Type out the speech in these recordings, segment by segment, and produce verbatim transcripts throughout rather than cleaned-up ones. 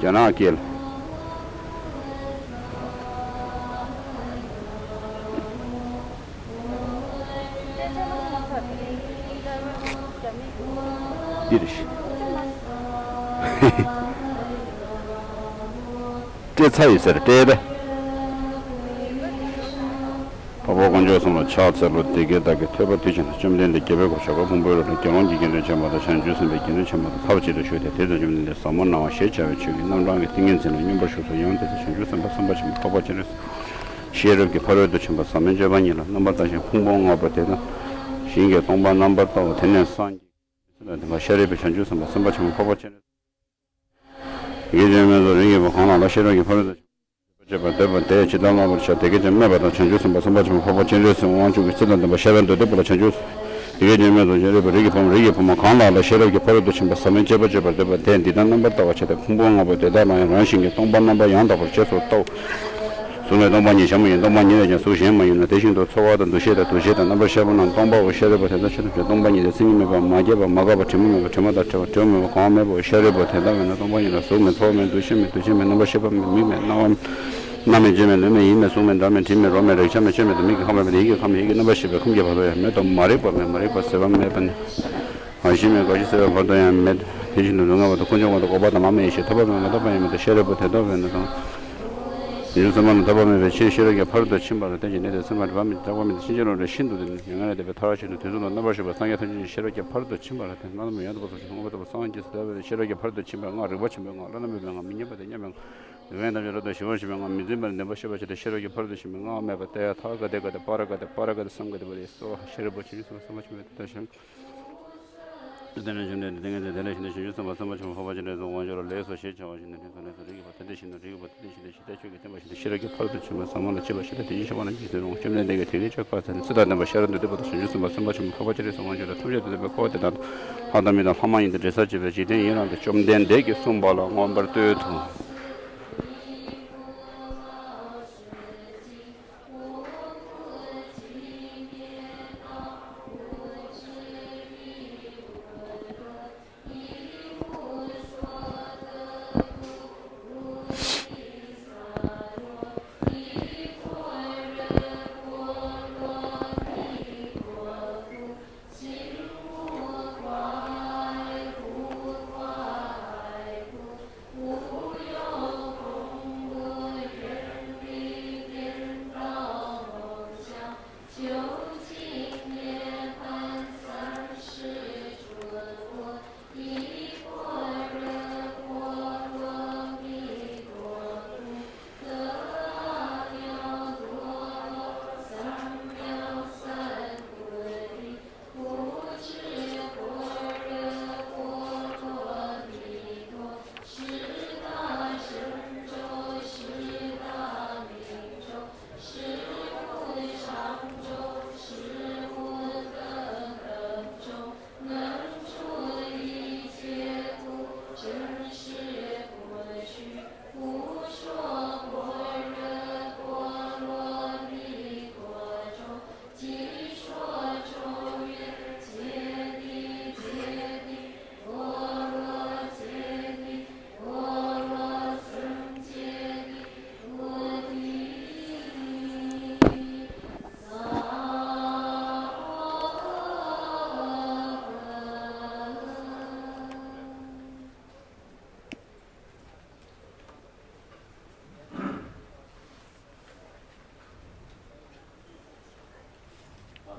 རྒྱ་ནག་སྐད། འདིར། སྤྲད་ཚར་ཡོད་ཟེར་སྤྲད་པས། འཕགས་པ་དཀོན་མཆོག་གསུམ་ལ་ཕྱག་འཚལ་ལོ། བདེ་དགེ་བདག་གི་ཐོད་པ་མཐིལ་ཕྱིན་ན། བཅོམ་ལྡན་འདས་རྒྱལ་པོའི་གོ་ཆ་ག་ཕུང་པོའི་རོལ་ལ། དགེ་སློང་གི་དགེ་འདུན་ཆེན་པོ་དང་། བྱང་ཆུབ་སེམས་དཔའི་དགེ་འདུན་ཆེན་པོ་དང་། ཐབས་ཅིག་ཏུ་བཞུགས་ཏེ། དེ་ཚོ་བཅོམ་ལྡན་འདས་ཟབ་མོ་སྣང་བ་ཞེས་བྱ་བའི་ཆོས་ཀྱི་རྣམ་གྲངས་ཀྱི་ཏིང་ངེ་འཛིན་ལ་སྙོམས་པར་ཞུགས་སོ། ཡང་དེ་ཚེ་བྱང་ཆུབ་སེམས་དཔའ་སེམས་དཔའ་ཆེན་པོ་འཕགས་པ་སྤྱན་རས་གཟིགས་ཤེས་རབ་ཀྱི་ཕ་རོལ་ཏུ་ཕྱིན་པ་ཟབ་མོའི་སྤྱོད་པ་ཉིད་ལ་རྣམ་པར་བལྟ་ཞིང་ཕུང་པོ་བསྔགས་པ་དེ་དག་ཞིང་གི་སྟོང་པ་རྣམ་པར་བལྟ་བ་དེ་ནས་སངས་རྒྱས། ཤེས་རབ་ཀྱི་ཕ་རོལ་ཏུ་ཕྱིན་པ་སེམས་དཔའ་ཆེན་པོ་འཕགས་པ་སྤྱན་རས་གཟིགས། དེ་སྐད་ཅེས་སྨྲས་སོ། རིགས་ཀྱི་བུ་གང་ལ་ལ་ཤེས་རབ་ཀྱི་ཕ་རོལ་ཏུ་ཕྱིན་པ་སྤྱད་པར་འདོད་པ་དེས་ཇི་ལྟར་བསྔགས་པར་བྱ། དེ་སྐད་ཅེས་སྨྲས་པ་དང་། བྱང་ཆུབ་སེམས་དཔའ་སེམས་དཔའ་ཆེན་པོ་འཕགས་པ་སྤྱན་རས་གཟིགས་དབང་ཕྱུག་གིས་ཚེ་དང་ལྡན་པ་ཤེས་རབ་འདོད་པ་ལ་བྱང་ཆུབ། དེ་སྐད་ཅེས་སྨྲས་སོ། ཤེས་རབ་ཀྱི་བུ་རིགས་ཀྱི་བུ་མོ་རིགས་ཀྱི་བུ་མོ་གང་ལ་ལ་ཤེས་རབ་ཀྱི་ཕ་རོལ་ཏུ་ཕྱིན་པ་ཟབ་མོའི་སྤྱོད་པ་སྤྱད་པར་འདོད་པ་དེས་འདི་ལྟར་རྣམ་པར་བལྟ་བར་བྱ་སྟེ། ཕུང་པོ་བསྔགས་པ་དེ་དག་ལ་ཡང་རང་བཞིན་གྱིས་སྟོང་པ་རྣམ་པ་ཡང་དག་པར་རྗེས་སུ་བལྟའོ། གཟུགས་ནི་སྟོང་པ་ཉིད་ཞལ་མ་ཡིན། སྟོང་པ་ཉིད་ལས་ཀྱང་གཟུགས་གཞན་མ་ཡིན་ནོ། དེ་བཞིན་དུ་ཚོར་བ་དང་འདུ་ཤེས་དང་འདུ་བྱེད་དང་རྣམ་པར་ཤེས་པ་རྣམས་སྟོང་པའོ། ཤེས་རབ་པོ། དེ་དག་ཆོས་ཐམས་ཅད་སྟོང་པ་ཉིད་དེ། མཚན་ཉིད་མེད་པ། མ་སྐྱེས་པ། མ་འགགས་པ། དྲི་མ་མེད་པ། དྲི་མ་དང་བྲལ་བ། དྲི་མ་མེད་པ། གོང་བུ་མེད་པའོ། ཤེས་རབ་པོ། དེ་ལྟ་བས་ན་སྟོང་པ་ཉིད་ལ་གཟུགས་མེད། ཚོར་བ་མེད། འདུ་ཤེས་མེད། རྣམ་པར་ཤེས་པ་མེད། མིག་མེད། རྣ་བ་མེད། སྣ་མེད། ལྕེ་མེད། ལུས་མེད། ཡིད་མེད། གཟུགས་མེད། སྒྲ་མེད། དྲི་མེད། རོ་མེད། རེག་བྱ་མེད། ཆོས་མེད་དོ། མིག་གི་ཁམས་མེད་པ་དང་། ཡིད་ཀྱི་ཁམས་མེད། ཡིད་ཀྱི་རྣམ་པར་ཤེས་པའི་ཁམས་ཀྱི་བར་དུ་ཡང་མེད་དོ། མ་རིག་པ་མེད། མ་རིག་པ་ཟད་པ་མེད་པ་ནི། རང་བཞིན་མེད། རྒ་ཤི་ཟད་པའི་བར་དུ་ཡང་མེད། དེ་བཞིན་དུ་སྡུག་བསྔལ་བར་དུ། ཀུན་འབྱུང་བར་དུ། འགོག་པ་དང་ལམ་ཡེ་ཤེས། ཐོབ་པ་མེད་པ། ཐོབ་པ་ཡང་མེད་དོ། ཤེས་རབ་པོ། དེ་ལྟ་བས་ན་དང་། ཡུལ་སེམས་པ་རྣམས་ཐོབ་པ་མེད་པའི་ཕྱིར། ཤེས་རབ་ཀྱི་ཕ་རོལ་ཏུ་ཕྱིན་པ་ལ་བརྟེན་ཅིང་གནས་ཏེ། སེམས་པ་འགགས་པ་མེད། འགགས་པ་མེད་དེ། ཕྱིན་ཅི་ལོག་འདྲ་ཤིན་ཏུ་དེ་ནི་མྱ་ངན་ལས་འདས་པའི་མཐར་ཕྱིན་ནོ། དུས་གསུམ་ལ་རྣམ་པར་ཤེས་པ་སངས་རྒྱས་ཐམས་ཅད་ཀྱི་ཤེས་རབ་ཀྱི་ཕ་རོལ་ཏུ་ཕྱིན་པ་ལ་བརྟེན་ཏེ། བླ་ན་མེད་པ་ཡང་དག་པར་རྫོགས་ཤིང་མངོན་པར་དད་པ་སངས་རྒྱས་སུ་འདོད་པ་ལ་ཤེས་རབ་ཀྱི་ཕ་རོལ་ཏུ་ཕྱིན་པར་བསྔགས། རིག་པ་ཆེན་པོའི་སྔགས། བླ་ན་མེད་པའི་སྔགས། མི་མཉམ་པ་དང་མཉམ་པའི་སྔགས། འདོད་པའི་ཡང་དག་པའི་སྔགས། ཞི་བ་ཞིང་པའི་སྔགས། མི་འཛིན་པ་ལ་འདུན་པ་ཤེས་པར་བྱ་སྟེ། ཤེས་རབ་ཀྱི་ཕ་རོལ་ཏུ་ཕྱིན་པའི་སྔགས་སྨྲས་པ་སྟེ། ཐ་ག་ཏེ་ག་ཏེ། པཱ་ར་ག་ཏེ། པཱ་ར་ག་ཏེ། སཾ་ག་ཏེ་པ་ཏེ་སྭཱ་ཧཱ། ཤེས་རབ་པོ། བྱང་ཆུབ་སེམས་དཔའ་སེམས་དཔའ་ཆེན་པོ་དེ་ལྟར་ཤེས། དེ་ནས་བཅོམ་ལྡན་འདས་ཏིང་ངེ་འཛིན་དེ་ལས་བཞེངས་ཏེ། བྱང་ཆུབ་སེམས་དཔའ་སེམས་དཔའ་ཆེན་པོ་འཕགས་པ་སྤྱན་རས་གཟིགས་དབང་ཕྱུག་ལ་ལེགས་སོ་ཞེས་བྱ་བ་ཞིག་ནས་ལེགས་སོ། ལེགས་སོ། རིགས་ཀྱི་བུ་དེ་འདྲ་ཞིག་ནོ། རིགས་ཀྱི་བུ་དེ་འདྲ་ཞིག་ནི་ཇི་ལྟར་ཁྱོད་ཀྱིས་བསྟན་པ་བཞིན་དུ་ཤེས་རབ་ཀྱི་ཕ་རོལ་ཏུ་ཕྱིན་པ་སེམས་དཔའ་ཆེན་པོ་ཞེས་བྱ་བ་ནི་ཇི་སྲིད་རུང་། བཅོམ་ལྡན་འདས་ཀྱིས་དེ་སྐད་ཅེས་བཀའ་སྩལ་ནས། ཚེ་དང་ལྡན་པ་ཤེས་རབ་འདོད་པ་དང་། བྱང་ཆུབ་སེམས་དཔའ་སེམས་དཔའ་ཆེན་པོ་འཕགས་པ་སྤྱན་རས་གཟིགས་དབང་ཕྱུག་ལ་ཐམས་ཅད་འདོད་པའི་འཁོར་བ་དེ་དག་ལ་ལྷ་དང་མི་དང་ལྷ་མ་ཡིན་དང་འདྲེ་སར་བཅས་པའི་འཇིག་རྟེན་ཡི་རངས་ཏེ། བཅོམ་ལྡན་འདས་ཀྱིས་གསུངས་པ་ལ་མངོན་པར་བསྟོད་དོ།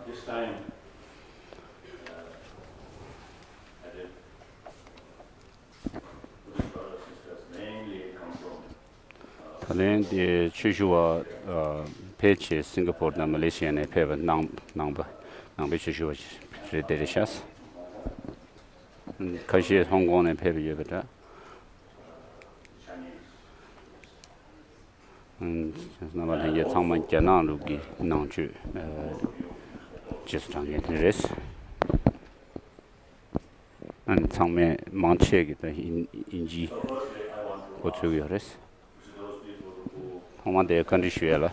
This time, uh, I did, Buddhist brothers and sisters mainly come from, uh, ད་ལན་དེ་ཆོས་ཞུ་བ་ཕལ་ཆེར་སིང་ག་པོར་དང་མ་ལེ་ཤི་ཡ་ནས་ཕེབས་པ་ནང་ནང་པ་ནང་པའི་ཆོས་ཞུ་བ་རེད། དེ་རེད་ཤག་ཁ་ཤས་ཧོང་ཀོང་ནས་ཕེབས་པ་ཡོད་པ་འདྲ། རྣམ་པ་ལྷན་རྒྱས་ཚང་མ་རྒྱ་ནག་ལུགས་ཀྱི་ནང་ཆོས་རྗེས་སུ་འབྲང་མཁན་དེ་རེད། ཚང་མས་མང་ཆེ་གིས་ད་དབྱིན་ཇི་གོ་ཚོད་ཀྱི་ཡོད་རེད། ཐོག་མ་དེ་བཀའ་འདྲི་ཞུ་ཡ་ལ་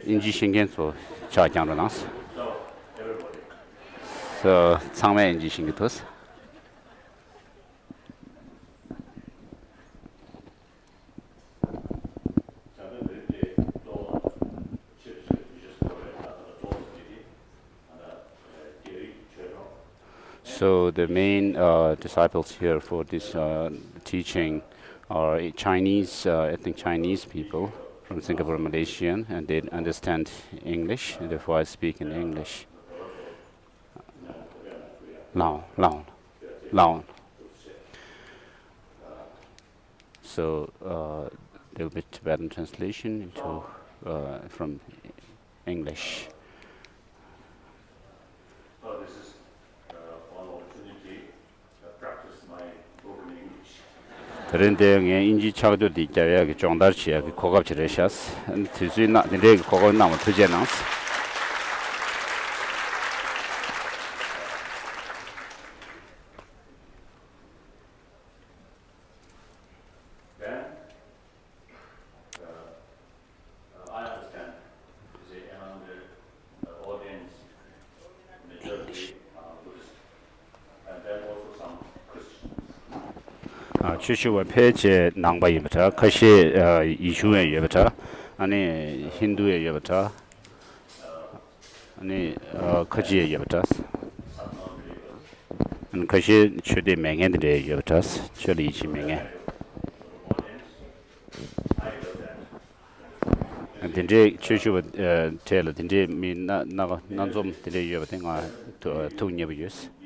དབྱིན་ཇི་ཤེས་མཁན་ཚོ་ཕྱག་བརྐྱངས་རོགས་གནང་། ཚང་མས་དབྱིན་ཇི་ཤེས་ཀྱི་འདུག། So the main uh, disciples here for this uh, teaching are Chinese, uh, ethnic Chinese people from Singapore, Malaysian, and they understand English, and therefore I speak in English. Lao, lao, lao. So uh, there will be Tibetan translation into uh, from English. དེ་རིང་འདིར་ངས་དབྱིན་ཇིའི་ཕྱག་རྒྱ་འདི་རྒྱབ་ཡག་གི་སྦྱོང་བརྡར་བྱེད་ཡག་གི་གོ་སྐབས་ཅིག་རེད་ཤག་དུས་ཚོད་གནང་དེ་འདྲའི་གི་གོ་སྐབས་གནང་བར་ཐུགས་རྗེ་གནང་། ཆོས་ཞུ་བ་ཕལ་ཆེར་ནང་པ་ཡིན་པ་འདྲ། ཁ་ཤས་ཡེ་ཤུ་ཡང་ཡོད་པ་འདྲ། ཨ་ནི་ཧིན་དུ་ཡང་ཡོད་པ་འདྲ། ཨ་ནི་ཁ་ཆེ་ཡང་ཡོད་པ་འདྲ། ཨ་ནི་ཁ་ཤས་ཆོས་དད་མེད་མཁན་དེ་འདྲ་ཡང་ཡོད་པ་འདྲ། ཆོས་ལ་ཡིད་ཆེས་མེད་མཁན། དེ་འདྲའི་ཆོས་ཞུ་བ་གྲས་ལ་དེ་འདྲའི་མི་སྣ་སྣ་སྣ་འཛོམས་དེ་འདྲའི་ཡོད་པ་དེ་ང་ཐུགས་མཉེས་པོ་ཡོད།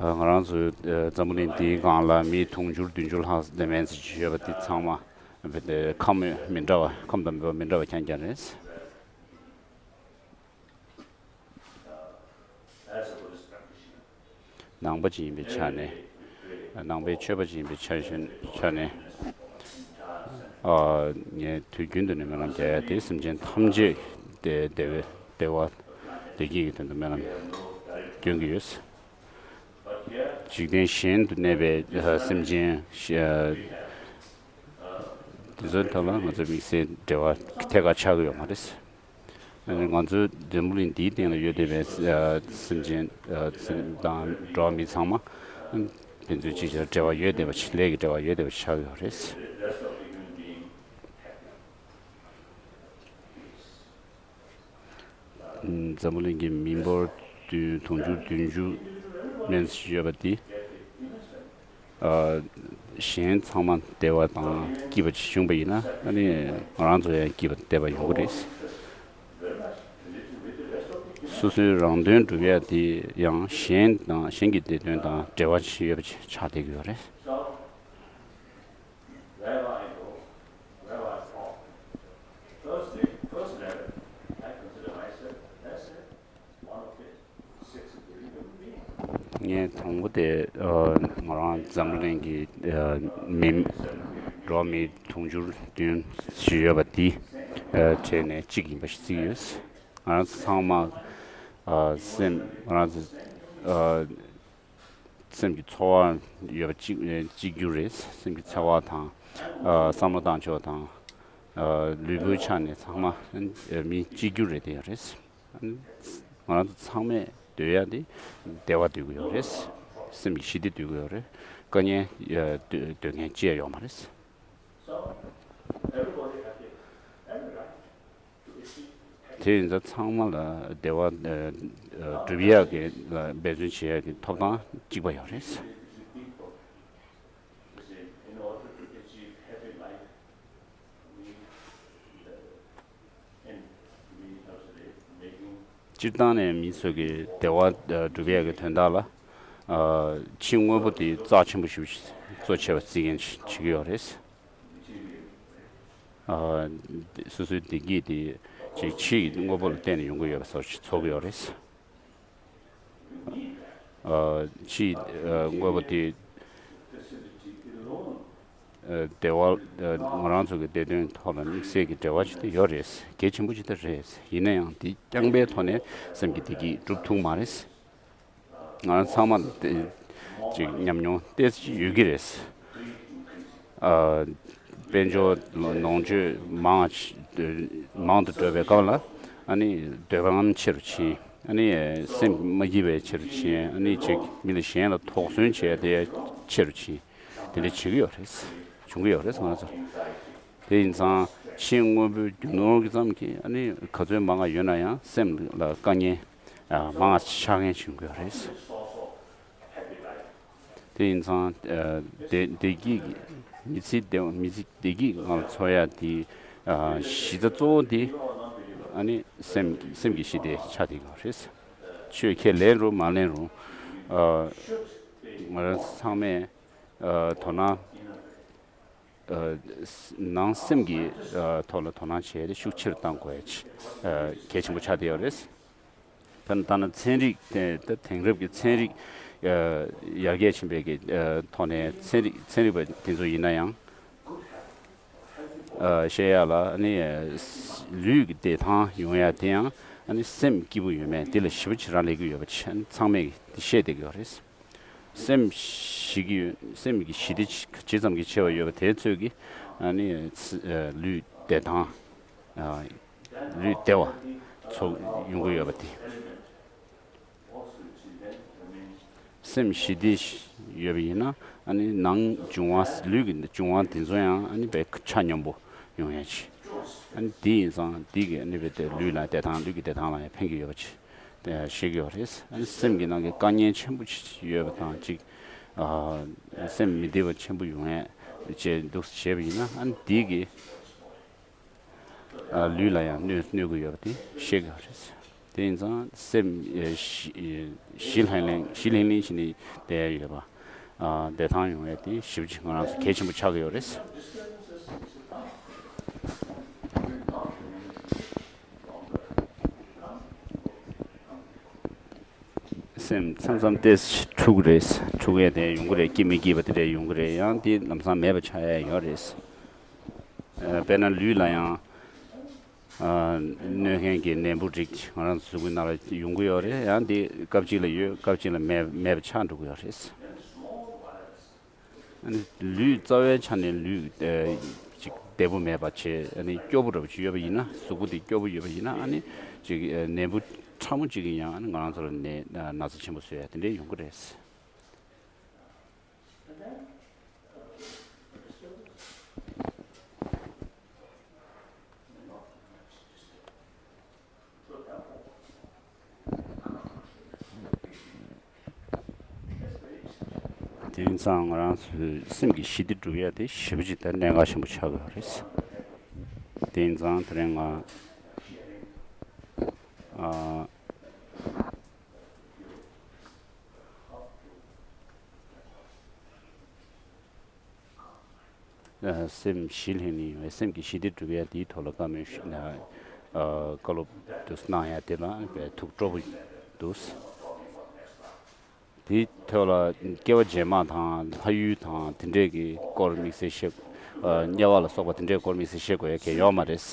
ང་རང་ཚོའི་འཛམ་བུ་གླིང་འདིའི་སྒང་ལ་མི་དུང་ཕྱུར་བདུན་ཅུ་ལྷག་དེ་མན་ཙམ་ཅིག་ཡོད་པ་དེ་ཚང་མ་ཁམས་མི་འདྲ་བ་ཁམས་དང་མི་འདྲ་བ་ཁྱད་མཚར་རེད། ནང་པ་ཅིག་ཡིན་པའི་ཆ་ནས། ནང་པའི་ཆོས་པ་ཅིག་ཡིན་པའི་ཆ་བཞིན་ཆ་ནས། ཨ། ངས་དུས་རྒྱུན་དུ་ནི་སྨོན་ལམ་རྒྱག་ཡ་དེ་སེམས་ཅན་ཐམས་ཅད་དེ་བདེ་བའི་བདེ་བ་བདེ་སྐྱིད་ཀྱི་དོན་དུ་སྨོན་ལམ་སྐྱོན་གྱི་ཡོད། འཇིག་རྟེན་གཞན་དུ་གནས་པའི་སེམས་ཅན་དེ་ཚོའི་ཐོག་ལ་ང་ཚོ་དམིགས་བསལ་འབྲེལ་བ་ཐད་ཀར་ཆགས་ཀྱི་ཡོད་མ་རེད། ང་ཚོའི་འཛམ་བུ་གླིང་འདིའི་སྟེང་ལ་ཡོད་བསྡད་པའི་སེམས་ཅན་དང་འགྲོ་བ་མི་ཚང་མ་ཕན་ཚུན་གཅིག་བྱས་འབྲེལ་བ་ཡོད་བསྡད་པ་ཞིག་ལས་ཀྱི་འབྲེལ་བ་ཡོད་བསྡད་པ་ཞིག་ཆགས་ཡོད་རེད། འཛམ་བུ་གླིང་གི་མི་འབོར་དུང་ཕྱུར་བདུན་ཅུ་མན་ཙམ་ཡོད་པ་འདི། གཞན་ཚང་མ་བདེ་བ་དང་སྐྱིད་པ་ཅིག་བྱུང་པ་ཡིན་ན་ཨ་ནི་ང་རང་ཚོ་ཡང་སྐྱིད་པ་བདེ་བ་ཡོང་གི་རེད། སོ་སོའི་རང་དོན་སྒྲུབ་ཡ་དེ་ཡང་གཞན་དང་གཞན་གྱི་བདེ་དོན་དང་འབྲེལ་བ་ཅིག་ཡོད་པ་ཅིག་ཆགས་བསྡད་ཀྱི་ཡོད་རེད། ངས་དང་པོ་དེ་ང་རང་འཛམ་བུ་གླིང་གི་མི་འགྲོ་བ་མི་དུང་ཕྱུར་བདུན་ཞིག་ཡོད་པ་འདི་གྲས་ནས་གཅིག་ཡིན་པ་ཞིག་བརྩི་གི་ཡོད། ང་རང་ཚོ་ཚང་མ་སེམས་ང་རང་ཚོ་སེམས་ཀྱི་ཚོར་བ་ཡོད་པ་གཅིག་གཅིག་གྱུར་རེད། སེམས་ཀྱི་ཚོར་བ་དང་བསམ་བློ་བཏང་ཕྱོགས་དང་ལུས་པོའི་ཆ་ནས་ཚང་མ་མི་གཅིག་གྱུར་རེད་བསྡད་ཡོད་རེད། ང་རང་ཚོ་ཚང་མས་འདོད་ཡ་དེ་བདེ་བ་འདོད་ཀྱི་ཡོད་རེད། སེམས་ཀྱི་ཞི་བདེ་འདོད་ཀྱི་ཡོད་རེད། དཀའ་ངལ་འདོད་མཁན་ཅི་ཡང་ཡོད་མ་རེད། དེ་ཡིན་ཙང་ཚང་མ་ལ་བདེ་བ་སྒྲུབ་ཡག་གི་ལ་འབད་བརྩོན་བྱེད་ཡག་གི་ཐོབ་ཐང་གཅིག་པ་ཡོད་རེད། སྤྱིར་བཏང་ནས་མི་ཚོ་གི་བདེ་བ་སྒྲུབ་ཡག་གི་དོན་དག་ལ་ཕྱི་དངོས་པོ་དེ་རྩ་ཆེན་པོ་ཞིག་གཙོ་ཆེ་བ་བརྩི་མཁན་བྱེད་ཀྱི་ཡོད་རེད། སོ་སོའི་བདེ་སྐྱིད་དེ་ཅིག་ཕྱིའི་དངོས་པོ་ལ་བརྟེན་ནས་ཡོང་གི་ཡོད་པ་བཟོ་ཞིག་ཚོར་གྱི་ཡོད་རེད། ཕྱིའི་དངོས་པོ་དེ་བདེ་བ་ང་རང་ཚོ་གི་བདེ་དོན་ཐོག་ལ་དམིགས་བསལ་གྱི་འབྲེལ་བ་ཞིག་དེ་ཡོད་རེད། གལ་ཆེན་པོ་ཞིག་དེ་རེད། ཡིན་ན་ཡང་དེ་རྐྱང་པའི་ཐོག་ནས་སེམས་ཀྱི་བདེ་སྐྱིད་སྒྲུབ་ཐུབ་མ་རེད། ང་རང་ཚང་མ་ལ་ཅིག་ཉམས་མྱོང་ཏོག་ཙམ་ཡོད་ཀྱི་རེད། དཔལ་འབྱོར་ལོངས་སྤྱོད་མང་མང་དུ་འགྲོ་བའི་སྐབས་ལ་ཨ་ནི་འདོད་པའམ་ཆེ་རུ་ཕྱིན། ཨ་ནི་སེམས་མ་སྐྱིད་པའི་ཆེ་རུ་ཕྱིན། ཨ་ནི་ཅིག་མི་ལ་གཞན་ལ་དོགས་ཟོན་བྱས་ཏེ་ཆེ་རུ་ཕྱིན། དེ་འདྲ་བྱེད་ཀྱི་ཡོད་རེད། བྱུང་གི་ཡོད་རེད་ང་ཚོ། དེ་ཡིན་ཙང་ཕྱིའི་དངོས་པོའི་རྒྱུ་ནོར་གྱི་ཙམ་གྱིས་ཨ་ནི་ག་ཚོད་མང་ང་ཡོད་ན་ཡང་སེམས་ལ་དཀའ་ངལ་ ཨ་མང་ཆགས་མཁན་བྱུང་དགོས་རེད། དེ་ཡིན་ཙང་ཨ་བདེ་བདེ་སྐྱིད་ཀྱི་མི་ཚེ་བདེ་བ་མི་ཚེ་བདེ་སྐྱིད་ངང་འཚོ་ཡ་དེ་ཨ་གཞི་རྩ་གཙོ་བོ་དེ་ཨ་ནི་སེམས་སེམས་ཀྱི་ཞི་བདེ་ཆགས་བསྡད་ཡོད་རེད། ཆོས་ཁས་ལེན་རུང་མ་ལེན་རུང་ཨ་ང་རང་ཚང་མས་ཨ་དོ་སྣང་ཨ་ནང་སེམས་ཀྱི་ཨ་ཐོག་ལ་དོ་སྣང་བྱས་ཏེ་ཤུགས་ཆེ་རུ་གཏང་དགོས་ཡ་ཨ་གལ་ཆེན་པོ་ཆགས་བསྡད་ཡོད་རེད། ད་ད་ནི་ཚན་རིག་དེ་ད་དེང་རབས་ཀྱི་ཚན་རིག་ཨ་ཡར་རྒྱས་ཕྱིན་པའི་གི་ཨ་ཐོག་ནས་ཚན་རིག་ཚན་རིག་པ་དེ་ཚོ་ཡིན་ན་ཡང་ཨ་བཤད་ཡ་ལ་ཨ་ནི་ལུས་ཀྱི་བདེ་ཐང་ཡོང་ཡ་དེ་ཡང་ཨ་ནི་སེམས་སྐྱིད་པོ་ཡོད་མེད་དེ་ལ་ཞེ་པོ་ཅིག་རག་ལས་ཀྱི་ཡོད་པ་ཚང་མས་དེ་ཤེས་བསྡད་ཀྱི་ཡོད་རེད། སེམས་ཞི་གི་ཡོད་སེམས་ཀྱི་ཞི་བདེ་ཇི་ཇི་ཙམ་གྱིས་ཆེ་བ་ཡོད་པ་དེ་ཚོས་ཀྱི་ཨ་ནི་ཚ་ཨ་ལུས་བདེ་ཐང་ཨ་ལུས་བདེ་བ་ཚོ་ཡོང་གི་ཡོད་པ་དེ། སེམས་ཞི་བདེ་ཡོད་པ་ཡིན་ན་ཨ་ནི་ནང་འབྱུང་བ་ལུས་ཀྱི་འབྱུང་བ་དེ་ཚོ་ཡང་ཨ་ནི་བས་ཆ་སྙོམས་པོ་ཡོང་ཡ་ཆེ། ཨ་ནི་དེ་ཡིན་ཙང་དེ་གི་ཨ་ནི་བས་དེ་ལུས་ལ་བདེ་ཐང་ལུས་ཀྱི་བདེ་ཐང་ལ་ཡང་ཕན་གྱི་ཡོད་པ་ཆེ། དེ་ཤེས་ཀྱི་ཡོད་རེད། ཨ་ནི་སེམས་ཀྱི་ནང་གི་དཀའ་ངལ་ཆེན་པོ་ཅིག་ཡོད་པ་དང་ཅིག་ཨ་སེམས་མི་བདེ་བ་ཆེན་པོ་ཡོང་ཡས་བྱས་འདུག་བྱས་པ་ཡིན་ན་ཨ་ནི་དེ་གི་ཨ་ལུས་ལ་ཡང་གནོད་གནོད་ཀྱི་ཡོད་པ་དེ་ཤེས་ཀྱི་ཡོད་རེད། དེ་ཡིན་ཙང་སེམས་ཨ་ཞི་ཨ་ཞི་ལྷིང་ལྷིང་ཞི་ལྷིང་ལྷིང་བྱས་ནས་བསྡད་ཡ་ཡོད་པ་ཨ་བདེ་ཐང་ཡོང་ཡས་དེ་ཞེ་པོ་ཅིག་ང་རང་ཚོ་གལ་ཆེན་པོ་ཆགས་ཀྱི་ཡོད་རེད། སེམས་མཚམས་མཚམས་ཏོག་ཙམ་འཁྲུག་རེད། འཁྲུག་ཡས་དེ་ཡོང་གི་རེད། སྐྱིད་མི་སྐྱིད་པ་དེ་འདྲ་ཡོང་གི་རེད། ཡང་དེ་ལམ་སང་མེད་པ་ཆགས་ཡས་ཡོད་རེད། ཨ་དཔེར་ན་ལུས་ལ་ཡང་ཨ་གནོད་མཁན་གྱི་ནད་འབུ་རིགས་ང་རང་ཚོ་གཟུགས་པོའི་ནང་ལ་ཡོང་གི་ཡོད་རེད། ཡང་དེ་སྐབས་གཅིག་ལ་ཡོད་སྐབས་གཅིག་ལ་མེད་མེད་པ་ཆགས་འགྲོ་གི་ཡོད་རེད། ཨ་ནི་ལུས་རྩ་བའི་ཆ་ནས་ལུས་ཨ་ཅིག་བདེ་པོ་མེད་པ་བྱས་ཨ་ནི་སྐྱོ་པོ་འདྲ་པོ་ཅིག་ཡོད་པ་ཡིན་ན་གཟུགས་པོ་དེ་སྐྱོ་པོ་ཡོད་པ་ཡིན་ན་ཨ་ནི་ཅིག་ཨ་ནད་འབུ་ཕྲ་མོ་ཅིག་གིས་ཡང་ཨ་ནི་ང་རང་ཚོ་ལ་ནད་ན་ཚ་ཆེན་པོ་བཟོ་ཡ་དེ་འདྲས་ཡོང་གི་རེད། དེང་སང་ང་རང་ཚོའི་སེམས་ཀྱི་ཞི་བདེ་སྒྲུབ་ཡ་དེ་ཞེ་པོ་ཅིག་ད་གནད་འགག་ཆེན་པོ་ཆགས་ཀྱི་ཡོད་རེད། དེང་སང་དེ་རིང་ང་ཨ། སེམས་ཞི་ལྷིང་ལྷིང་ཡོང་བའི་སེམས་ཀྱི་ཞི་བདེ་སྒྲུབ་ཡ་དེའི་ཐོག་ལ་བཀའ་མོལ་ཞུ་ན་བཀའ་སློབ་དུ་གནང་ཡ་དེ་ལ་ཐུགས་སྤྲོ་པོ་འདུག་དེའི་ཐོག་ལ་སྐྱེ་བ་རྗེས་མ་དང་ལྷ་ཡུལ་དང་དེ་འདྲས་ཀྱི་སྐོར་དམིགས་བསལ་བཤད། དམྱལ་བ་ལ་སོགས་པ་དེ་འདྲས་སྐོར་དམིགས་བསལ་བཤད་དགོས་ཡ་གལ་ཡོད་མ་རེད།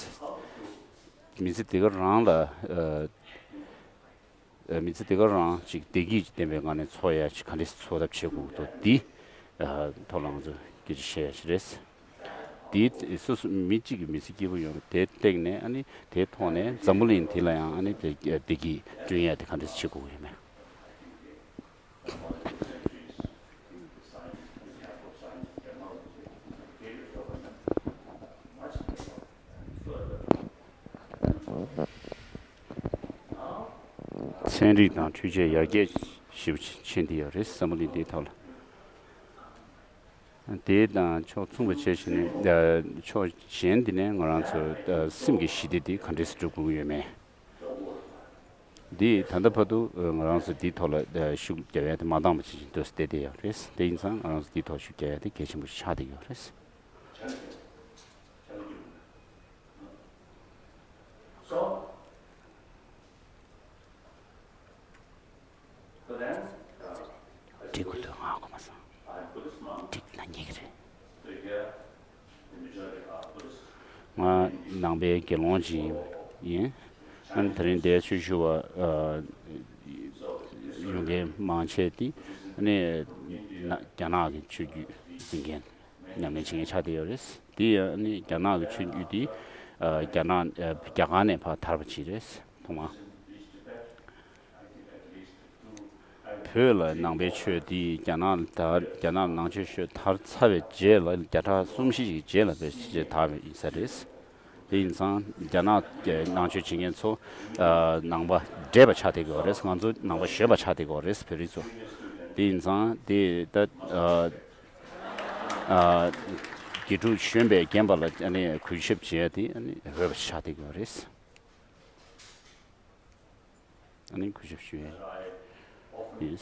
མི་ཚེ་འདི་ག་རང་ལ་མི་ཚེ་འདི་ག་རང་ཅིག་བདེ་སྐྱིད་ཅིག་ལྡན་པའི་ངང་ནས་འཚོ་ཡ་ཅིག་ག་འདྲས་འཚོ་ཐབས་བྱེད་དགོས་འདུག་འདི་ཐོག་ལ་ང་ཚོ་སྐད་ཆ་བཤད་ཡ་ཅིག་རེད། དེའི་སོ་སོ་མི་གཅིག་གི་མི་ཚེ་སྐྱིད་པོ་ཡོང་བའི་དེ་སྟེང་ནས་ཨ་ནི་དེའི་ཐོག་ནས་འཛམ་བུ་གླིང་འདི་ལ་ཡང་ཨ་ནི་བདེ་སྐྱིད་བསྐྲུན་ཡ་དེ་ག་འདྲས་བྱེད་དགོས་ཀྱི་ཡོད་མེད། ཚན་རིག་དང་འཕྲུལ་ཆས་ཡར་རྒྱས་ཞེ་པོ་ཕྱིན་བསྡད་ཡོད་རེད་འཛམ་བུ་གླིང་འདིའི་ཐོག་ལ། དེ་དང་ཕྱོགས་མཚུངས་པ་བྱས་བྱས་ནས་ཕྱོགས་གཞན་འདི་ནས་ང་རང་ཚོ་སེམས་ཀྱི་ཞི་བདེ་འདི་ག་འདྲས་སེ་སྒྲུབ་དགོས་ཀྱི་ཡོད་མེད། འདི་ད་ལྟ་བར་དུ་ང་རང་ཚོ་འདིའི་ཐོག་ལ་ཤུགས་རྒྱབ་ཡ་དེ་མ་འདང་བ་ཅིག་འདུག་སེ་བསྡད་བསྡད་ཡོད་རེད། དེ་ཡིན་ཙང་ང་རང་ཚོ་འདིའི་ཐོག་ཤུགས་རྒྱག་ཡ་དེ་གལ་ཆེན་པོ་ཞིག་ཆགས་བསྡད་ཡོད་རེད། འགྲིག་གི་འདུག་ང་གོ་མ་སོང་། འགྲིག་ན་ཉེ་གི་རེད། ང་ནང་པའི་དགེ་སློང་ཅིག་ཡིན། ཨ་ནི་དེ་རིང་འདིར་ཆོས་ཞུ་བ་ཡོང་མཁན་མང་ཆེ་དེ་ཨ་ནི་རྒྱ་ནག་གི་ཆོས་བརྒྱུད་འཛིན་མཁན་ཉམས་ལེན་བྱེད་མཁན་ཆགས་བསྡད་ཡོད་རེད། དེ་ཡང་ཨ་ནི་རྒྱ་ནག་གི་ཆོས་བརྒྱུད་དེ་རྒྱ་ནག་རྒྱ་གར་ནས་ཕར་དར་བ་ཅིག་རེད་ཐོག་མར། བོད་ལ་ནང་པའི་ཆོས་འདི་རྒྱ་ནག་ད་རྒྱ་ནག་ནང་ཆོས་ཤོད་དར་ཚར་བའི་རྗེས་ལ་བརྒྱ་ཕྲག་གསུམ་བཞི་ཞིག་རྗེས་ལ་བོད་ཕྱི་རྒྱལ་དར་བ་ཡིན་ས་རེད། དེ་ཡིན་ཙང་རྒྱ་ནག་གི་ནང་ཆོས་བྱེད་མཁན་ཚོ་ཨ་ནང་པ་བགྲེས་པ་ཆགས་བསྡད་ཀྱི་ཡོད་རེད། ང་ཚོ་ནང་པ་གཞོན་པ་ཆགས་བསྡད་ཀྱི་ཡོད་རེད། བོད་རིགས་ཚོ། དེ་ཡིན་ཙང་དེ་ད་ཨ་ཨ་དགེ་ཕྲུག་གཞོན་པས་རྒན་པ་ལ་ཨ་ནི་གུས་ཞབས་བྱེད་ཡ་དེ་ཨ་ནི་འོས་པ་ཆགས་བསྡད་ཀྱི་ཡོད་རེད། ཨ་ནི་གུས་ཞབས་ཞུ་ཡ་ཡིན།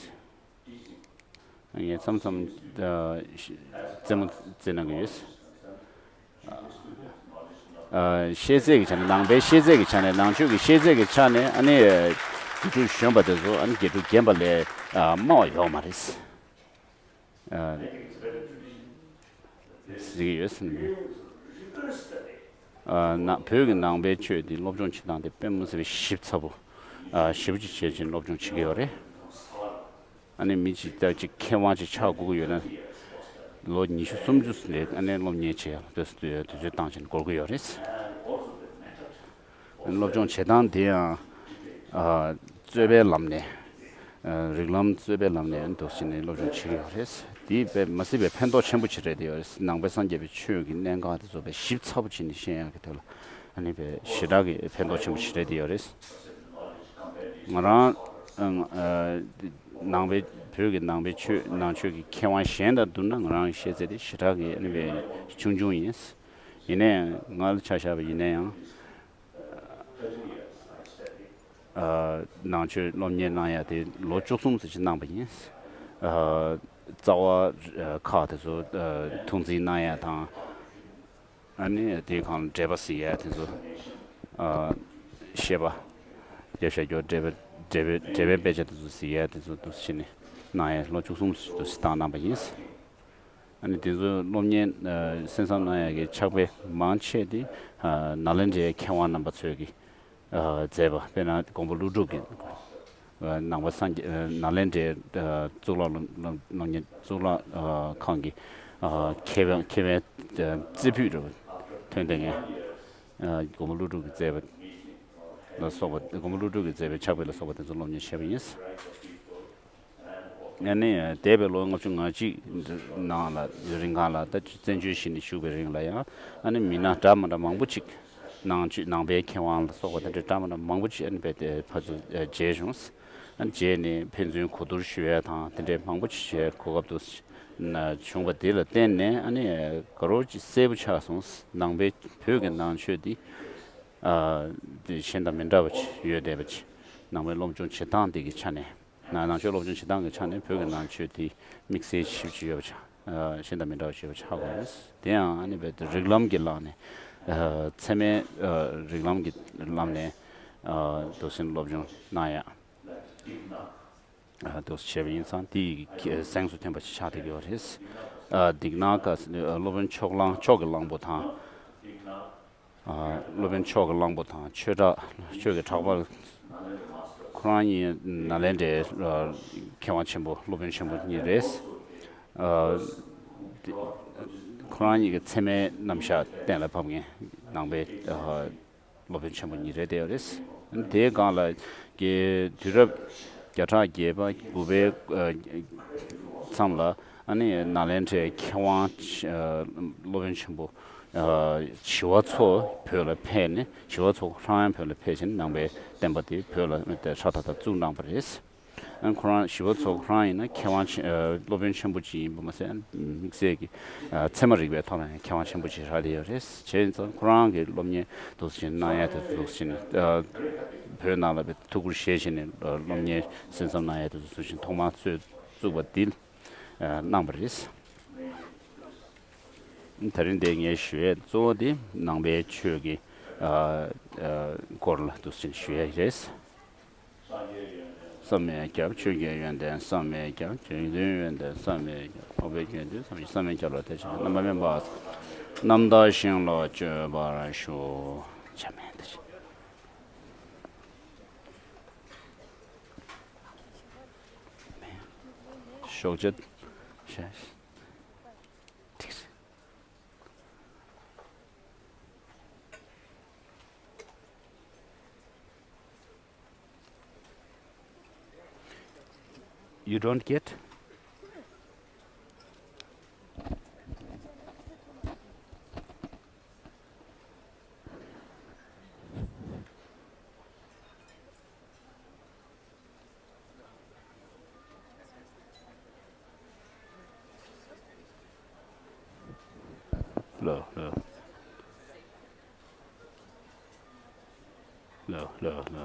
ངས་མཚམས་མཚམས་ཨ་ཤ་རྩེད་མོ་རྩེ་གནང་གི་ཡོད། ཨ་ཤེས་ཚད་ཀྱི་ཆ་ནས། ནང་པའི་ཤེས་ཚད་ཀྱི་ཆ་ནས། ནང་ཆོས་ཀྱི་ཤེས་ཚད་ཀྱི་ཆ་ནས་ཨ་ནི་དགེ་ཕྲུག་གཞོན་པ་དེ་ཚོ་ཨ་ནི་དགེ་ཕྲུག་རྒན་པ་ལས་ཨ་དམའ་བ་ཡོད་མ་རེད། ཨ་ཟེར་གྱི་ཡོད་ཟེར་ནས། ཨ་ན་བོད་ཀྱི་ནང་པའི་ཆོས་འདི་སློབ་སྦྱོང་བྱེད་སྟངས་དེ་དཔེ་མི་སྲིད་པའི་ཞིབ་ཚགས་པོ། ཨ་ཞེ་པོ་ཅིག་བྱས་ཅིང་སློབ་སྦྱོང་བྱེད་ཀྱི་ཡོད་རེད། ཨ་ནི་མི་གཅིག་ལྟ་ཅིག་མཁས་དབང་ཅིག་ཆགས་དགོས་ཀྱི་ཡོད་ན། ལོ་ཉི་ཤུ་སུམ་ཅུ་ནས་ཨ་ནི་སློབ་གཉེར་བྱེད་ཡག་དུས་དུས་ཚོད་བཏང་བྱས་ནས་འགོར་གྱི་ཡོད་རེད། སློབ་སྦྱོང་བྱེད་སྟངས་དེ་ཡང་ཨ་རྩོད་པའི་ལམ་ནས། ཨ་རིགས་ལམ་རྩོད་པའི་ལམ་ནས་འདུག་སེ་ནས་སློབ་སྦྱོང་བྱེད་ཀྱི་ཡོད་རེད། དེ་དཔེ་མི་སྲིད་པའི་ཕན་ཐོགས་ཆེན་པོ་ཅིག་རེད་དེ་ཡོད་རེད། ནང་པའི་སངས་རྒྱས་པའི་ཆོས་ཀྱི་གནད་འགག་དེ་ཚོ་དཔེ་ཞིབ་ཚགས་པོ་བྱས་ནས་ཤེས་ཡག་གི་ཐད་ལ་ཨ་ནི་དཔེ་ཞེ་དྲག་གི་ཕན་ཐོགས་ཆེན་པོ་ཅིག་རེད་དེ་ཡོད་རེད། ང་རང་ཨ་ནང་པའི་བོད་ཀྱི་ནང་པའི་ཆོས་ནང་ཆོས་ཀྱི་མཁས་དབང་གཞན་དང་བསྡུར་ན་ང་རང་གི་ཤེས་ཚད་དེ་ཞེ་དྲག་གི་ཨ་ནི་དཔེ་ཆུང་ཆུང་ཡིན། ཡིན་ནའི་ང་ལ་ཆ་བཞག་པ་ཡིན་ན་ཡང་། ཨ་ནང་ཆོས་སློབ་གཉེར་གནང་ཡ་དེ་ལོ་བཅུ་གསུམ་ཙམ་ཅིག་གནང་པ་ཡིན། ཨ་རྩ་བ་ཨ་ཁག་དེ་ཚོ་ཨ་ཐུགས་འཛིན་གནང་ཡ་དང་། ཨ་ནི་དེའི་སྒང་ལ་འགྲེལ་པ་གཟིགས་ཡ་དེ་ཚོ། ཨ་བཤད་པ། རྒྱབ་ཤ་སྐྱོར་འགྲེལ་པ། འགྲེལ་པའི་འགྲེལ་པའི་དཔེ་ཆ་དེ་ཚོ་གཟིགས་ཡ་དེ་ཚོ་འདུག་སེ་བྱས་ནས་གནང་ཡ་ལོ་བཅུ་གསུམ་ཙམ་ཅིག་བཏང་གནང་པ་ཡིན། ཨ་ནི་དེ་ཚོའི་སློབ་གཉེར་ཨ་གསན་བསམ་གནང་ཡག་གི་ཕྱག་དཔེ་མང་ཆེ་དེ་ཨ་ནཱ་ལེནྡྲའི་མཁས་དབང་རྣམ་པ་ཚོས་ཀྱིས་ཨ་མཛད་པ། དཔེར་ན་མགོན་པོ་ཀླུ་སྒྲུབ་ཀྱི་ཨ་ནང་པ་སངས་རྒྱས་ཨ་ནཱ་ལེནྡྲའི་ཨ་གཙུག་ལག་སློབ་སློབ་སློབ་གཉེར་གཙུག་ལག་ཨ་ཁང་གི་ཨ་མཁས་པའི་མཁས་པའི་ཨ་རྩེ་ཕུད་འདྲ་བོ་ཐོན་བསྡད་མཁན་ཨ་མགོན་པོ་ཀླུ་སྒྲུབ་ཀྱིས་མཛད་པ་ལ་སོགས་པ། མགོན་པོ་ཀླུ་སྒྲུབ་ཀྱིས་མཛད་པའི་ཕྱག་དཔེ་ལ་སོགས་པ་དེ་ཚོ་སློབ་གཉེར་བྱས་པ་ཡིན། ཨ་ནི་འདས་པའི་ལོ་ལྔ་བཅུ་ང་གཅིག་ནང་ལ་རིང་གང་ལ་ད་བཙན་བྱོལ་གཞི་ནས་བཞུགས་པའི་རིང་ལ་ཡང་ཨ་ནི་མི་སྣ་འདྲ་མི་འདྲ་མང་པོ་ཅིག་ནང་ཆོས་ནང་པའི་མཁས་དབང་ལ་སོགས་པ་དེ་འདྲ་འདྲ་མི་འདྲ་མང་པོ་ཅིག་ཨ་ནི་རྦད་དེ་ཕར་ཚུར་མཇལ་བྱུང་། ཨ་ནི་མཇལ་ནས་ཕན་ཚུན་གོ་བསྡུར་ཞུ་ཡ་དང་དེ་འདྲའི་མང་པོ་ཅིག་བྱས་གོ་སྐབས་དུ་བྱུང་བ་དེ་ལ་བརྟེན་ནས་ཨ་ནི་དགའ་རབ་ཅིག་གསལ་པོ་ཆགས་སོང་། ནང་པའི་བོད་ཀྱི་ནང་ཆོས་འདི་ཨ་དེ་གཞན་དང་མི་འདྲ་བ་ཅིག་ཡོད་བསྡད་པ་ཅིག་ནང་པའི་སློབ་སྦྱོང་བྱེད་སྟངས་དེ་གི་ཆ་ནས། ན་ནང་ཆོས་སློབ་སྦྱོང་བྱེད་སྟངས་ཀྱི་ཆ་ནས་བོད་ཀྱི་ནང་ཆོས་དེ་དམིགས་བསལ་ཞིབ་ཅིག་ཡོད་པ་ཆགས། ཨ་གཞན་དང་མི་འདྲ་བ་ཞིག་ཡོད་པ་ཆགས་དགོས་རེད། དེ་ཡང་ཨ་ནི་རྦད་དེ་རིགས་ལམ་གྱི་ལམ་ནས་ཨ་ཚད་མའི་ཨ་རིགས་ལམ་གྱི་ལམ་ནས་ཨ་འདུག་སེ་སློབ་སྦྱོང་གནང་ཡ་ཨ་འདུག་སེ་བྱས་པ་ཡིན་ཙང་དེ་ཡི་གཟེངས་སུ་ཐོན་པ་ཞིག་ཆགས་བསྡད་ཀྱི་ཡོད་རེད། ཨ་སྡིག་ནག་ཀ་སློབ་དཔོན་ཕྱོགས་གླང་ཕྱོགས་ཀྱི་གླང་པོ་དང་། ཨ་སློབ་དཔོན་ཕྱོགས་ཀྱི་གླང་པོ་དང་ཆོས་གྲགས། ཆོས་ཀྱི་གྲགས་པ། ཁོ་རང་གཉིས་ནཱ་ལེནྡྲའི་ཨ་མཁས་དབང་ཆེན་པོ་སློབ་དཔོན་ཆེན་པོ་གཉིས་རེད། ཨ་དེ་ཁོ་རང་གཉིས་ཀྱི་ཚད་མའི་རྣམ་གཞག་གཏན་ལ་ཕབ་མཁན་ནང་པའི་ཨ་སློབ་དཔོན་ཆེན་པོ་གཉིས་རེད་བསྡད་ཡོད་རེད། དེའི་སྒང་ལ་གི་དུས་རབས་བརྒྱ་ཕྲག་བརྒྱད་པ་དགུ་པའི་ཨ་མཚམས་ལ་ཨ་ནི་ནཱ་ལེནྡྲའི་མཁས་དབང་ཆེ་ཨ་སློབ་དཔོན་ཆེན་པོ་ཨ་ཞི་བ་འཚོ་བོད་ལ་ཕེབས་ནས། ཞི་བ་འཚོ་ཁོ་རང་ཡང་བོད་ལ་ཕེབས་ཕྱིན་ནང་པའི་བསྟན་པ་དེ་བོད་ལ་ཧྲ་ཐག་ཐག་བཙུགས་གནང་པ་རེད། ཨ་ཁོ་རང་ཞི་བ་འཚོ་ཁོ་རང་ཡིན་ན་མཁས་དབང་ཆེ་ཨ་སློབ་དཔོན་ཆེན་པོ་ཅིག་ཡིན་པ་མ་ཟད། ཨ་དམིགས་བསལ་གྱི་ཨ་ཚད་མ་རིག་པའི་ཐོག་ལ་ཡང་མཁས་དབང་ཆེན་པོ་ཅིག་རག་བསྡད་ཡོད་རེད། བྱས་ཙང་ཁོ་རང་གི་སློབ་གཉེར་འདུག་སེ་གནང་ཡ་དེ་འདུག་སེ་ཨ་བོད་ནང་ལ་ཐུགས་ཁུར་བཞེས་བྱས་ནས་སློབ་གཉེར་གསན་བསམ་གནང་ཡ་དེ་འདུག་སེ་ཐོག་མར་གཙོས་བཙུགས་པ་འདི་ཨ་གནང་བ་རེད། དེ་རིང་འདིར་ངས་ཞུ་ཡས་གཙོ་བོ་དེ་ནང་པའི་ཆོས་ཀྱི་ཨ་ཨ་སྐོར་ལ་འདུག་སེ་ཞུ་ཡས་རེད། བསམ་མེད་ཁྱབ། ཆོས་ཀྱི་ཡོན་ཏན་བསམ་མེད་ཁྱབ། དགེ་འདུན་ཡོན་ཏན་བསམ་མེད་ཁྱབ། འཕགས་པའི་དགེ་འདུན་བསམ་མེད། བསམ་མེད་ཁྱབ་ལ་དད་ཅིང་རྣམ་པར་སྨིན་པ། རྣམ་དག་ཞིང་ལ་སྤྱོད་པར་ཤོག་ཆ་མེད་དེ། ཤོག་ཆ། You don't get? ལོ་ལོ། ལོ་ལོ་ལོ།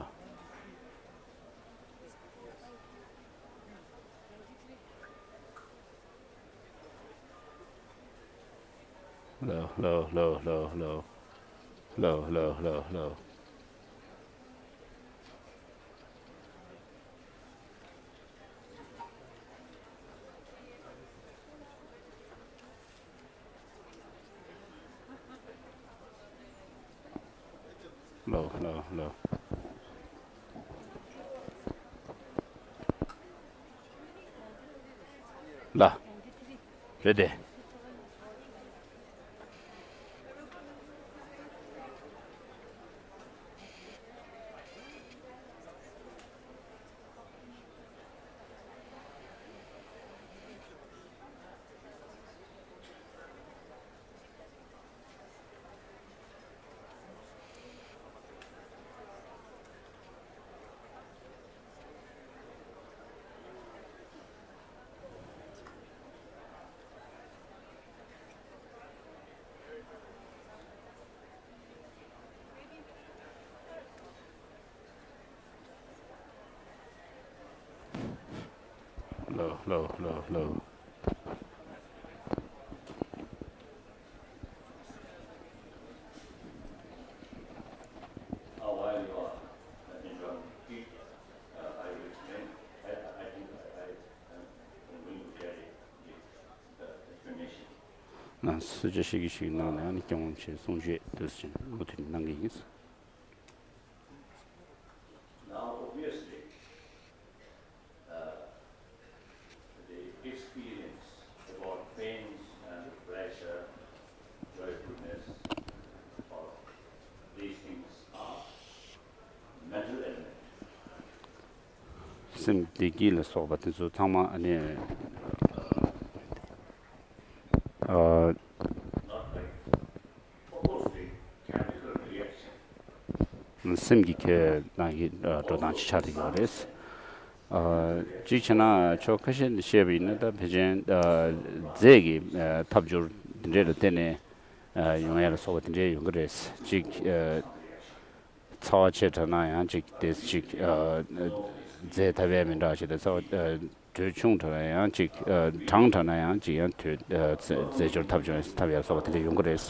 ལོ་ལོ་ལོ་ལོ། ལོ་ལོ་ལོ་ལོ། ལོ་ལོ་ལོ། ལ། རེད་དེ། ལོ་ལོ་ལོ་ལོ། ང་སུ་ཅི་ཞིག་གིས་ཞིག་གནང་ནས་ཨ་ནི་སྐྱོང་བྱེད་གསུང་བཤད་དུ་ཕྱིན་མུ་མཐུད་གནང་གི་ཡིན། Now, obviously, uh, the experience about pains and pleasure, joyfulness, all these things are mental element. སེམས་བདེ་སྐྱིད་ལ་སོགས་པ་དེ་ཚོ་ཚང་མ་ཨ་ནི་ཨ། སེམས་ཀྱི་ཁྱད་ནང་གི་འགྲོ་སྟངས་ཅིག་ཆགས་བསྡད་ཡོད་རེད། གཅིག་བྱས་ན་ཕྱོགས་ཁ་ཤས་ནས་བཤད་པ་ཡིན་ན་ད་ཕལ་ཆེར་རྫས་ཀྱི་ཐབས་སྦྱོར་འདི་འདྲས་ལ་བརྟེན་ནས་ཡོང་ཡ་ལ་སོགས་པ་དེ་འདྲས་ཡོང་གི་རེད། གཅིག་ཚ་བ་ཆེ་དྲགས་ན་ཡང་གཅིག་དེ་གཅིག་རྫས་ཐ་བས་མི་འདྲ་ཞིག་དང་ཚ་བ། དྲོད་ཆུང་དྲགས་ན་ཡང་ཅིག་ཨ། གྲང་དྲགས་ན་ཡང་ཅིག་ཡང་དྲོད་ཨ། རྫས་རྫས་སྦྱོར་ཐབས་སྦྱོར་ཐབས་ཡར་སོགས་པ་དེ་འདྲ་ཡོང་གི་རེད།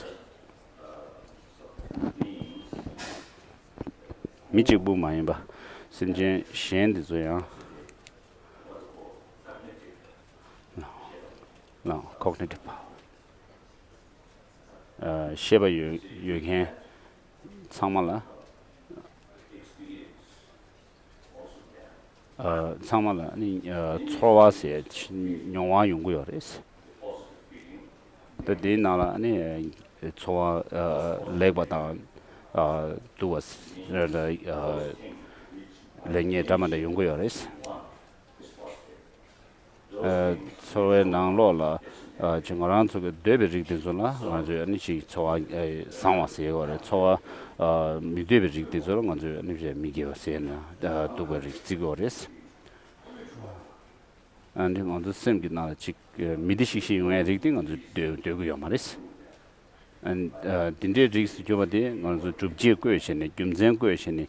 མི་གཅིག་པུ་མ་ཡིན་པ་སེམས་ཅན་གཞན་དེ་ཚོ་ཡང་ལ་ཁོག་ནི་འགྲིག་པ། ཤེས་པ་ཡོད་ཡོད་མཁན་ཚང་མ་ལ། ཚང་མ་ལ་ནི་ཚོར་བ་ཟེར་མྱོང་བ་ཡོང་གི་ཡོད་རེད། ད་དེའི་ནང་ལ་ནི་ཚོར་བ་ལེགས་པ་དང་སྡུག་པ་ལེགས་ཉེས་འདྲ་མི་འདྲ་ཡོང་གི་ཡོད་རེད། ཚོར་བའི་ནང་ལོགས་ལ་ཅིག་ང་རང་ཚོ་གི་འདོད་པའི་རིགས་དེ་ཚོ་ལ་ང་ཚོས་ཨ་ནི་ཅིག་ཚོར་བ་བཟང་བ་ཟེར་གྱི་ཡོད་རེད། ཚོར་བ་མི་འདོད་པའི་རིགས་དེ་ཚོ་ལ་ང་ཚོས་ཨ་ནི་མི་དགེ་བ་ཟེར་ནས་སྡུག་པའི་རིགས་བརྩི་གི་ཡོད་རེད། ཨ་ནི་ང་ཚོ་སེམས་ཀྱི་ནང་ལ་ཅིག་མི་བདེ་ཤིག་ཤིག་ཡོང་ཡའི་རིགས་དེ་ང་ཚོས་འདོད་འདོད་ཀྱི་ཡོད་མ་རེད། ཨ་ནི་འདི་འདྲའི་རིགས་སུ་གྱུར་པ་དེ་ང་ཚོ་སྒྲུབ་བྱེད་བཀོད་བྱས་ནས་རྒྱུ་མཚན་བཀོད་བྱས་ནས་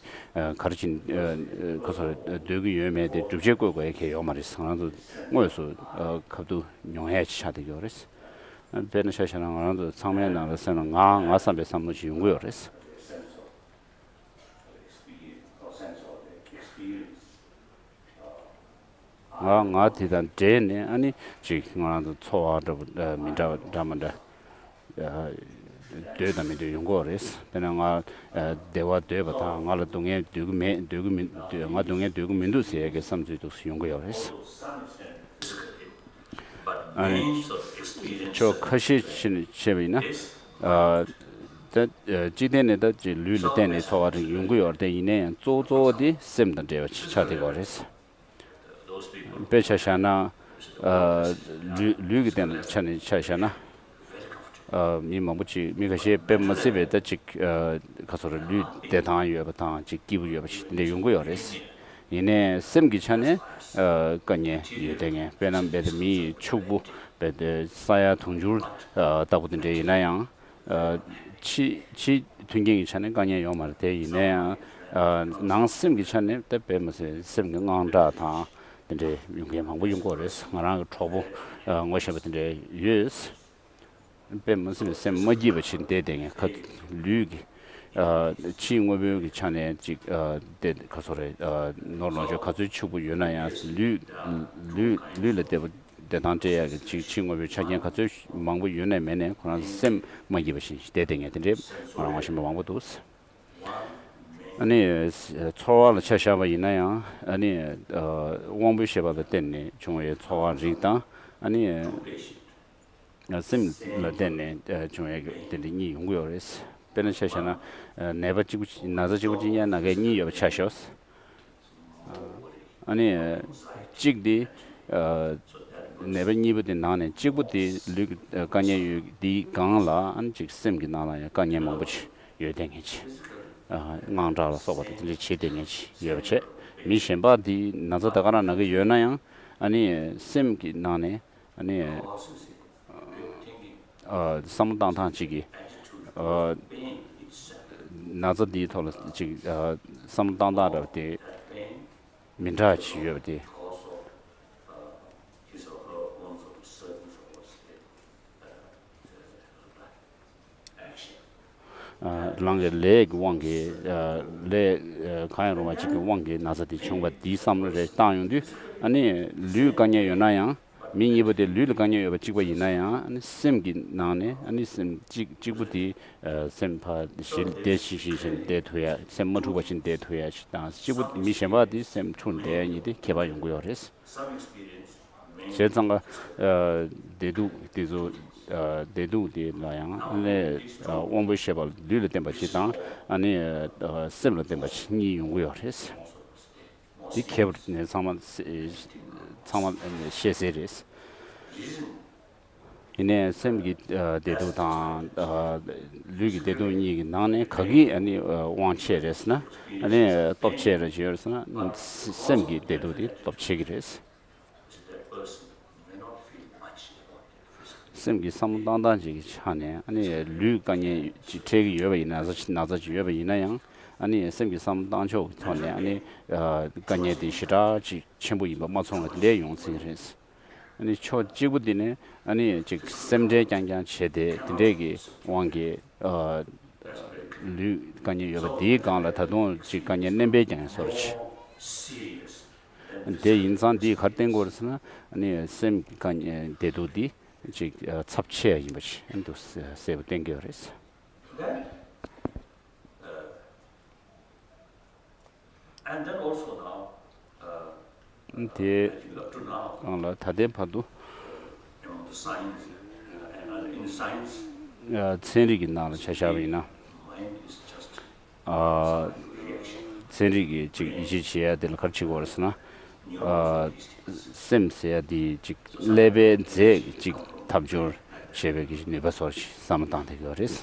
ག་རེ་བྱེད་ཁ་སོ་འདོད་ཀྱི་ཡོད་མེད་དེ་སྒྲུབ་བྱེད་བཀོད་དགོས་ཡ་གང་ཡང་ཡོད་མ་རེད། ང་རང་ཚོ་དངོས་སུ་ཁ་ཐུག་མྱོང་ཡ་ཅིག་ཆགས་བསྡད་ཡོད་རེད། དཔེར་ན་ཆ་བཞག་ན་ང་རང་ཚོ་ཚང་མའི་ནང་ལ་སེམས་ལ་ང་ང་བསམ་པའི་བསམ་བློ་ཞིག་ཡོང་གི་ཡོད་རེད། ང་ང་དེ་དང་འབྲེལ་ནས་ཨ་ནི་ཅིག་ང་རང་ཚོ་ཚོར་བ་འདྲ་པོ་མི་འདྲ་འདྲ་མི་འདྲ་འདོད་དང་མི་འདོད་ཡོང་གི་ཡོད་རེད། དཔེར་ན་ང་བདེ་བ་འདོད་པ་དང་ང་ལ་སྡུག་བསྔལ་འདོད་ཀྱི་མེད་འདོད་ཀྱི་མི་ང་སྡུག་བསྔལ་འདོད་ཀྱི་མི་འདུག་ཟེར་ཡ་གི་བསམ་ཚུལ་འདུག་ཡོང་གི་ཡོད་རེད། ཨ་ནི་ཕྱོགས་ཁ་ཤས་ཕྱིན་བཤད་པ་ཡིན་ན། ཨ། ད་སྤྱི་བསྟན་ནས་ད་ཅིག་ལུས་ལ་བརྟེན་ནས་ཚོར་བ་རིགས་ཡོང་གི་ཡོད་རེད། ཡིན་ན་ཡང་གཙོ་བོ་གཙོ་བོ་དེ་སེམས་དང་འབྲེལ་བ་ཆགས་བསྡད་ཡོད་རེད། དཔེ་ཆ་བཞག་ན། ཨ། ལུས་ལུས་ཀྱི་སྟེང་ལ་ཆ་ནས་ཆ་བཞག་ན། ཨ། མི་མང་པོ་ཅིག་མི་ཁ་ཤས་དཔེ་མ་སྲིད་པའི་ད་ཅིག་ཨ། ཁ་སོ་ར་ལུས་བདེ་ཐང་ཡོད་པ་དང་ཅིག་སྐྱིད་པོ་ཡོད་པ་ཞིག་དེ་འདྲ་ཡོང་གི་ཡོད་རེད། ཡིན་ནའི་སེམས་ཀྱི་ཆ་ནས་ཨ། དཀའ་ངལ་ཡོད་བསྡད་མཁན་དཔེར་ན་རྦད་དེ་མི་ཡི་ཕྱུག་པོ་རྦད་དེ་ས་ཡ་དུང་ཕྱུར་ཨ། ལྟ་བུ་དེ་འདྲ་ཡིན་ན་ཡང་། ཕྱི་ཕྱི་མཐུན་རྐྱེན་གྱི་ཆ་ནས་དཀའ་ངལ་ཡོད་མ་རེད། དེ་ཡིན་ན་ཡང་ནང་སེམས་ཀྱི་ཆ་ནས་དེ་དཔེ་མི་སྲིད་སེམས་ཀྱི་དངངས་སྐྲག་དང་དེ་འདྲའི་ཡོང་མཁན་མང་པོ་ཡོང་གི་ཡོད་རེད། ང་རང་གི་གྲོགས་པོ་ངོ་ཤེས་པ་དེ་འདྲ་ཡོད། དཔེ་མི་སྲིད་པའི་སེམས་མ་སྐྱིད་པ་ཞིག་བསྡད་བསྡད་མཁན་ཁ་ལུས་ཀྱི་ཕྱི་དངོས་པོའི་གི་ཆ་ནས་ཅིག་དེ་ག་ཚོད་རེད། ནོར་ལོངས་སྤྱོད་ག་ཚོད་ཕྱུག་པོ་ཡོད་ན་ཡང་ལུས་ལུས་ལུས་ལ་བདེ་པོ་བདེ་ཐང་སྤྲད་ཡག་གི་ཅིག་ཕྱི་དངོས་པོའི་ཆ་རྐྱེན་ག་ཚོད་མང་པོ་ཡོད་ནའི་མེད་ནའི་ཁོ་རང་སེམས་མ་སྐྱིད་པ་ཞིག་བསྡད་བསྡད་མཁན་དེ་འདྲའི་ང་རང་ངོ་ཤེས་པ་མང་པོ་འདུག། ཨ་ནི་ཚོར་བ་ལ་ཆ་བཞག་པ་ཡིན་ན་ཡང་ཨ་ནི་དབང་པོའི་ཤེས་པ་ལ་བརྟེན་ནས་བྱུང་བའི་ཚོར་བ་རིགས་དང་ཨ་ནི། སེམས་ལ་བརྟེན་ནས་བྱུང་བའི་དེ་འདྲ་གཉིས་ཡོང་གི་ཡོད་རེད། དཔེར་ན་ཆ་བཞག་ན་ནད་པ་གཅིག་པུ་ན་ཚ་གཅིག་པུ་ཅིག་ཡང་ན་གའི་གཉིས་ཡོད་པ་ཆ་བཞག། ཨ་ནི་གཅིག་དེ་ནད་པ་གཉིས་པོ་དེ་ནང་ནས་གཅིག་པོ་དེ་ལུས་ཀྱི་དཀའ་ངལ་ཡོད་དེའི་སྒང་ལ་ཨ་ནི་གཅིག་སེམས་ཀྱི་ནང་ལ་ཡང་དཀའ་ངལ་མང་པོ་ཅིག་ཡོད་བསྡད་མཁན་ཅིག་དངངས་སྐྲག་ལ་སོགས་པ་དེ་འདྲ་བྱེད་བསྡད་མཁན་ཅིག་ཡོད་པ་བྱས། མི་གཞན་པ་དེ་ན་ཚ་ད་ག་རང་ན་གི་ཡོད་ན་ཡང་ཨ་ནི་སེམས་ཀྱི་ནང་ནས་ཨ་ནི་བསམ་བློ་བཏང་སྟངས་གཅིག་གིས་ན་ཚ་འདིའི་ཐོག་ལ་ཅིག་བསམ་བློ་བཏང་སྟངས་འདྲ་བ་དེ་མི་འདྲ་ཅིག་ཡོད་པ་དེ། རང་གི་ལས་ཀྱི་དབང་གིས་ལས་གང་ཡང་རུང་བ་ཅིག་གི་དབང་གིས་ན་ཚ་དེ་བྱུང་བ་དེའི་བསམ་བློ་རེ་བཏང་ཡོང་དུས་ཨ་ནི་ལུས་དཀའ་ངལ་ཡོད་ན་ཡང་། མི་གཉིས་པོ་དེ་ལུས་ལ་དཀའ་ངལ་ཡོད་པ་གཅིག་པ་ཡིན་ན་ཡང་ཨ་ནི་སེམས་ཀྱི་ནང་ནས་ཨ་ནི་སེམས་གཅིག་གཅིག་པུ་དེ་སེམས་ཕར་ཞི་བདེ་ཞི་ཞི་བཞིན་བསྡད་ཐུབ་ཡ། སེམས་མ་འཁྲུགས་པ་བཞིན་བསྡད་ཐུབ་ཡ་ཞིག་དང་གཅིག་པུ་མི་གཞན་པ་དེ་སེམས་འཁྲུགས་བསྡད་ཡ་གཉིས་དེ་ཁྱད་པར་ཡོང་གི་ཡོད་རེད། བྱས་ཙང་ཀ་བདེ་སྡུག་དེ་ཚོ་བདེ་སྡུག་དེ་ལ་ཡང་ཨ་ནི་དབང་པོའི་ཤེས་པ་ལུས་ལ་བརྟེན་པ་གཅིག་དང་ཨ་ནི་སེམས་ལ་བརྟེན་པ་གཅིག་གཉིས་ཡོང་གི་ཡོད་རེད། འདི་ཁྱད་པར་ནས་ཚང་མ་ཚང་མ་ཤེས་གསལ་རེད། ཡིན་ནའི་སེམས་ཀྱི་བདེ་སྡུག་དང་ལུས་ཀྱི་བདེ་སྡུག་གཉིས་ཀྱི་ནང་ནས་ག་གི་ཨ་ནི་དབང་ཆེ་རེད་ཟེར་ན་ཨ་ནི་སྟོབས་ཆེ་རེད་ཅེས་ཟེར་ན་སེམས་ཀྱི་བདེ་སྡུག་དེ་སྟོབས་ཆེ་གི་རེད། སེམས་ཀྱི་བསམ་བློ་བཏང་སྟངས་ཅིག་གི་ཆ་ནས་ཨ་ནི་ལུས་དཀའ་ངལ་ཅིག་འཕྲད་ཀྱི་ཡོད་པ་ཡིན་ན་ན་ཚ་ཅིག་ཡོད་པ་ཡིན་ན་ཡང་ཨ་ནི་སེམས་ཀྱི་བསམ་བློ་བཏང་ཕྱོགས་ཀྱི་ཐོག་ནས་ཨ་ནི་དཀའ་ངལ་དེ་ཞེ་དྲག་ཅིག་ཆེན་པོ་ཡིན་པ་མ་ཚོར་བ་དེ་འདྲ་ཡོང་སྲིད་རེད། ཨ་ནི་ཕྱོགས་གཅིག་པུ་དེ་ནས་ཨ་ནི་ཅིག་སེམས་ཁྲལ་རྐྱང་རྐྱང་བྱས་ཏེ་དེ་འདྲས་ཀྱི་དབང་གིས་ལུས་དཀའ་ངལ་ཡོད་པ་དེའི་སྒང་ལ་ད་དུང་ཅིག་དཀའ་ངལ་སྣོན་པའི་ཀྱང་བཟོ་འདྲ་ཅིག་དེ་ཡིན་ཙང་འདིས་ག་རེ་བསྟན་དགོས་རེད་ཟེར་ན་ཨ་ནི་སེམས་དཀའ་ངལ་བདེ་སྡུག་འདི་ཅིག་ཚབས་ཆེ་ཡ་ཡིན་པ་ཞིག་འདུག་གསལ་པོ་བསྟན་གྱི་ཡོད་རེད། And then also now, uh, དེ་སྒང་ལ་ད་ལྟའི་བར་དུ་you know, the science, uh, and, uh, in the science, ཚན་རིག་གི་ནང་ལ་ཆ་བཞག་པ་ཡིན་ན། Mind is just ཚན་རིག་གི་ཅིག་ཡིད་ཆེས་བྱེད་ཡ་དེ་ལ་ག་རེ་བྱེད་དགོས་རེད་ཟེར་ན། སེམས་ཟེར་ཡ་དེ་ཅིག་ཀླད་པའི་རྫས་ཅིག་ཐབས་སྦྱོར་བྱེད་པའི་གི་ནུས་པ་སོགས་ཤིག་བསམ་བློ་བཏང་བསྡད་ཀྱི་ཡོད་རེད།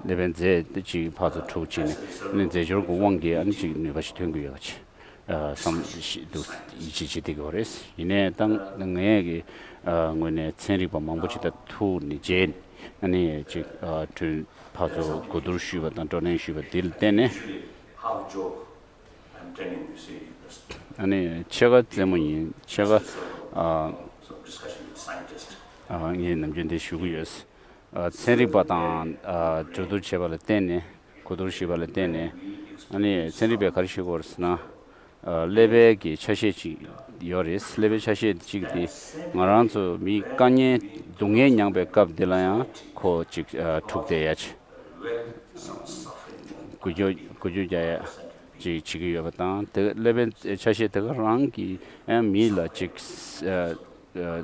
ཀླད་པའི་རྫས་དེ་ཅིག་ཕར་ཚུར་འཁྲུག་བྱས་ནས་ནི་རྫས་སྦྱོར་གྱི་དབང་གིས་ཨ་ནི་ཅིག་ནུས་པ་ཞིག་ཐོན་གྱི་ཡོད་པ་ཅིག་བསམ་ཞིག་འདུག་ཡིད་ཆེས་བྱེད་བསྡད་ཀྱི་ཡོད་རེད། ཡིན་ནའི་ད་ངས་ཀྱི་ངོས་ནས་ཚན་རིག་པ་མང་པོ་ཅིག་དང་ཐུག་ནས་མཇལ་ནས་ཨ་ནི་ཅིག་ཕར་ཚུར་གོ་བསྡུར་ཞུས་པ་དང་བགྲོ་གླེང་ཞུས་པ་དེ་ལ་བརྟེན་ནས། ཨ་ནི་ཕྱེད་ཀ་རྩེད་མོ་ཡིན། ཕྱེད་ཀ་ཨ་ཨ་ངས་ནམ་རྒྱུན་དེ་ཞུ་གི་ཡོད། ཨ་ཚན་རིག་པ་དང་ཨ་གྲོས་བསྡུར་བྱས་པ་ལ་བརྟེན་ནས་གོ་བསྡུར་ཞུས་པ་ལ་བརྟེན་ནས་ཨ་ནི་ཚན་རིག་པས་ག་རེ་ཞུ་གི་ཡོད་རེད་ཟེར་ན། ཀླད་པའི་གི་ཆ་ཤས་ཅིག་ཡོད་རེད། ཀླད་པའི་ཆ་ཤས་ཅིག་དེ་ང་རང་ཚོ་མི་དཀའ་ངལ་སྡུག་བསྔལ་མྱངས་པའི་སྐབས་དེ་ལ་ཡང་ཁོ་ཅིག་འཁྲུག་བསྡད་ཡ་ཅིག་འགུལ་སྐྱོད་འགུལ་སྐྱོད་རྒྱག་ཡ་ཅིག་བྱེད་ཀྱི་ཡོད་པ་དང་། དེ་ཀླད་པའི་ཆ་ཤས་དེ་ག་རང་གིས་ཡང་མི་ལ་ཅིག་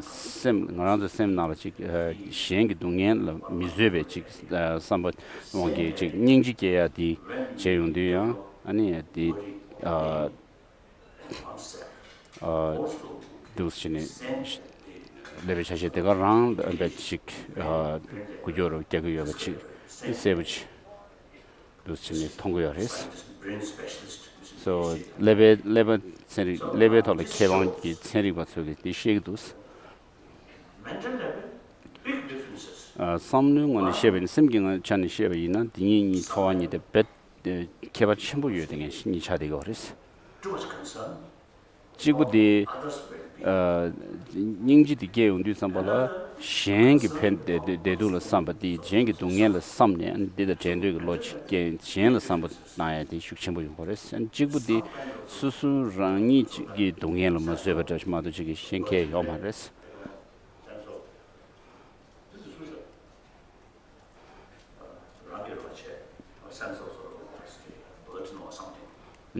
སེམས་ང་རང་ཚོའི་སེམས་ནང་ལ་ཅིག་གཞན་གྱི་སྡུག་བསྔལ་ལ་མི་བཟོད་པའི་ཅིག་བསམ་པ་དབང་གིས་ཅིག་སྙིང་རྗེ་སྐྱེ་ཡ་དེ་བྱས་ཡོང་དུས་ཡང་ཨ་ནི་དེ། འདུག་བྱས་ནས་ཀླད་པའི་ཆ་ཤས་དེ་ག་རང་ལ་ཅིག་འགུལ་སྐྱོད་རྒྱག་གི་ཡོད་པ་ཅིག་གསལ་པོ་ཅིག་འདུག་བྱས་ནས་མཐོང་གི་ཡོད་རེད། སོ་ཀླད་པའི་ཀླད་པ་ཚན་རིག་ཀླད་པའི་ཐོག་ལ་མཁས་དབང་གི་ཚན་རིག་པ་ཚོ་གིས་དེ་བཤད་ཀྱི་འདུག Mental level, big differences. བསམ་བློའི་ངོས་ནས་བཤད་པ་ཡིན་ན། སེམས་ཀྱི་ངོས་ཆ་ནས་བཤད་པ་ཡིན་ན། འདི་གཉིས་གཉིས་ཚོར་བ་གཉིས་དེ་རྦད་དེ་ཁྱད་པར་ཆེན་པོ་ཡོད་དེ་ངས་གཉིས་ཆ་དེ་ཡོད་རེད། གཅིག་པོ་དེ་སྙིང་རྗེ་དེ་སྐྱེ་ཡོང་དུས་ཙམ་པ་ལ། གཞན་གྱི་ཕན་བདེ་བདེ་སྡུག་ལ་བསམ་པ་དེ། གཞན་གྱི་སྡུག་བསྔལ་ལ་བསམ་ནས་འདི་དང་བྲལ་འདོད་ཀྱི་བློ་ཅིག་སྐྱེ། གཞན་ལ་བསམ་པ་གནང་ཡ་དེ་ཤུགས་ཆེན་པོ་ཡོང་གི་རེད། གཅིག་པོ་དེ་སོ་སོ་རང་ཉིད་ཀྱི་སྡུག་བསྔལ་ལ་མ་བཟོད་པ་འདྲ་ཞིག་མ་གཏོགས་ཅིག་གི་གཞན་ཁྱད་ཡོད་མ་རེད།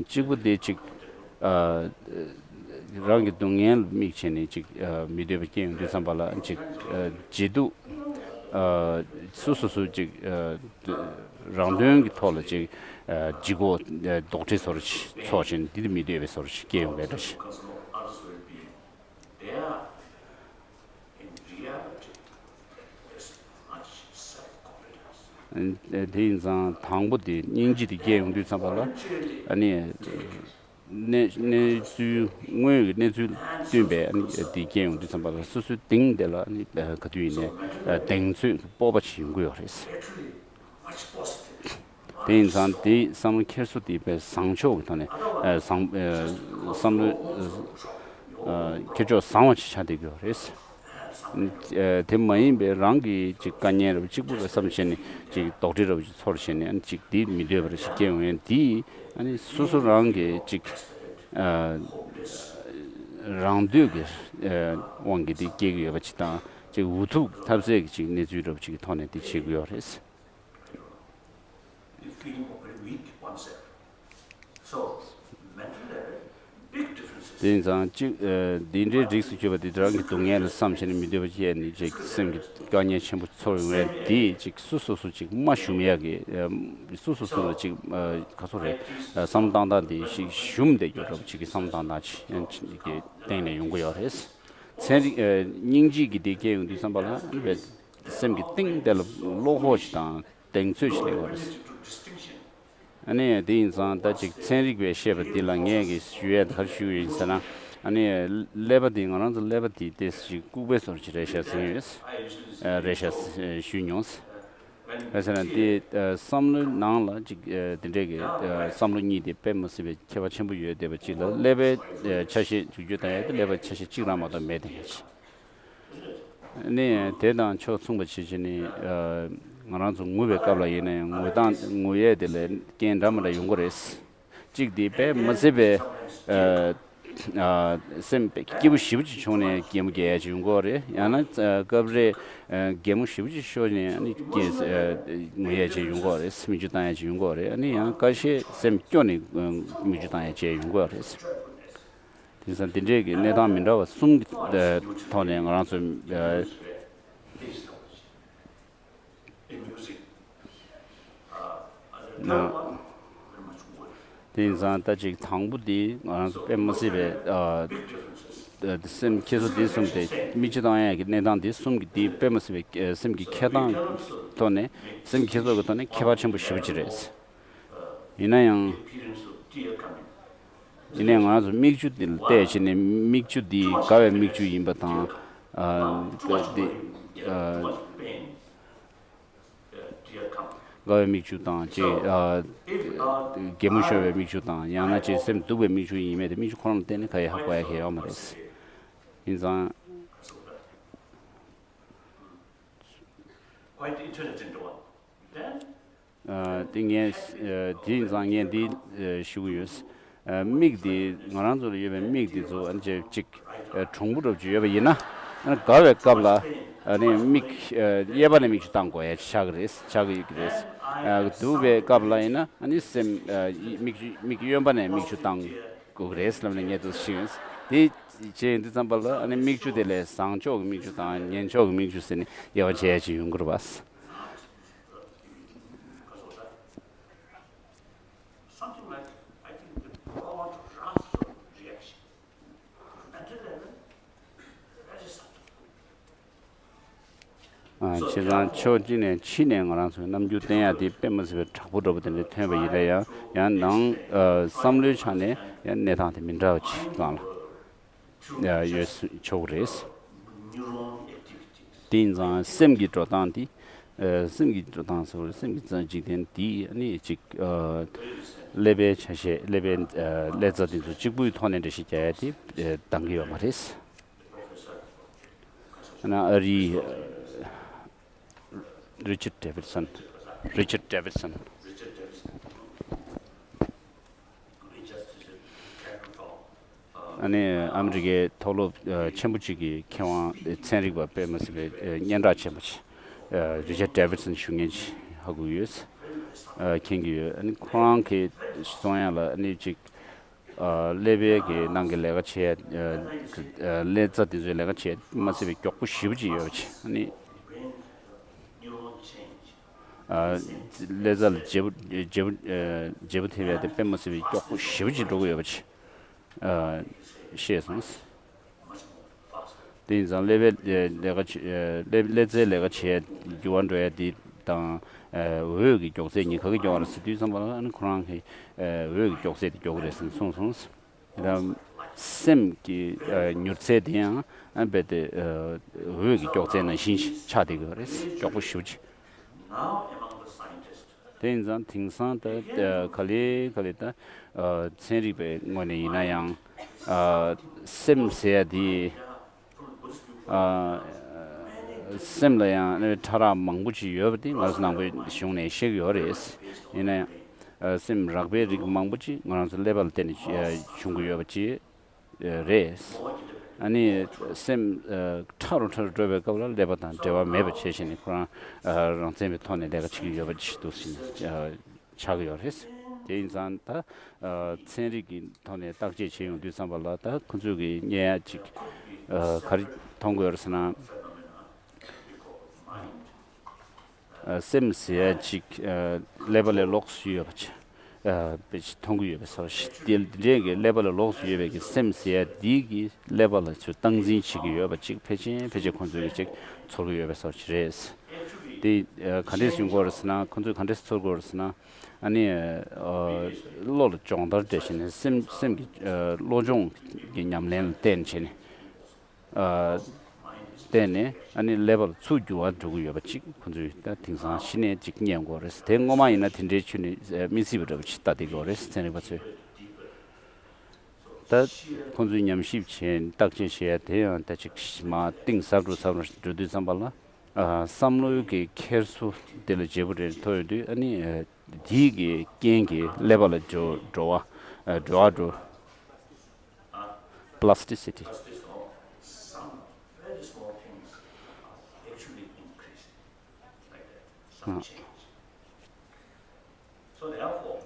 གཅིག་པུ་དེ་གཅིག་རང་གི་སྡུག་བསྔལ་དམིགས་བྱས་ནས་གཅིག་མི་འདོད་པ་སྐྱེ་ཡོང་དུས་ཙམ་པ་ལ། གཅིག་བརྗེད་དུ་སོ་སོ་སོ་གཅིག་རང་དོན་གྱི་ཐོག་ལ་གཅིག་ལྗིད་ཁོག་རྡོག་ཁྲེས་བཟོ་འདྲ་ཅིག་ཚོར་བྱས་ནས། འདི་དེ་མི་འདོད་པའི་བཟོ་འདྲ་ཅིག་སྐྱེ་ཡོང་བའི་འདྲ་ཞིག་དེ་ཡིན་ཙང་དང་པོ་དེ་སྙིང་རྗེ་དེ་སྐྱེ་ཡོང་དུས་ཙམ་པ་ལ། ཨ་ནི་གནས་གནས་ཚུལ་དངོས་ཀྱི་གནས་ཚུལ་བསྟུན་པའི་ཨ་ནི་དེ་སྐྱེ་ཡོང་དུས་ཙམ་པ་ལ། སོ་སོའི་གདིང་དེ་ལ་ཨ་ནི་ག་དུས་ཡིན་ནའི་གདེང་ཚོད་སྤོབས་པ་ཞིག་ཡོང་གི་ཡོད་རེད། དེ་ཡིན་ཙང་དེའི་བསམ་བློ་འཁྱེར་སོ་དེ་དཔེ་བཟང་ཕྱོགས་ཀྱི་ཐོག་ནས་བཟང་བསམ་བློ་འཁྱེར་ཕྱོགས་བཟང་བ་ཞིག་ཆགས་བསྡད་ཀྱི་ཡོད་རེད། དེ་མ་ཡིན་པའི་རང་གི་ཅིག་དཀའ་ངལ་ར་བ་གཅིག་པུ་ལ་བསམ་བྱས་ནས་ཅིག་རྡོག་ཁྲེས་ར་བ་ཅིག་ཚོར་བྱས་ནས། ཨ་ནི་ཅིག་དེ་མི་འདོད་པ་ར་ཞིག་སྐྱེ་ཡོང་ཡ་དེ། ཨ་ནི་སོ་སོ་རང་གི་ཅིག་རང་འདོད་ཀྱི་དབང་གིས་དེ་སྐྱེ་གི་ཡོད་པ་ཅིག་དང་། ཅིག་འུ་ཐུག་ཐབས་ཟད་ཀྱི་ཅིག་གནས་ཚུལ་ར་བ་ཅིག་གི་ཐོག་ནས་དེ་བྱེད་ཀྱི་ཡོད་རེད། དེ་ཡིན་ཙང་གཅིག་འདི་འདྲའི་རིགས་སུ་གྱུར་པ་དེ་རང་གི་སྡུག་བསྔལ་ལ་བསམ་བྱས་ནས་མི་འདོད་པ་སྐྱེས་ནས་ཅིག་སེམས་ཀྱི་དཀའ་ངལ་ཆེན་པོ་ཚོར་ཡོང་བས། དེ་ཅིག་སོ་སོ་སོ་ཅིག་མ་ཞུམ་ཡག་གི། སོ་སོ་སོ་ལ་ཅིག་ག་ཚོད་རེད། བསམ་བློ་བཏང་སྟངས་དེ་ཞིག་ཞུམ་བསྡད་རྒྱུ་འདྲ་པོ་ཅིག་གི་བསམ་བློ་བཏང་སྟངས་ཅིག་གི་སྟེང་ནས་ཡོང་གི་ཡོད་རེད། ཚན་རིག་སྙིང་རྗེ་གི་དེ་སྐྱེ་ཡོང་དུས་ཙམ་པ་ལ། ཨ་ནི་སེམས་ཀྱི་གཏིང་དེ་ལ་བློ་ཁོག་ཅིག་དང་གདེང་ཚོད་ཅིག་སླེབས་པ་རེད། ཨ་ནི་དེ་ཡིན་ཙང་ད་ཅིག་ཚན་རིག་པས་བཤད་པ་འདི་ལ་ངས་ཀྱི་ཞུ་ཡས་ག་རེ་ཞུ་ཡིན་ཟེར་ན། ཨ་ནི་ཀླད་པ་འདི། ང་རང་ཚོ་ཀླད་པ་འདི་ཏོག་ཙམ་ཅིག་ལྐུགས་པའི་བཟོ་འདྲ་ཅིག་རེད་ཤག་ཟེར་གྱི་ཡོད། རེད་ཤག་ཞུས་མྱོང་། ག་རེ་ཟེར་ན་དེ་བསམ་བློའི་ནང་ལ་ཅིག་དེ་འདྲས་ཀྱི་བསམ་བློ་གཉིས་དེ་དཔེ་མི་སྲིད་པའི་ཁྱད་པར་ཆེན་པོ་ཡོད་བསྡད་པ་ཅིག་ལ། ཀླད་པའི་ཆ་ཤས་འཇུག་རྒྱུ་དང་ཡ་དེ་ཀླད་པའི་ཆ་ཤས་གཅིག་རང་མ་གཏོགས་མེད་དེ་ཡིན། ནི་དེ་དང་ཕྱོགས་མཚུངས་པ་བྱེད་བྱེད་ནི། ང་རང་ཚོ་ངུ་བའི་སྐབས་ལ་ཡིན་ན་ཡང་ངུ་སྟངས་ངུ་ཡས་དེ་ལ་རྐྱེན་འདྲ་མི་འདྲ་ཡོང་གི་རེད། གཅིག་དེ་དཔེ་མི་སྲིད་པའི་སེམས་སྐྱིད་པོ་ཞེ་པོ་ཅིག་བྱུང་ནས་གད་མོ་བགད་ཡས་ཅིག་ཡོང་གི་རེད། ཡང་ན་སྐབས་རེ་གད་མོ་ཞེ་པོ་ཅིག་ཤོར་ནས་ནི་ངུ་ཡས་ཅིག་ཡོང་གི་རེད། མིག་ཆུ་བཏང་ཡས་ཅིག་ཡོང་གི་རེད། ནི་ཡང་ཁ་ཤས་སེམས་སྐྱོ་ནས་མིག་ཆུ་བཏང་ཡས་ཅིག་ཡོང་གི་རེད། དེང་སང་འདི་འདྲའི་གི་གནས་སྟངས་མི་འདྲ་བ་གསུམ་གྱི་ཐོག་ནས་ང་རང་ཚོ་ན། དེ་ཡིན་ཙང་ད་ཅིག་དང་པོ་འདི་ང་རང་ཚོ་དཔེ་མི་སྲིད་པའི་སེམས་ཁྱེར་སོ་འདི་གསུམ་དེ། མིག་ཆུ་བཏང་ཡས་ཀྱི་གནས་སྟངས་འདི་གསུམ་གྱི་འདི་དཔེ་མི་སྲིད་པའི་སེམས་ཀྱི་འཁྱེར་སྟངས་ཐོག་ནས། སེམས་ཁྱེར་སོ་གི་ཐོག་ནས་ཁྱད་པར་ཆེན་པོ་ཞེ་པོ་ཅིག་རེད། ཡིན་ན་ཡང་། ཡིན་ནའི་ང་ཚོ་མིག་ཆུ་འདི་ལ་བལྟས་བྱས་ནས་མིག་ཆུ་འདི་དགའ་བའི་མིག་ཆུ་ཡིན་པ་དང་། ཨ་འདི་ཨ་དགའ་བའི་མིག་ཆུ་དང་ཅིག་ཨ་གད་མོ་ཤོར་བའི་མིག་ཆུ་དང་། ཡང་ན་ཅིག་སེམས་སྡུག་པའི་མིག་ཆུ་ཡིན་མེད་དེ་མིག་ཆུ་ཁོ་རང་ལ་བལྟས་ནས་ག་ཡེ་ཧ་གོ་ཡ་གང་ཡོད་མ་རེད། ཡིན་ཙང་། Quite intelligent one. Then དེ་ངས་དེ་ཡིན་ཙང་ངས་འདི་ཞུ་གི་ཡོད། མིག་འདི་ང་རང་ཚོ་ལ་ཡོད་པའི་མིག་འདི་ཚོ་ཨ་ནི་ཅིག་གྲུང་པོ་འདྲ་པོ་ཅིག་ཡོད་པ་ཡིན་ན། ཨ་ནི་དགའ་བའི་སྐབས་ལ་ཨ་ནི་མིག་གཡས་པ་ནས་མིག་ཆུ་བཏང་དགོས་ཡ་ཆགས་ཀྱི་རེད། ཆགས་ཀྱི་ཡོད་ཀྱི་རེད། སྡུག་པའི་སྐབས་ལ་ཡིན་ན་ཨ་ནི་སེམས་མིག་མིག་གཡོན་པ་ནས་མིག་ཆུ་བཏང་དགོས་ཀྱི་རེད་ལབ་ནས་ངས་འདུག་ཤེས་ཡོད། དེ་བྱས་ཡོང་དུས་ཙམ་པ་ལ་ཨ་ནི་མིག་ཆུ་དེ་ལས་བཟང་ཕྱོགས་ཀྱི་མིག་ཆུ་དང་ངན་ཕྱོགས་ཀྱི་མིག་ཆུ་ཟེར་ནས་དབྱེ་བ་འབྱེད་ཡ་ཅིག་ཡོང་གི་རེད་པ། Something like, I think, the power to transfer reaction. Mental level, that is something. བྱས་ཙང་ཕྱོགས་གཅིག་ནས་ཕྱི་ནས་ང་རང་ཚོའི་རྣམ་འགྱུར་བསྟན་ཡག་དེ་དཔེ་མི་སྲིད་པའི་དྲག་པོ་འདྲ་པོ་དེ་འདྲ་ཐོན་པ་ཡིན་ན་ཡང་། ཡང་ནང་བསམ་བློའི་ཆ་ནས་ཡང་གནས་སྟངས་དེ་མི་འདྲ་བ་ཅིག་སྒང་ལ་ཡོད་ཆོག་གི་རེད། Neuron activities. དེ་ཡིན་ཙང་སེམས་ཀྱི་འགྲོ་སྟངས་འདི། ཨ། སེམས་ཀྱི་འགྲོ་སྟངས་ཟེར་བ་རེད། སེམས་ཀྱི་འཇིག་རྟེན་འདི་ཨ་ནི་ཅིག་ཨ། ཀླད་པའི་ཆ་ཤས། ཀླད་པའི་ཨ། ཀླད་རྩ་དེ་ཚོ་གཅིག་པུའི་ཐོག་ནས་འགྲེལ་བཤད་རྒྱག་ཡ་དེ་ཨ། འདང་གི་ཡོད་མ་རེད། ཨ་ནི་ཨ་རིའི་ཨ། Richard Davidson, Richard Davidson. ཨ་ནི་ཨ་མི་རི་ཀའི་མཐོ་སློབ་ཨ། ཆེན་པོ་གཅིག་གི་མཁས་དབང་ཚན་རིག་པ་དཔེ་མ་སྲིད་པའི་ཨ། སྙན་གྲགས་ཆེན་པོ་ཅིག་ཨ། Richard Davidson ཞུ་མཁན་ཅིག་ཧ་གོ་ཡོད། ཨ། མཁྱེན་གྱི་ཡོད། ཨ་ནི་ཁོ་རང་གིས་གསུང་ཡ་ལ་ཨ་ནི་ཅིག་ཨ། ཀླད་པའི་གི་ནང་གི་ལས་ཀ་བྱེད་ཡ། ཨ། ཀླད་རྩ་དེ་ཚོའི་ལས་ཀ་བྱེད་ཡ་མ་སྲིད་པའི་མགྱོགས་པོ་ཞེ་པོ་ཅིག་ཡོད་པ་ཅིག་ཨ་ནི། ཨ། ཀླད་རྩ་ལ་བརྗེ་པོ་བརྗེ་པོ་ཨ། བརྗེ་པོ་ཐེབས་ཡ་དེ་དཔེ་མ་སྲིད་པའི་མགྱོགས་པོ་ཞེ་པོ་ཅིག་འགྲོ་གི་ཡོད་པ་ཅིག་ཨ། བཤད་སོང་། དེ་ཡིན་ཙང་ཀླད་པའི་ལས་ཀ་བྱེད། ཀླད་ཀླད་རྩའི་ལས་ཀ་བྱེད་ཡ་འགྱུར་བ་འགྲོ་ཡ་དེ་དང་། ཨ། འོད་ཀྱི་མགྱོགས་ཚད་གཉིས་ག་གི་མགྱོགས་པ་རེད་ཟེར་དུས་ཙམ་པ་ལ་ཨ་ནི་ཁོ་རང་གིས་ཨ། འོད་ཀྱི་མགྱོགས་ཚད་དེ་མགྱོགས་ཀྱི་རེད་ཟེར་གསུངས་སོང་། ཡང་སེམས་ཀྱི་ཨ། མྱུར་ཚད་དེ་ཡང་ཨ། རྦད་དེ་ཨ། འོད་ཀྱི་མགྱོགས་ཚད་ནང་བཞིན་ཆགས་བསྡད་ཀྱི་ཡོད་རེད། མགྱོགས་པོ་ཞེ་པོ་ཅིག་དེ་ཡིན་ཙང་དེང་སང་ད་ཨ། ག་ལེ་ག་ལེ་ད་ཨ། ཚན་རིག་པའི་ངོས་ནས་ཡིན་ན་ཡང་ཨ། སེམས་ཟེར་ཡ་དེ་ཨ། སེམས་ལ་ཡང་ཕྲ་རགས་མང་པོ་ཅིག་ཡོད་པ་དེ་ང་ཚོ་ནང་པའི་གཞུང་ནས་བཤད་ཀྱི་ཡོད་རེད། ཡིན་ན་ཡང་ཨ། སེམས་རགས་པའི་རིགས་མང་པོ་ཅིག་ང་རང་ཚོ་ཀླད་པ་ལ་བརྟེན་ནས་ཨ། བྱུང་གི་ཡོད་པ་ཅིག་རེད། ཨ་ནི་སེམས་ཨ། ཕྲ་རུ་ཕྲ་རུ་འགྲོ་བའི་སྐབས་ལ་ཀླད་པ་དང་འབྲེལ་བ་མེད་པ་བྱས་བྱས་ནས་ཁོ་རང་ཨ། རང་བཙན་པའི་ཐོག་ནས་ལས་ཀ་བྱེད་ཀྱི་ཡོད་པ་ཅིག་འདུག་ཟེར་ནས་ཨ། ཆགས་ཀྱི་ཡོད་རེད། དེ་ཡིན་ཙང་ད་ཨ། ཚན་རིག་གི་ཐོག་ནས་བརྟག་དཔྱད་བྱེད་ཡོང་དུས་ཙམ་པ་ལ་ད་ཁོ་ཚོས་ཀྱི་རྙེད་ཡ་ཅིག་ཨ། ག་རེ་མཐོང་གི་ཡོད་རེད་ཟེར་ན། ཨ། སེམས་ཟེར་ཡ་ཅིག་ཨ། ཀླད་པ་ལས་ལོགས་སུ་ཡོད་པ་ཅིག་ཨ། དཔེ་ཅིག་མཐོང་གི་ཡོད་པའི་བཟོ་ཞིག་དེ་འདྲའི་གི་ཀླད་པ་ལས་ལོགས་སུ་ཡོད་པའི་གི་སེམས་ཟེར་ཡ་འདི་གི་ཀླད་པ་ལ་ཚུར་སྟངས་འཛིན་བྱེད་ཀྱི་ཡོད་པ་ཅིག་ཕལ་ཆེར་ཕལ་ཆེར་ཁོང་ཚོས་གི་ཅིག་ཚོར་གི་ཡོད་པའི་བཟོ་ཞིག་རེད། དེ་ཨ། ག་འདྲས་ཡོང་གི་ཡོད་རེད་ཟེར་ན། ཁོང་ཚོས་ག་འདྲས་ཚོར་གི་ཡོད་རེད་ཟེར་ན། ཨ་ནི་ཨ། བློ་ལ་སྦྱོང་བརྡར་སྤྲད་བྱས་ནས་སེམས་སེམས་ཀྱི་ཨ། བློ་སྦྱོང་གི་ཉམས་ལེན་ལ་བརྟེན་བྱས་ནས། ཨ། བརྟེན་ནས་ཨ་ནི་ཀླད་པ་ལ་ཚུར་འགྱུར་བ་འགྲོ་གི་ཡོད་པ་ཅིག་ཁོ་ཚོས་ད་དེང་སང་གཞི་ནས་ཅིག་རྙེད་དགོས་རེད། དེ་སྔོན་མ་ཡིན་ན་དེ་འདྲའི་ཆོས་ནི་མི་སྲིད་པ་འདྲ་པོ་ཅིག་ལྟ་བསྡད་ཀྱི་ཡོད་རེད། ཚན་རིག་པ་ཚོས་ད་ཁོ་ཚོས་ཉམས་ཞིབ་བྱས་བརྟག་དཔྱད་བྱས་ཡ་དེ་ཡང་ད་ཅིག་མར་གཏིང་ཟབ་རུ་ཟབ་རུ་འགྲོ་དུས་ཙམ་པ་ལ། ཨ། བསམ་བློའི་གི་འཁྱེར་སོ་དེ་ལ་བརྗེ་པོ་རེ་ཐོབ་ཡོང་དུས་ཨ་ནི་དེའི་གི་རྐྱེན་གྱིས་ཀླད་པ་ལ་འགྲོ་འགྲོ་བ། ཨ། འགྲོ་བ་འགྲོ། Plasticity.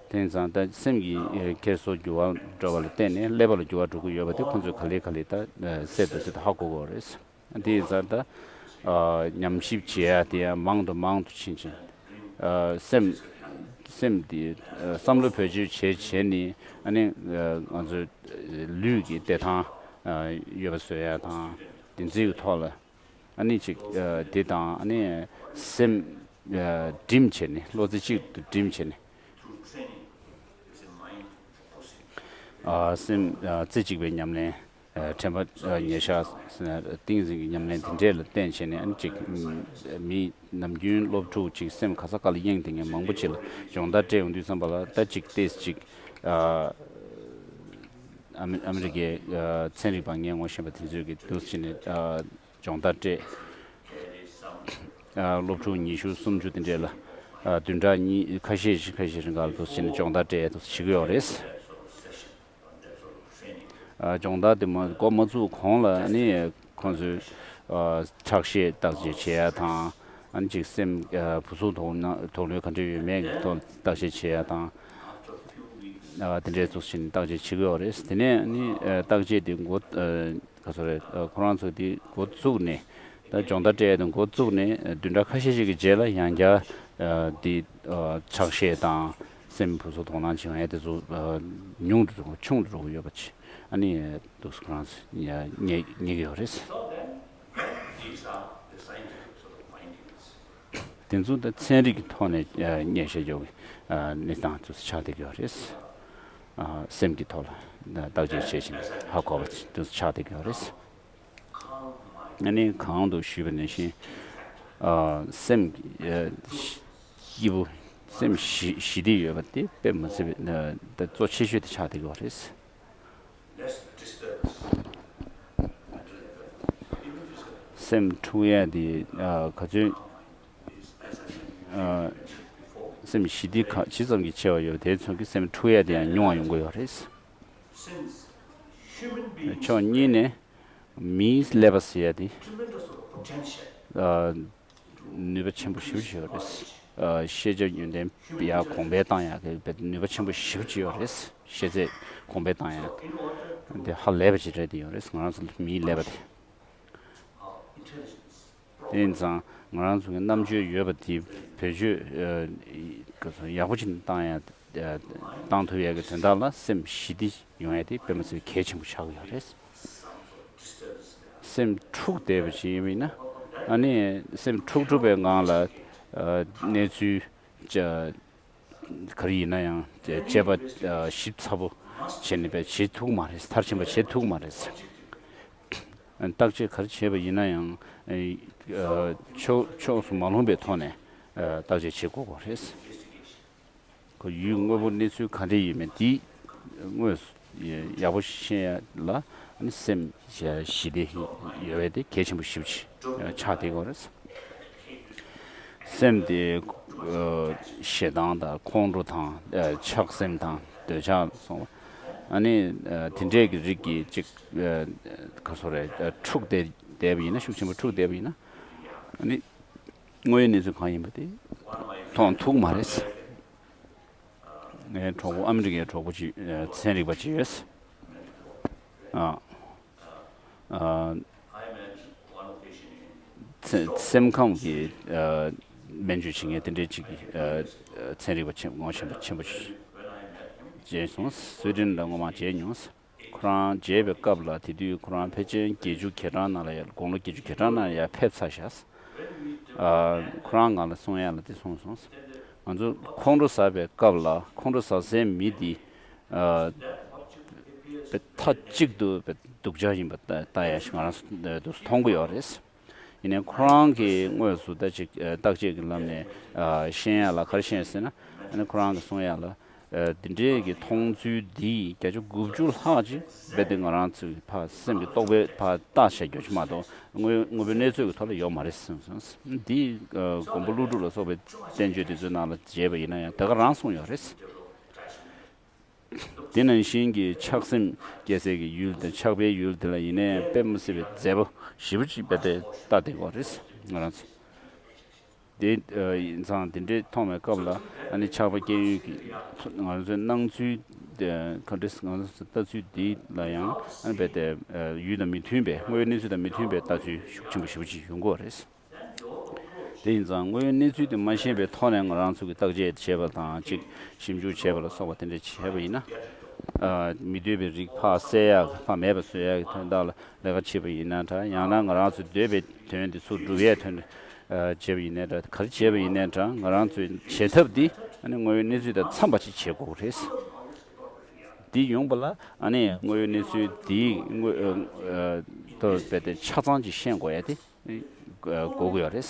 དེང་སང་ད་སེམས་ཀྱི་འཁྱེར་སོ་འགྱུར་བ་འགྲོ་བ་ལ་བརྟེན་ནས་ཀླད་པ་ལ་འགྱུར་བ་འགྲོ་གི་ཡོད་པ་དེ་ཁོང་ཚོས་ག་ལེ་ག་ལེ་ད་གསལ་དུ་གསལ་དུ་ཧ་གོ་གི་ཡོད་རེད། དེ་ཡིན་ཙང་ད་ཨ། ཉམས་ཞིབ་བྱེད་ཡ་དེ་ཡང་མང་དུ་མང་དུ་ཕྱིན་ཕྱིན། ཨ། སེམས་སེམས་དེ་ཨ། བསམ་བློ་བེད་སྤྱོད་བྱས་བྱས་ནས་ཨ་ནི་ཨ། ང་ཚོའི་ལུས་ཀྱི་བདེ་ཐང་ཨ། ཡོད་པ་བཟོ་ཡ་དང་དེ་ཚོའི་ཐོག་ལ་ཨ་ནི་ཅིག་ཨ། དེ་དང་ཨ་ནི་སེམས་ཨ། སྒྲིམ་བྱས་ནས། བློ་རྩེ་གཅིག་ཏུ་སྒྲིམ་བྱས་ནས། ཨ། སེམས་ཨ། རྩེ་གཅིག་པའི་ཉམས་ལེན། ཨ། དྲན་པ་ཨ། ཉེར་བཞག་ཏིང་འཛིན་གྱི་ཉམས་ལེན་དེ་འདྲས་ལ་བརྟེན་བྱས་ནས་ཨ་ནི་ཅིག་མི་ནམ་རྒྱུན་སློབ་ཕྲུག་ཅིག་སེམས་ག་ས་ག་ལ་གཡེང་བསྡད་མཁན་མང་པོ་ཅིག་ལ་སྦྱོང་བརྡར་སྤྲད་ཡོང་དུས་ཙམ་པ་ལ་ད་ཅིག་ཏོག་ཙམ་ཅིག་ཨ། ཨ་མི་ཨ་མི་རི་ཀའི་ཨ། ཚན་རིག་པ་ངས་ངོ་ཤེས་པ་དེ་ཚོས་ཀྱི་འདུག་སེ་བྱས་ནས་ཨ། སྦྱོང་བརྡར་སྤྲད། ཨ། སློབ་ཕྲུག་ཉི་ཤུ་སུམ་ཅུ་དེ་འདྲས་ལ་ཨ། བདུན་ཕྲག་གཉིས་ཁ་ཤས་ཤིག་ཁ་ཤས་ཤིག་རིང་ག་ལ་འདུག་སེ་བྱས་ནས་སྦྱོང་བརྡར་སྤྲད་འདུག་སེ་བྱེད་ཀྱི་ཡོད་རེད། ཨ། སྦྱོང་བརྡར་དེ་མ་འགོ་མ་བཙུགས་གོང་ལ་ནི་ཁོང་ཚོས་ཨ། ཁྲག་ཤེད་བརྟག་དཔྱད་བྱེད་ཡ་དང་། ཨ་ནི་ཅིག་སེམས་ཨ། བུ་གཟུགས་དོགས་སྣང་དོགས་གློད་ག་འདྲ་ཡོད་མེད་ཀྱི་ཐོག་བརྟག་དཔྱད་བྱེད་ཡ་དང་། ཨ། དེ་འདྲའི་ཚོགས་ཆེན་བརྟག་དཔྱད་བྱེད་ཀྱི་ཡོད་རེད། དེ་ནས་ནི་ཨ། བརྟག་དཔྱད་དེ་འགོ་ཨ། ག་ཚོད་རེད། ཨ། ཁོ་རང་ཚོ་དེ་འགོ་བཙུགས་ནས་ད་སྦྱོང་བརྡར་སྤྲད་ཡ་དེ་འགོ་བཙུགས་ནས་ཨ། བདུན་ཕྲག་ཁ་ཤས་ཤིག་གི་རྗེས་ལ་ཡང་བསྐྱར་ཨ། དེ་ཨ། ཁྲག་ཤེད་དང་སེམས་བུ་གཟུགས་དོགས་སྣང་བྱེད་ཡ་དེ་ཚོ་ཨ། ཉུང་དུ་འགྲོ་ཆུང་དུ་འགྲོ་གི་ཡོད་པ་ཅིག་ཨ་ནི་འདུག་སེ་ཁོ་རང་ཚོ་རྙེད་རྙེད་ཀྱི་ཡོད་རེད། དེ་ཚོ་ད་ཚན་རིག་གི་ཐོག་ནས་ཨ། རྙེད་བཞག་རྒྱུ་གི་ཨ། གནས་སྟངས་དེ་ཚོ་ཆགས་བསྡད་ཀྱི་ཡོད་རེད། ཨ། སེམས་ཀྱི་ཐོག་ལ་བརྟག་དཔྱད་བྱས་ཤིང་ཧ་གོ་བ་དེ་ཚོ་ཆགས་བསྡད་ཀྱི་ཡོད་རེད། ཨ་ནི་གོང་དུ་ཞུས་པ་ནང་བཞིན། ཨ། སེམས། ཨ། སྐྱིད་པོ། སེམས་ཞི་ཞི་བདེ་ཡོད་པ་དེ་དཔེ་མི་སྲིད་པའི་ཨ་གཙོ་ཆེ་ཤོས་དེ་ཆགས་བསྡད་ཡོད་རེད། སེམས་འཁྲུག་ཡ་དེ་ཨ་ག་ཚོད། ཨ། སེམས་ཞི་བདེ་ག་ཇི་ཙམ་གྱིས་ཆེ་བ་ཡོད་པ་དེ་ཚོ་གི་སེམས་འཁྲུག་ཡ་དེ་ཡང་ཉུང་བ་ཡོང་གི་ཡོད་རེད། ཕྱོགས་གཉིས་ནས་མིའི་ཀླད་པ་ཟེར་ཡ་དེ་ཨ་ནུས་པ་ཆེན་པོ་ཞེ་པོ་ཅིག་ཡོད་རེད། ཨ། ཤེས་བྱ་ཡོན་ཏན་ཡར་གོང་འཕེལ་བཏང་ཡག་གི་ནུས་པ་ཆེན་པོ་ཞེ་པོ་ཅིག་ཡོད་རེད། ཤེས་ཚད་གོང་འཕེལ་བཏང་ཡག་དེ་ཧ་ལས་པ་ཅིག་རེད་དེ་ཡོད་རེད། ང་རང་ཚོ་མིའི་ཀླད་པ་དེ། དེ་ཡིན་ཙང་ང་རང་ཚོ་གི་རྣམ་དཔྱོད་ཡོད་པ་དེ་བེད་སྤྱོད་ཨ་ག་ཚོད་ཡག་པོ་ཅིག་བཏང་ཡ། ཨ། བཏང་ཐུབ་ཡ་གི་དོན་དག་ལ་སེམས་ཞི་བདེ་ཡོང་ཡ་དེ་དཔེ་མི་སྲིད་གལ་ཆེན་པོ་ཆགས་ཀྱི་ཡོད་རེད། སེམས་འཁྲུག་བསྡད་པ་ཅིག་ཡིན་པ་ཡིན་ན། ཨ་ནི་སེམས་འཁྲུག་འཁྲུག་པའི་ངང་ལ་ཨ་གནས་ཚུལ་ག་རེ་ཡིན་ན་ཡང་དཔྱད་པ་ཨ་ཞིབ་ཚགས་པོ་བྱས་ནས་བྱེད་ཐུབ་ཀྱི་མ་རེད། མཐར་ཕྱིན་པ་བྱེད་ཐུབ་ཀྱི་མ་རེད། བརྟག་དཔྱད་ག་རེ་བྱས་པ་ཡིན་ན་ཡང་ཨ་ཕྱོགས་ཕྱོགས་སུ་མ་ལྷུང་པའི་ཐོག་ནས་ཨ་བརྟག་དཔྱད་བྱེད་དགོས་པ་རེད། ཁོ་ཡུལ་དངོས་པོ་གནས་ཚུལ་ག་འདྲ་ཡིན་མིན་དེ་དངོས་སུ་ཡག་པོ་ཤེས་ཡ་ལ་ཨ་ནི་སེམས་ཞི་བདེ་ཡོད་པ་དེ་གལ་ཆེན་པོ་ཞེ་པོ་ཅིག་ཆགས་བསྡད་ཀྱི་ཡོད་རེད། སེམས་དེ་ཨ་ཞེ་སྡང་དང་ཁོང་ཁྲོ་དང་ཨ་ཆགས་སེམས་དང་འདོད་ཆགས་སོགས། ཨ་ནི་ཨ་དེ་འདྲས་ཀྱི་རིགས་ཀྱི་ཅིག་ཨ་ག་སོ་རེད། ཨ་འཁྲུག་བསྡད་བསྡད་པ་ཡིན་ན། ཤུགས་ཆེན་པོ་འཁྲུག་བསྡད་པ་ཡིན་ན། ཨ་ནི་དངོས་ཡོད་གནས་ཚུལ་གང་ཡིན་པ་དེ་མཐོང་ཐུབ་མ་རེད། ངའི་གྲོགས་པོ་ཨ་མི་རི་ཀའི་གྲོགས་པོ་ཅིག་ཨ་ཚན་རིག་པ་ཅིག་ཡོད། ཨ་ཨ་ཚེ་སེམས་ཁམས་ཀྱི་ཨ་སྨན་བཅོས་བྱེད་མཁན་དེ་འདྲའི་ཅིག་གི་ཨ་ཚན་རིག་པ་ཆེན་ངོ་ཤེས་པ་ཆེན་པོ་ཅིག་མཇལ་སོང་། སུའེ་ཏེན་ལ་སྔོན་མ་མཇལ་མྱོང་། ཁོ་རང་མཇལ་བའི་སྐབས་ལ་དེ་དུས་ཁོ་རང་ཕལ་ཆེར་བརྒྱད་ཅུ་གྱ་གྲངས་ནང་ལ་ཡར་དགུང་ལོ་བརྒྱད་ཅུ་གྱ་གྲངས་ནང་ལ་ཡར་ཕེབས་ཚར་ཤག་ཨ་ཁོ་རང་ང་ལ་གསུང་ཡ་ལ་དེ་གསུངས་སོང་། ང་ཚོ་ཁོང་ཁྲོ་ཟ་བའི་སྐབས་ལ་ཁོང་ཁྲོ་ཟ་སའི་མི་དེ་ཨ་མཐའ་གཅིག་ཏུ་སྡུག་ཅག་ཡིན་པ་ལྟ་ཡ་ཞིག་ང་རང་ཚོ་མཐོང་གི་ཡོད་རེད། ཡིན་ནའི་ཁོ་རང་གིས་དངོས་སུ་ད་ཅིག་ཨ་བརྟག་དཔྱད་ཀྱི་ལམ་ནས་ཨ་ཤེས་ཡ་ལ་ག་རེ་ཤེས་ཟེར་ན། ཨ་ནི་ཁོ་རང་གིས་གསུང་ཡ་ལ་ཨ་འདི་འདྲའི་གི་མཐོང་ཚུལ་འདི་བརྒྱ་ཆ་དགུ་བཅུ་ལྷག་ཅིག་རྦད་དེ་ང་རང་ཚོའི་ཕ་སེམས་ཀྱི་རྟོག་པས་ཕ་བཏགས་བཞག་རྒྱུ་ཅིག་མ་གཏོགས་དངོས་དངོས་པོའི་གནས་ཚུལ་གྱི་ཐོག་ལ་ཡོད་མ་རེད་གསུངས་སོང་། འདི་ཨ་མགོན་པོ་ཀླུ་སྒྲུབ་ལ་སོགས་པའི་བསྟན་བཅོས་དེ་ཚོའི་ནང་ལ་མཇལ་བ་ཡིན་ན་ཡང་དེ་ག་རང་གསུངས་ཡོད་རེད། དེ་ནང་བཞིན་གྱི་ཆགས་སེམས་སྐྱེ་སའི་གི་ཡུལ་དེ། ཆགས་པའི་ཡུལ་དེ་ལ་ཡིན་ནའི་དཔེ་མི་སྲིད་པའི་མཛེས་པོ་ཞེ་པོ་ཅིག་རྦད་དེ་ལྟ་བསྡད་ཡོད་རེད་ང་རང་ཚོ། དེ་ཨ་ཡིན་ཙང་དེ་འདྲའི་མཐོང་བའི་སྐབས་ལ་ཨ་ནི་ཆགས་པ་སྐྱེ་ཡུལ་གྱི་ང་ཚོའི་སྣང་ཚུལ་དེ་ག་འདྲ་ང་ཚོའི་ལྟ་ཚུལ་འདི་ལ་ཡང་ཨ་ནི་རྦད་དེ་ཨ་ཡུལ་དང་མི་མཐུན་པའི། དངོས་ཡོད་གནས་ཚུལ་དང་མི་མཐུན་པའི་ལྟ་ཚུལ་ཤུགས་ཆེན་པོ་ཞེ་པོ་ཅིག་ཡོང་གི་ཡོད་རེད། དེ་ཡིན་ཙང་དངོས་ཡོད་གནས་ཚུལ་དེ་མ་ཤེས་པའི་ཐོག་ནས་ང་རང་ཚོ་གིས་བརྟག་དཔྱད་བྱས་པ་དང་ཅིག་ཞིབ་འཇུག་བྱས་པ་ལ་སོགས་པ་དེ་འདྲ་བྱས་པ་ཡིན་ན། ཨ་མི་འདོད་པའི་རིགས་ཕར་བསལ་ཡག་གི་ཕར་མེད་པ་བཟོ་ཡག་གི་དོན་དག་ལ་ལས་ཀ་བྱེད་པ་ཡིན་ན་འདྲ། ཡང་ན་ང་རང་ཚོ་འདོད་པའི་དོན་དེ་ཚོ་སྒྲུབ་ཡས་དོན་ཨ་བྱས་པ་ཡིན་ནའི་འདྲ། ག་རེ་བྱས་པ་ཡིན་ནའི་འདྲ། ང་རང་ཚོའི་བྱེད་ཐབས་འདི་ཨ་ནི་དངོས་ཡོད་གནས་ཚུལ་དང་འཚམས་པ་ཅིག་བྱེད་དགོས་རེད། འདི་ཡོང་བ་ལ་ཨ་ནི་དངོས་ཡོད་གནས་ཚུལ་འདི་དངོས་ཨ་ཨ་ད་རྦད་དེ་ཆ་ཚང་ཅིག་ཤེས་དགོས་ཡ་དེ། དགོས་ཀྱི་ཡོད་རེད།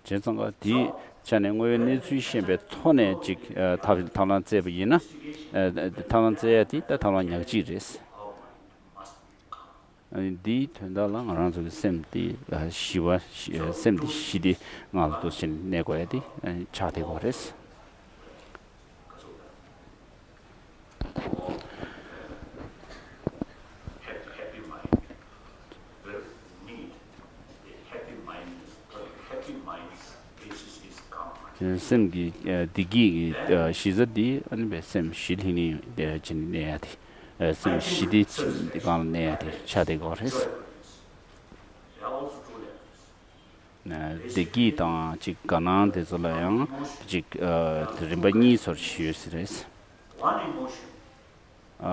བྱས་ཙང་ཀ་དེའི་ཆ་ནས་དངོས་ཡོད་གནས་ཚུལ་ཤེས་པའི་ཐོག་ནས་ཅིག་ཨ་ཐབས་ཐབས་ལམ་བཙལ་བ་ཡིན་ན། ཨ་ཐབས་ལམ་བཙལ་ཡ་དེ་ད་ཐབས་ལམ་ཉག་གཅིག་རེད། ཨ་འདིའི་དོན་དག་ལ་ང་རང་ཚོ་གི་སེམས་དེ་ཨ་ཞི་བ་ཞི་ཨ་སེམས་དེ་ཞི་བདེ་ངང་ལ་འདུ་ཞིང་གནས་དགོས་ཡ་དེ་ཨ་ཆགས་བསྡད་ཀྱི་ཡོད་རེད། སེམས་ཀྱི་བདེ་སྐྱིད་ཀྱི་གཞི་རྩ་འདི་ཨ་ནི་བས་སེམས་ཞི་ལྷིང་ལྷིང་བྱས་ནས་གནས་ཡ་དེ། སེམས་ཞི་བདེ་སྒང་ལ་གནས་ཡ་དེ་ཆགས་བསྡད་ཀྱི་ཡོད་རེད། བདེ་སྐྱིད་དང་ཅིག་དགའ་སྣང་དེ་ཚོ་ལ་ཡང་ཅིག་ཨ་རིམ་པ་གཉིས་ཚོར་ཡོད་ས་རེད། ཨ་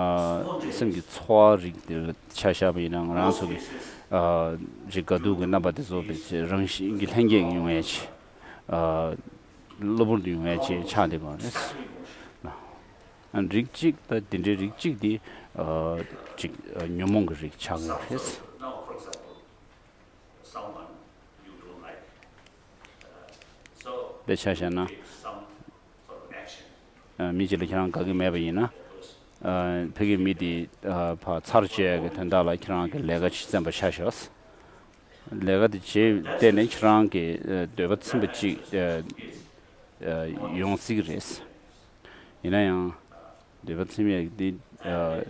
སེམས་ཀྱི་ཚོར་བ་རིགས་དེ་ཆ་བཞག་པ་ཡིན་ན་ང་རང་ཚོ་གི་ཨ་ཅིག་དགའ་སྡུག་གི་རྣམ་པ་དེ་ཚོ་བས་རང་བཞིན་གྱི་ལྷན་སྐྱེས་ཀྱི་ཡོང་ཡས་ཅིག་ཨ་གློ་བུར་དུ་ཡོང་ཡས་ཅིག་ཆགས་བསྡད་པ་རེད། རིགས་གཅིག་ད་དེ་འདྲའི་རིགས་གཅིག་དེ་ཨ་ཅིག་ཨ་ཉོན་མོངས་ཀྱི་རིགས་ཆགས་ཀྱི་ཡོད་རེད། དཔེ་ཆ་བཞག་ན། ཨ་མི་གཅིག་ལ་ཁྱེད་རང་དགའ་གི་མེད་པ་ཡིན་ན། ཨ་ཕ་གི་མི་དེ་ཨ་ཕར་ཚར་བཅད་ཡག་གི་དོན་དག་ལ་ཁྱེད་རང་གི་ལས་ཀ་ཅིག་བཙན་པ་ཆ་བཞག་ལས་ཀ་དེ་བྱས་བལྟས་ནས་ཁྱེད་རང་གི་ཨ་འདོད་པ་ཚིམ་པ་ཅིག་ཨ་ཨ་ཡོང་སྲིད་ཀྱི་རེད། ཡིན་ན་ཡང་འདོད་པ་ཚིམ་ཡག་གི་དེ་ཨ་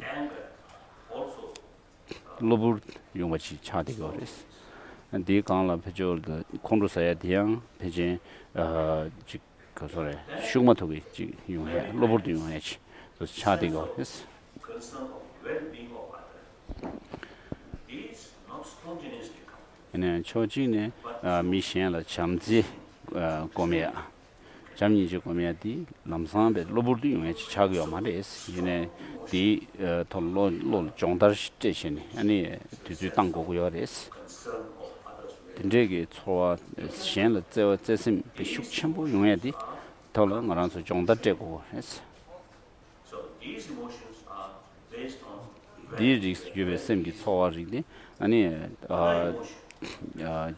གློ་བུར་ཡོང་བ་ཞིག་ཆགས་བསྡད་ཡོད་རེད། འདིའི་སྒང་ལ་ཕལ་ཆེར་ཁོང་ཁྲོ་ཟ་ཡ་དེ་ཡང་ཕལ་ཆེར་ཨ་ཅིག་ག་སོ་རེད། ཤུགས་མ་ཐུག་གི་ཅིག་ཡོང་ཡ་གློ་བུར་དུ་ཡོང་ཡ་ཅིག་ཆགས་བསྡད་ཡོད་རེད། ཡིན་ནའང་ཕྱོགས་གཅིག་ནས་ཨ་མི་གཞན་ལ་བྱམས་བརྩེ་ཨ་སྒོམ་ཡ། བྱམས་སྙིང་རྗེ་སྒོམ་ཡ་དེ་ལམ་སང་བས་གློ་བུར་དུ་ཡོང་ཡ་ཅིག་ཆགས་ཀྱི་ཡོད་མ་རེད། ཡིན་ནའི་དེའི་ཐོག་བློ་བློ་ལ་སྦྱོང་བརྡར་ཞིག་སྤྲད་བྱས་ནས་ཨ་ནི་དུས་ཚོད་བཏང་དགོས་ཀྱི་ཡོད་རེད། དེ་འདྲས་ཀྱི་ཚོར་བ་གཞན་ལ་བརྩེ་བ་བརྩེ་སེམས་དཔེ་ཤུགས་ཆེན་པོ་ཡོང་ཡ་དེ་ཐོག་ལ་ང་རང་ཚོ་སྦྱོང་བརྡར་སྤྲད་དགོས་ཀྱི་རེད། འདིའི་རིགས་སུ་གྱུར་པའི་སེམས་ཀྱི་ཚོར་བ་རིགས་དེ་ཨ་ནི་ཨ་ཨ་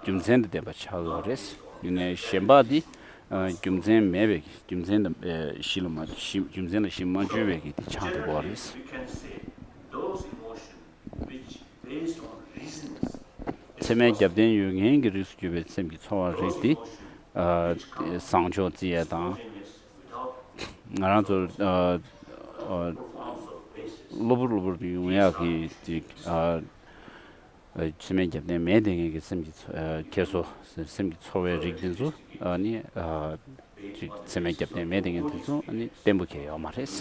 རྒྱུ་མཚན་དང་ལྡན་པ་ཆགས་ཡོད་རེད། ཡིན་ནའི་ཞེན་པ་འདི་ཨ་རྒྱུ་མཚན་མེད་པའི་རྒྱུ་མཚན་དང་ཨ་གཞི་ལ་མ་གཞི་རྒྱུ་མཚན་ལ་གཞི་མ་བཅོལ་བའི་གི་དེ་ཆགས་འགྲོ་གི་རེད། ཚད་མའི་རྒྱབ་རྟེན་ཡོད་མཁན་གྱི་རིགས་སུ་གྱུར་པའི་སེམས་ཀྱི་ཚོར་བ་རིགས་དེ་ཨ་བཟང་ཕྱོགས་བརྩི་ཡས་དང་། ང་རང་ཚོ་ཨ་ཨ་གློ་བུར་གློ་བུར་དུ་ཡོང་ཡག་གི་ཅིག་ཨ་ཨ་ཚད་མའི་རྒྱབ་རྟེན་མེད་བསྡད་མཁན་གྱི་སེམས་ཀྱི་ཚོ་ཨ་ཁྱེར་སོ་སེམས་ཀྱི་ཚོར་བའི་རིགས་དེ་ཚོ་ཨ་ནི་ཨ་ཅིག་ཚད་མའི་རྒྱབ་རྟེན་མེད་བསྡད་མཁན་དེ་ཚོ་ཨ་ནི་བརྟན་པོ་གང་ཡང་ཡོད་མ་རེད། བྱས་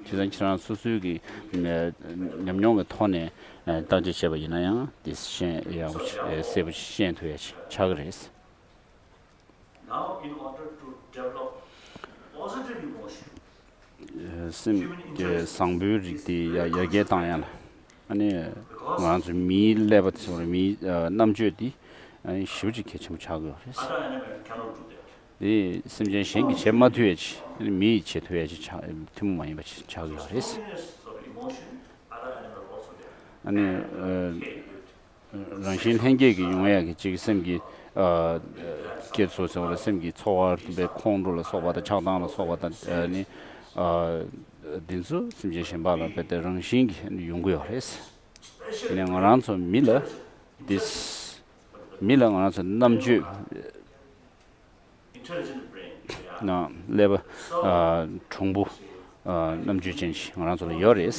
ཙང་ཁྱེད་རང་སོ་སོའི་གི་ཨ་ཉམས་མྱོང་གི་ཐོག་ནས་ཨ་བརྟག་དཔྱད་བྱས་པ་ཡིན་ན་ཡང་དེ་ཤེས་ཡག་པོ་ཞིག་གསལ་པོ་ཞིག་ཤེས་ཐུབ་ཡག་ཞིག་ཆགས་ཀྱི་རེད། Now, in order to develop positive emotion, སེམས་ཀྱི་བཟང་པོའི་རིགས་དེ་ཡར་ཡར་རྒྱས་བཏང་ཡ་ལ་ཨ་ནི་ང་རང་ཚོ་མིའི་ཀླད་པ་ཚོ་ལ་མིའི་ཨ་རྣམ་དཔྱོད་དེ་ཨ་ནི་ཞེ་པོ་ཅིག་གལ་ཆེན་པོ་ཆགས་ཀྱི་ཡོད་རེད། Other animal cannot do that. དེ་སེམས་ཅན་གཞན་གྱིས་བྱེད་མ་ཐུབ་ཡ་ཅིག་ཨ་ནི་མི་ཡིས་བྱེད་ཐུབ་ཡ་ཅིག་ཆགས་ཐུན་མོང་མ་ཡིན་པ་ཅིག་ཆགས་ཀྱི་ཡོད་རེད། Holiness of emotion, other animal also there. ཨ་ནི་ཨ་རང་བཞིན་ལྷན་སྐྱེས་ཀྱིས་ཡོང་ཡག་གི་ཅིག་སེམས་ཀྱི་ཨ་སྐྱེ་ཚུལ་ཟེར་བ་ལ་སེམས་ཀྱི་ཚོར་བ་དཔེ་ཁོང་ཁྲོ་ལ་སོགས་པ་དང་ཆགས་སྡང་ལ་སོགས་པ་དང་ཨ་ནི་ཨ་འདི་ཚོ་སེམས་ཅན་གཞན་པ་ལ་དཔེ་དེ་རང་བཞིན་གྱིས་ཡོང་གི་ཡོད་རེད། ཡིན་ནའི་ང་རང་ཚོ་མི་ལ་འདི་མི་ལ་ང་རང་ཚོ་རྣམ་དཔྱོད་ན་ཀླད་པ་ཨ་གྲུང་པོ་ཨ་རྣམ་དཔྱོད་ཅན་ཞིག་ང་རང་ཚོ་ལ་ཡོད་རེད།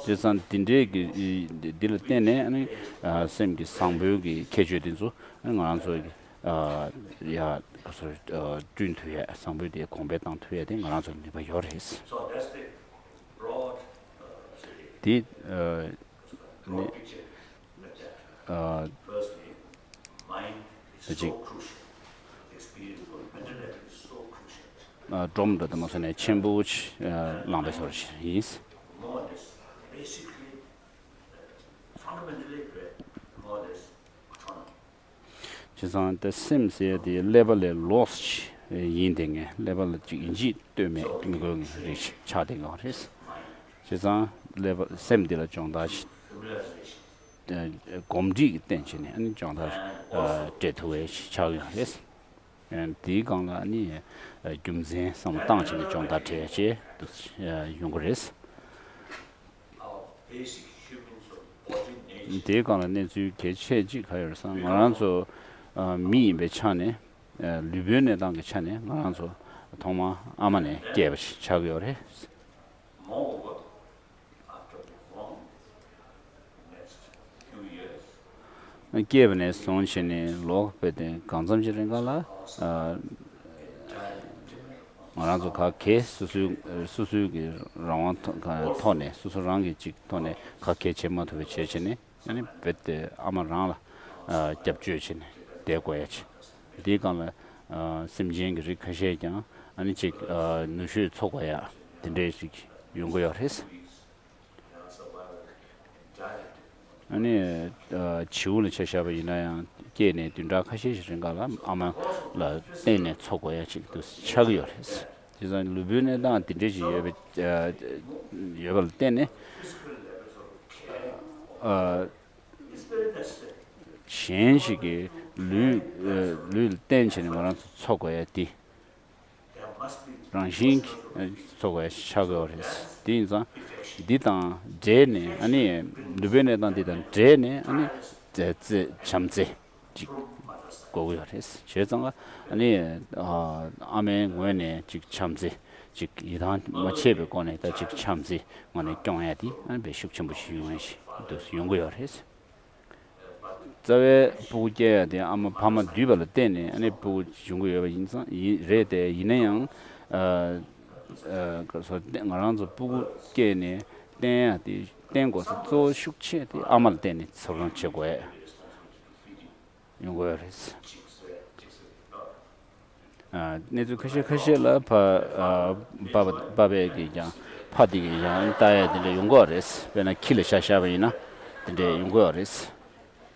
བྱས་ཙང་འདི་འདྲའི་གི་འདི་ལ་བརྟེན་ནས་ཨ་ནི་ཨ་སེམས་ཀྱི་བཟང་པོའི་གི་ཁྱད་ཆོས་དེ་ཚོ་ཨ་ནི་ང་རང་ཚོ་གི་ཨ་ཡ་ག་ཚོད་ཨ་བསྐྲུན་ཐུབ་ཡས་བཟང་པོའི་དེ་གོང་འཕེལ་བཏང་ཐུབ་ཡས་དེ་ང་རང་ཚོ་ལ་ནུས་པ་ཡོད་རེད། དེ་ཨ་ནི་ཨ་ད་ཅིག་ཨ་སྒྲོམ་འདྲ་དུ་མ་སོང་ནས་ཆེན་པོ་ཅིག་ཨ་བླངས་པའི་བཟོ་འདྲ་ཞིག་ཡིན། བྱས་ཙང་ད་སེམས་ཟེར་ཡ་དེ་ཀླད་པ་ལས་ལོགས་ཤིག་ཡིན་བསྡད་མཁན་ཀླད་པ་ལ་ཅིག་ཡིན་གཅིག་ལྟོས་མེད་མི་དགོས་མཁན་རིགས་ཤིག་ཆགས་བསྡད་ཡོད་རེད། བྱས་ཙང་ཀླད་པ་སེམས་འདི་ལ་སྦྱོང་བརྡར་ཞིག་གོམས་འདྲིས་ཀྱི་རྟེན་བྱས་ནས་ཨ་ནི་སྦྱོང་བརྡར་སྤྲད་ཐུབ་པ་ཞིག་ཆགས་ཡོད་རེད། དེའི་སྒང་ལ་ཨ་ནི་རྒྱུ་མཚན་བསམ་བློ་བཏང་བྱས་ནས་སྦྱོང་བརྡར་སྤྲད་བྱས་ཡོང་གི་རེད། དེའི་སྒང་ལ་གནས་ཚུལ་གལ་ཆེ་གཅིག་ག་ཡོད་རེད་ཟེར་ན་ང་རང་ཚོ་ཨ་མི་ཡིན་པའི་ཆ་ནས་ཨ་ལུས་པོའི་གནས་སྟངས་ཀྱི་ཆ་ནས་ང་རང་ཚོ་ཐོག་མར་ཨ་མ་ནས་སྐྱེས་པ་ཞིག་ཆགས་ཀྱི་ཡོད་རེད། སྐྱེས་པ་ནས་བཟུང་བྱས་ནས་ལོ་དཔེ་དེ་གང་འཚམ་ཞིག་རིང་ག་ལ་ཨ་ང་རང་ཚོ་ག་གེ་སོ་སོའི་སོ་སོའི་གི་རང་དབང་ཐོག་ཐོག་ནས་སོ་སོ་རང་གི་ཅིག་ཐོག་ནས་ག་གེ་བྱེད་མ་ཐུབ་པ་བྱས་བྱས་ནས་ཨ་ནི་རྦད་དེ་ཨ་མ་རང་ལ་ཨ་སྐྱབས་བཅོལ་བྱས་ནས་བསྡད་དགོས་ཡ་ཆེ། དེའི་སྒང་ལ་ཨ་སེམས་ཅན་གྱི་རིགས་ཁ་ཤས་ཀྱང་ཨ་ནི་ཅིག་ཨ་ནུ་ཞོས་འཚོ་དགོས་ཡ་དེ་འདྲའི་ཞིག་ཡོང་གི་ཡོད་རེད། ཨ་ནི་ཨ་བྱིའུ་ལ་ཆ་བཞག་པ་ཡིན་ན་ཡང་ སྐྱེས་ནས་བདུན་ཕྲག་ཁ་ཤས་ཤིག་རིང་ག་ལ་ཨ་མ་ལ་བརྟེན་ནས་འཚོ་དགོས་ཡ་ཅིག་ཏུ་ཆགས་ཀྱི་ཡོད་རེད། བྱས་ཙང་ལུས་པོའི་གནས་སྟངས་འདི་འདྲ་ཞིག་ཡོད་པའི་ཡོད་པ་ལ་བརྟེན་ནས། གཞན་ཞིག་གི་ལུས་ལུས་ལ་བརྟེན་བྱས་ནས་ང་རང་ཚོ་འཚོ་དགོས་ཡ་འདི། རང་བཞིན་གྱིས་འཚོ་བའི་ཆགས་ཡོད་རེད། དེ་ཡིན་ཙང་འདི་དང་འབྲེལ་ནས་ཨ་ནི་ལུས་པོའི་གནས་སྟངས་འདི་དང་འབྲེལ་ནས་ཨ་ནི་རྩེ་རྩེ་བྱམས་བརྩེ་ཅིག་དགོས་ཀྱི་ཡོད་རེད། བྱས་ཙང་ཨ་ནི་ཨ་མའི་ངོས་ནས་ཅིག་བྱམས་བརྩེ་ཅིག་ཡིད་ཐང་མ་ཆད་པའི་སྒོ་ནས་ད་ཅིག་བྱམས་བརྩེ་ངོས་ནས་སྐྱོང་ཡ་དེ་ཨ་ནི་དཔེ་ཤུགས་ཆེན་པོ་ཞིག་ཡོང་ཡ་ཞིག་འདུག་ཡོང་གི་ཡོད་རེད། རྩ་བའི་སྤུ་གུ་སྐྱེ་ཡ་དེ་ཨ་མ་ཕ་མ་འདུས་པ་ལ་བརྟེན་ནས་ཨ་ནི་སྤུ་གུ་འབྱུང་གི་ཡོད་པ་ཡིན་ཙང་ཡིན་རེད་དེ། ཡིན་ན་ཡང་ཨ་ཨ་ག་སོ་ང་རང་ཚོ་སྤུ་གུ་སྐྱེས་ནས་བསྟེན་ཡ་དེ་བསྟེན་དགོས་ས་གཙོ་བོ་ཤུགས་ཆེ་དེ་ཨ་མ་ལ་བརྟེན་ནས་འཚར་ལོངས་བྱེད་དགོས་ཡོང་གི་ཡོད་རེད། ཨ་གནས་ཚུལ་ཁ་ཤས་ཁ་ཤས་ལ་ཕ་ཨ་པ་པ་པ་པས་ཀྱིས་ཀྱང་ཕ་དེ་གིས་ཀྱང་ལྟ་ཡ་དེ་འདྲ་ཡོང་གི་རེད། དཔེར་ན་ཁྱི་ལ་ཤ་བཞག་པ་ཡིན་ན་དེ་འདྲ་ཡོང་གི་རེད།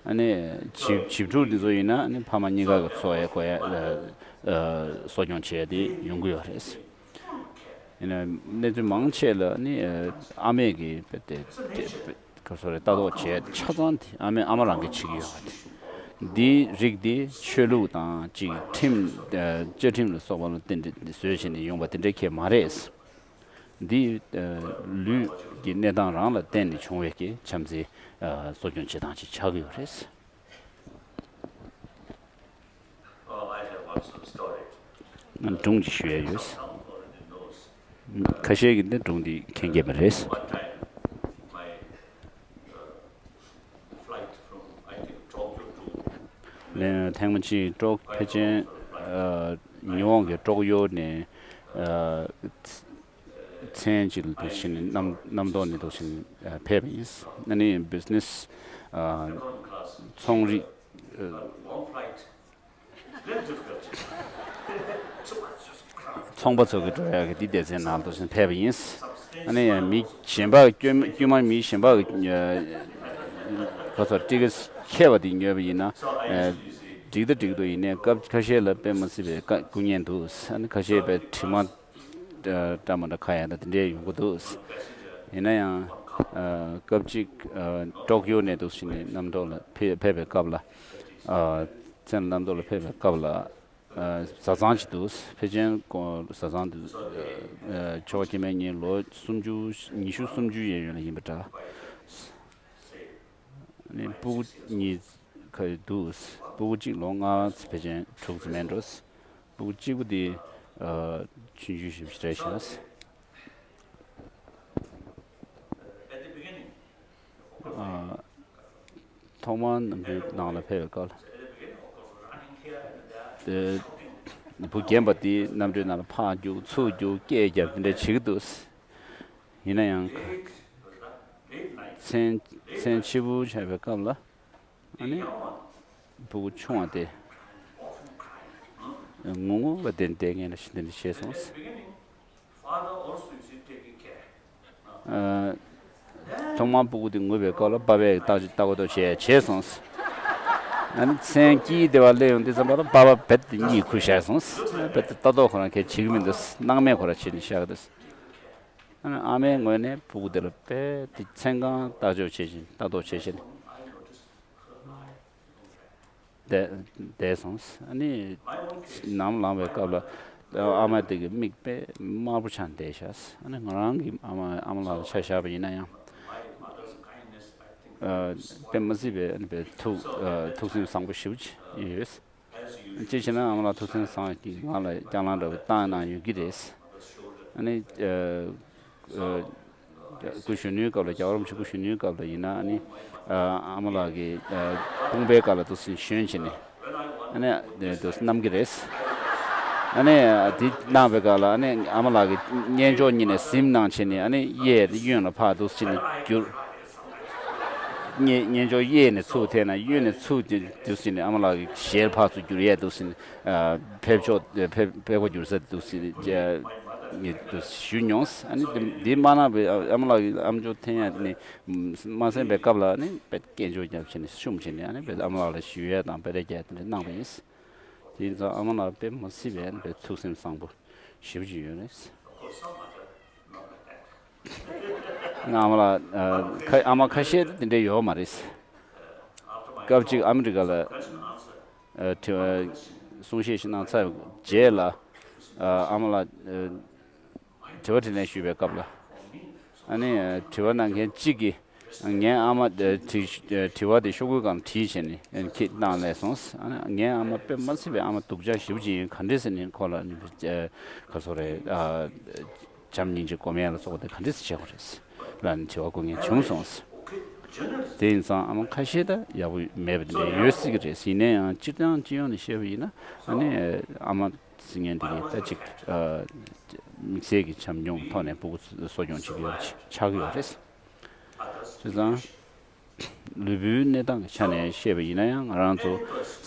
ཨ་ནི་བྱིས་བྱིས་ཕྲུག་འདི་ཚོ་ཡིན་ན་ཨ་ནི་ཕ་མ་གཉིས་ཀ་གི་འཚོ་བའི་དགོས་ཡ་ཨ་ཨ་གསོ་སྐྱོང་བྱེད་ཡ་དེ་ཡོང་གི་ཡོད་རེད། ཡིན་ན་གནས་ཚུལ་མང་ཆེ་ལ་ཨ་ནི་ཨ་མས་ཀྱིས་དཔེ་དེ་དེ་དཔེ། ག་སོ་རེ་ལྟ་རྟོག་བྱས་ཆ་ཚང་དེ་ཨ་མས་ཨ་མ་རང་གིས་བྱེད་ཀྱི་ཡོད་པ་དེ། འདིའི་རིགས་དེ་ཆོས་ལུགས་དང་གཅིག་ཁྲིམས་ཨ་བཅའ་ཁྲིམས་ལ་སོགས་པ་ལ་བརྟེན་ཏེ་བཟོས་བྱས་ནས་ཡོང་པ་དེ་འདྲའི་ཁྱད་མ་རེད། འདི་ཨ་ལུས་ཀྱི་གནས་སྟངས་རང་ལ་བརྟེན་ནས་བྱུང་བའི་གི་བྱམས་བརྩེའི་ཨ་གསོ་སྐྱོང་བྱེད་སྟངས་ཅིག་ཆགས་ཀྱི་ཡོད་རེད། ང་སྒྲུང་ཅིག་ཞུ་ཡ་ཡོད། ཁ་ཤས་ཀྱིས་འདི་སྒྲུང་འདི་མཁྱེན་གྱི་མ་རེད། ལན། ཐེངས་མ་གཅིག་ཀྲོག་ཕལ་ཆེར་ཨ་ཉི་ཧོང་གི་ཀྲོག་ཡོ་ནས་ཨ་མཚན་གཅིག་ལ་འདུག་ཕྱིན་ནས་གནམ་གནམ་ཐོག་ནས་འདུག་ཕྱིན་ནས་ཕེབས་པ་ཡིན། ཨ་ནི་བི་ཛི་ནེ་སི་ཨ་ཚོང་རིག་ཨ་ཚོང་པ་ཚོ་གི་འགྲོ་ཡག་གི་འདི་སྡེ་ཚན་ནང་དུ་ཕེབས་པ་ཡིན། ཨ་ནི་ཡང་མི་གཞན་པ་དཀྱུས་དཀྱུས་མ་མི་གཞན་པ་གི་ཁོ་ཚོ་ཊི་ཀེ་ཊི་ཁྱེར་བ་འདི་ཉོས་པ་ཡིན་ན་འགྲིག་ད་འགྲིག་འདུག་ཡིན་ནའི་སྐབས་ཁ་ཤས་ལ་དཔེ་མ་སྲིད་པའི་དཀའ་སྐུ་ངལ་འདུག་ཨ་ནི་ཁ་ཤས་པའི་དྲི་མ་འདྲ་མ་འདྲ་ཁ་ཡ་ད་དེ་འདྲའི་ཡོང་གི་འདུག་ཡིན་ན་ཡང་སྐབས་གཅིག་ཀྲོག་ཡོ་ནས་འདུག་ཕྱིན་ནས་གནམ་ཐོག་ལ་ཕེབས་པའི་སྐབས་ལ་མཚན་གནམ་ཐོག་ལ་ཕེབས་པའི་སྐབས་ལ། བཟའ་ཚང་ཅིག་འདུག་ཕལ་ཆེར་ཀོ་བཟའ་ཚང་འདུག་ཆོ་ག་ཁྱིམ་པའི་ཉིན་ལོ་སུམ་ཅུ་ཉི་ཤུ་སུམ་ཅུ་ཡན་ཡོད་ན་ཡིན་པ་འདྲ། ཨ་ནི་སྤུ་གུ་གཉིས་ཁ་འདུག་སྤུ་གུ་གཅིག་ལོ་ལྔ་ཕལ་ཆེར་དྲུག་ཙམ་ཡིན་འགྲོ། སྤུ་གུ་གཅིག་པོ་དེ་ཆུང་ཆུང་ཞིག་རེད་ཤག་ཐོག་མར་གནམ་གྲུའི་ནང་ལ་ཕེབས་པའི་སྐབས་ལ། དེ་བུ་རྒན་པ་དེའི་གནམ་གྲུའི་ནང་ལ་ཕར་རྒྱུག་ཚུར་རྒྱུག་སྐད་རྒྱབ་དེ་འདྲ་བྱེད་ཀྱི་འདུག་ཡིན་ན་ཡང་། མཚན་མཚན་ཕྱི་པོ་ཆགས་པའི་སྐབས་ལ། ཨ་ནི། སྤུ་གུ་ཆུང་བ་དེ། ངུ་ངུ་བ་དེ་འདྲ་ངས་ལ་ཞིག་འདི་འདྲ་བྱས་སོང་། ཐོག་མར་སྤུ་གུ་དེ་ངུ་བའི་སྐབས་ལ་པ་ཕས་ལྟ་ལྟ་གོ་ཏོ་བྱས་བྱས་སོང་། ཨ་ནི་མཚན་དཀྱིལ་དེ་བ་སླེབས་ཡོང་དུས་ཙམ་པ་ལ་པ་ཕ་རྦད་དེ་གཉིད་ཁུག་བཞག་སོང་། རྦད་དེ་ལྟ་རྟོག་ཁོ་རང་གལ་བྱེད་ཀྱི་མི་འདུག་སྣང་མེད་ཁོ་རང་བྱས་ནས་བཞག་གི་འདུག་ཨ་ནི་ཨ་མའི་ངོས་ནས་སྤུ་གུ་དེ་ལ་རྦད་དེ་མཚན་གང་ལྟ་ཞོག་བྱས་བྱས་ནས་ལྟ་རྟོག་བྱས་བྱས་ནས། བསྡད་བསྡད་སོང་། ཨ་ནི་ནམ་ལངས་པའི་སྐབས་ལ་ཨ་མ་དེ་གི་མིག་དཔེ་དམར་པོ་ཆགས་བསྡད་ཤག་ཨ་ནི་ང་རང་གི་ཨ་མ་ཨ་མ་ལགས་ལ་ཆ་བཞག་པ་ཡིན་ན་ཡང་། ཨ་དཔེ་མ་སྲིད་པའི་ཨ་ནི་དཔེ་ཐུགས་ཨ་ཐུགས་སེམས་བཟང་པོ་ཞེ་པོ་ཅིག་ཡོད། ཅིའི་ཕྱིར་ན་ཨ་མ་ལགས་ཐུགས་སེམས་བཟང་གིས་ང་ལ་སྐྱག་ལང་འདྲ་པོ་བཏང་གནང་ཡོད་ཀྱི་རེད། ཨ་ནི་ཨ་ཨ། སྐུ་གཞོན་ནུའི་སྐབས་ལ་རྒྱལ་བ་རིན་པོ་ཆེ་སྐུ་གཞོན་ནུའི་སྐབས་ལ་ཡིན་ན་ཨ་ནི་ཨ་ཨ་མ་ལགས་ཀྱིས་ཨ་དཔུང་པའི་སྒང་ལ་འདུག་སེ་ཞོན་བྱས་ནས་ཨ་ནི་འདུག་སེ་བསྣམས་ཀྱི་རེད། ཨ་ནི་དེ་གནང་བའི་སྐབས་ལ་ཨ་ནི་ཨ་མ་ལགས་ཀྱིས་སྙན་ཅོག་གཉིས་ནས་གཟིམ་གནང་བྱས་ནས་ཨ་ནི་གཡས་གཡོན་ལ་ཕར་འདུག་སེ་བྱས་ནས་བསྒྱུར། སྙན་སྙན་ཅོག་གཡས་ནས་ཚུར་འཐེན་ན་གཡོན་ནས་ཚུར་འདུག་སེ་བྱས་ནས་ཨ་མ་ལགས་ཀྱི་ཞལ་ཕར་ཚུར་བསྒྱུར་ཡས་འདུག་སེ་བྱས་ནས་ཕེབས་ཕྱོགས་ཕེབས་ཕེབས་སྒོ་བསྒྱུར་ས་འདུག་སེ་བྱས། ངས་ཞུས་མྱོང་། ཨ་ནི་འདི་འདི་མ་གནང་བའི་ཨ་མ་ལགས་ཀྱི་ཨམ་ཅོག་འཐེན་ཡ་དེ་ནི་མ་གསན་པའི་སྐབས་ལ་ཨ་ནི་དཔེ་སྐད་ཅོར་བརྒྱབ་བྱས་ནས་བཤུམས་བྱས་ནས་ཨ་ནི་དཔེ་ཨ་མ་ལགས་ལ་ཞུ་ཡ་དང་དཔེ་ར་རྒྱག་དེ་འདྲ་གནང་བ་ཡིན། དེ་ཡིན་ཙང་ཨ་མ་ལགས་དཔེ་མ་སྲིད་པའི་ཨ་ནི་དཔེ་ཐུགས་སེམས་བཟང་པོ་ཞེ་པོ་ཅིག་ཡོད་རེད། ང་ཨ་མ་ལགས་ཨ་ཁ་ཨ་མ་ཁ་ཤས་དེ་འདྲ་ཡོད་མ་རེད། སྐབས་གཅིག་ཨ་མི་རི་ཀ་ལ་ཨ་དྲི་བ་གསུང་བཤད་ཞིག་གནང་ཚར་བའི་རྗེས་ལ་ཨ་ཨ་མ་ལགས་ཨ་དྲི་བ་དྲིས་ལན་ཞུས་པའི་སྐབས་ལ་ཨ་ནི་ཨ་དྲི་བ་གནང་མཁན་གཅིག་གིས་ངའི་ཨ་མ་ཨ་དྲི་དྲི་བ་དེ་ཤོག་གུའི་སྒང་བྲིས་བྱས་ནས་ཨ་ནི་ཁྱེད་གནང་སླེབས་སོང་། ཨ་ནི་ངའི་ཨ་མ་དཔེ་མ་སྲིད་པའི་ཨ་མ་སྡུག་ཅག་ཞེ་པོ་ཅིག་ཡིན། ག་འདྲས་ཟེར་ནས་ཁོ་ལ་ཨ་ནི་ཨ་ག་སོ་རེད་ཨ། བྱམས་སྙིང་རྗེ་སྒོམ་ཡ་ལ་སོགས་པ་དེ་ག་འདྲས་སེ་བྱེད་དགོས་རེད་ལབ་ནས་དྲི་བ་བཀོད་མཁན་བྱུང་སོང་། དེ་ཡིན་ཙང་ཨ་མ་ཁ་ཤས་ད་ཡག་པོ་མེད་པ་དེ་འདྲ་ཡོད་སྲིད་ཀྱི་རེད། ཡིན་ན་ཡང་སྤྱིར་བཏང་སྤྱི་ཡོངས་ནས་བཤད་པ་ཡིན་ན་ཨ་ནི་ཨ་མ་ཟེར་མཁན་དེ་གི་ད་ཅིག་ཨ་དམིགས་བསལ་གྱི་བྱམས་སྐྱོང་གི་ཐོག་ནས་སྤུ་གུ་གསོ་སྐྱོང་བྱེད་ཀྱི་ཡོད་པ་ཆགས་ཀྱི་ཡོད་རེད། བྱས་ཙང་། ལུས་པོའི་གནས་སྟངས་ཀྱི་ཆ་ནས་བཤད་པ་ཡིན་ན་ཡང་ང་རང་ཚོ་